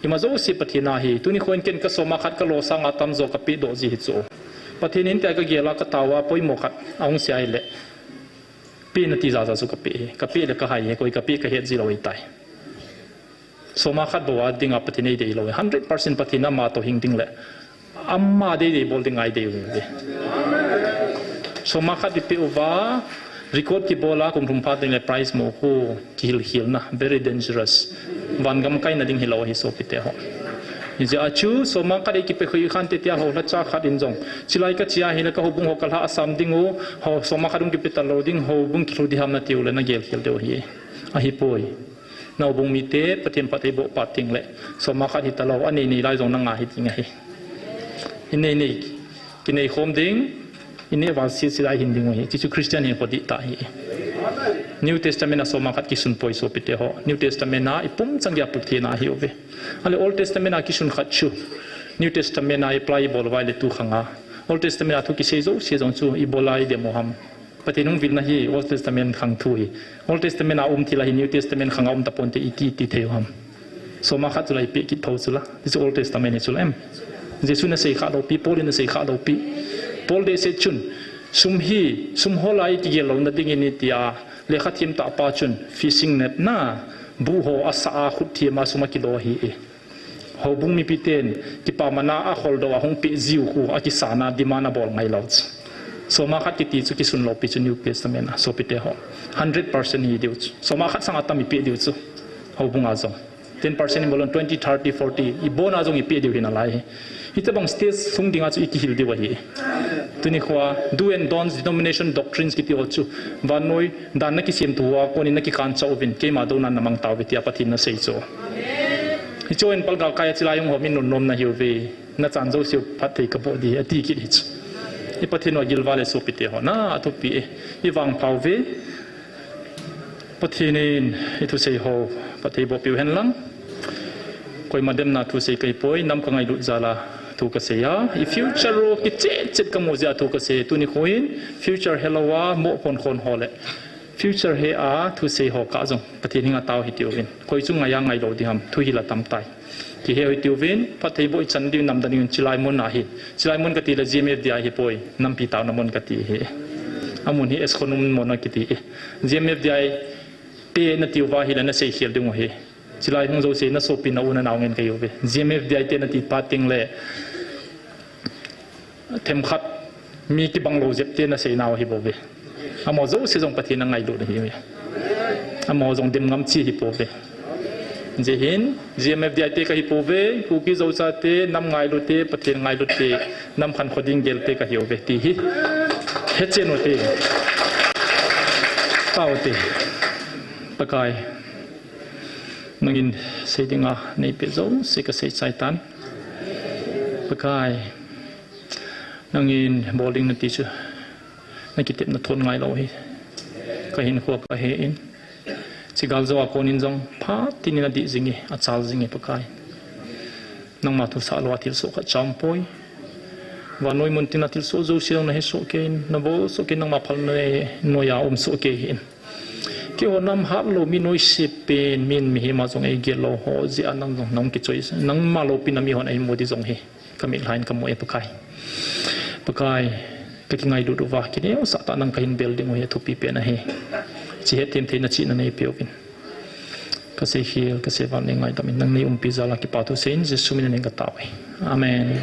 Ima jouse Pathen a ahi. Tuni khoin ken kasoma khat kalo sanga tamjo kapehdoh ji hi chu. Pathen in tia kagel a katao a poimo khat ahung sei ahile, peh in ati jaja chu kapeh hi. Kapeh le kahai hi, koi kapeh kahet ji lou ahitai. Soma khat bou a dinga Pathen eideilou hi. Hundred percent Pathen in ama toh hing ding le ama deidei bol ding a eidei uve. Soma khat ipeh uva, record kibol a kum thum phat tengle prize mu khu, kihilkhelna, very dangerous. Vangam kaina ding hilou ahi sopite ho. Hijeh a chu soma khat eikipe khoi khante tia houlacha khat in jong, chulai kache ahile kahoubung ho kalhahsam dingu, ho soma khat hung kipe talou ding, houbung kilhu diham natiu le nagelkhel diu ahi. Ahipoi. Nahoubung mite Pathen phatthei boh phat tengle soma khat hitalou, anei nei lai jong nanga hiding ahi. Inei nei, kinei khom ding, ineh val sese lai hin dingu ahi. Hichu Christian hinkho dihtah ahi. New Testament a soma khat kisunpoi sopite ho. New Testament a ipum chang geiya pukthena ahiuve. Ahile Old Testament a kisun khat chu New Testament a apply ibol uva ahile tu khanga Old Testament a thu kisei jouse jong chu ibola idem u ham? Pathen hung vilna hi Old Testament khang thu hi. Old Testament a um thil ahi, New Testament khanga um taponte, iti ti thei u ham? Soma khat chula ipeh kit thou chula. Hichu Old Testament hi chula em. Jesu nasei khah lou pi, Paul in nasei khah lou pi. Paul dehset chun, sum hi, sum hola ikigel louna dingin itia lekha themtah pa chun fishing net na, bu ho asah a, khut them a sum akilo ahi. Houbung mipiten kipamana a kholdoh a hung peh jiu khu akisana demand abol ngailou chu. Soma khat kiti chu kisun lou pi chu New Testament a sopite ho. Hundred percent hi diu chu. Soma khat sanga tam ipeh diu chu. Houbung a jong. Ten percent ibolon twenty, thirty, forty. Ibona jong ipeh diu hi nalai hi. Hitobang stage sung dinga chu ikihil diu ahi. Tuni khoa, do and don'ts, denomination doctrines kiti ho chu, vannoi dan na kisem tu a konin na kikan chau vin, keima douna na mang tauve tia Pathen in asei chu. Hichu in palgal kai a chilai hung ho min nunnom na hiuve, na chan jouse u phatthei kaboh ding ati kit hi chu. I Pathen u agilva le sopite ho, na athupi e, i vangpha uve. Pathen in i thusei ho phatthei boh piu hen lang. Koima demna thusei kahi poi, nam kangailut jal a thu kasei a. I future u kiche chet kamu jeh a thu kasei, tuni khoin future helou a moh khon khon ho le future he a thusei ho kah jong Pathen henga tao hitiuvin. Koi chu ngai a ngailou ding ham, thuhil atam tai. Kihe hitiuvin, phatthei boh i chan diu namdan in chilai mun ahi. Chilai mun kati le G M F D I hi poi, nampi taona mun kati hi. Amun hi Eskonum mun akiti e. G M F D I te natiu va hile nasei khel ding u ahi. Chilai hung jouse na sopi na u na nao ngen kahiuve. G M F D I te nati pa teng le themkhat mi kibang lou jep te nasei nau ahi bouve. Amaho jouse jong Pathen in angailut ahi. Amaho jong dem ngam chi ahi pouve. Hijeh hin, G M F D I te kahi pouve, Kuki Zo chate, nam ngailu te, Pathen ngailu te, nam khankho ding gel te kahiuve, ti hi. Hechen u te. Tao te. Pakai. Nangin sei dinga neipe jouse kasei chai tan. Pakai. Nangin bol ding nati chu. Na kitepna thon ngailou hi. Kahinkho kahe in. Chigal jou a konin jong phat tin in adih jing e, achal jing e Pakai. Nangma thu sah lou a thilsoh khat cha um poi. Vannoi mun tin a thilsoh jouse jong nahe soh kei in, nabol soh kei in, nangma phalna noiya um soh kei hih in. Keiho nam hatlou mi noise pen, min mihem a jong eigel lou ho jeh a nang jong nahung kichoi, nangma loupina mihon eimu ding jong hi. Kamit lhaiyin kamu e Pakai. Pakai, kakingailut uva, kineosah tah nang kahin bel ding u hi athupi pen ahi. Hiche hethem theina chihna neipeuvin. Kasei khel, kasei val neingaidam in, nang neiumpi jal a kipa thu seiyin, Jesu min in katao e. Amen.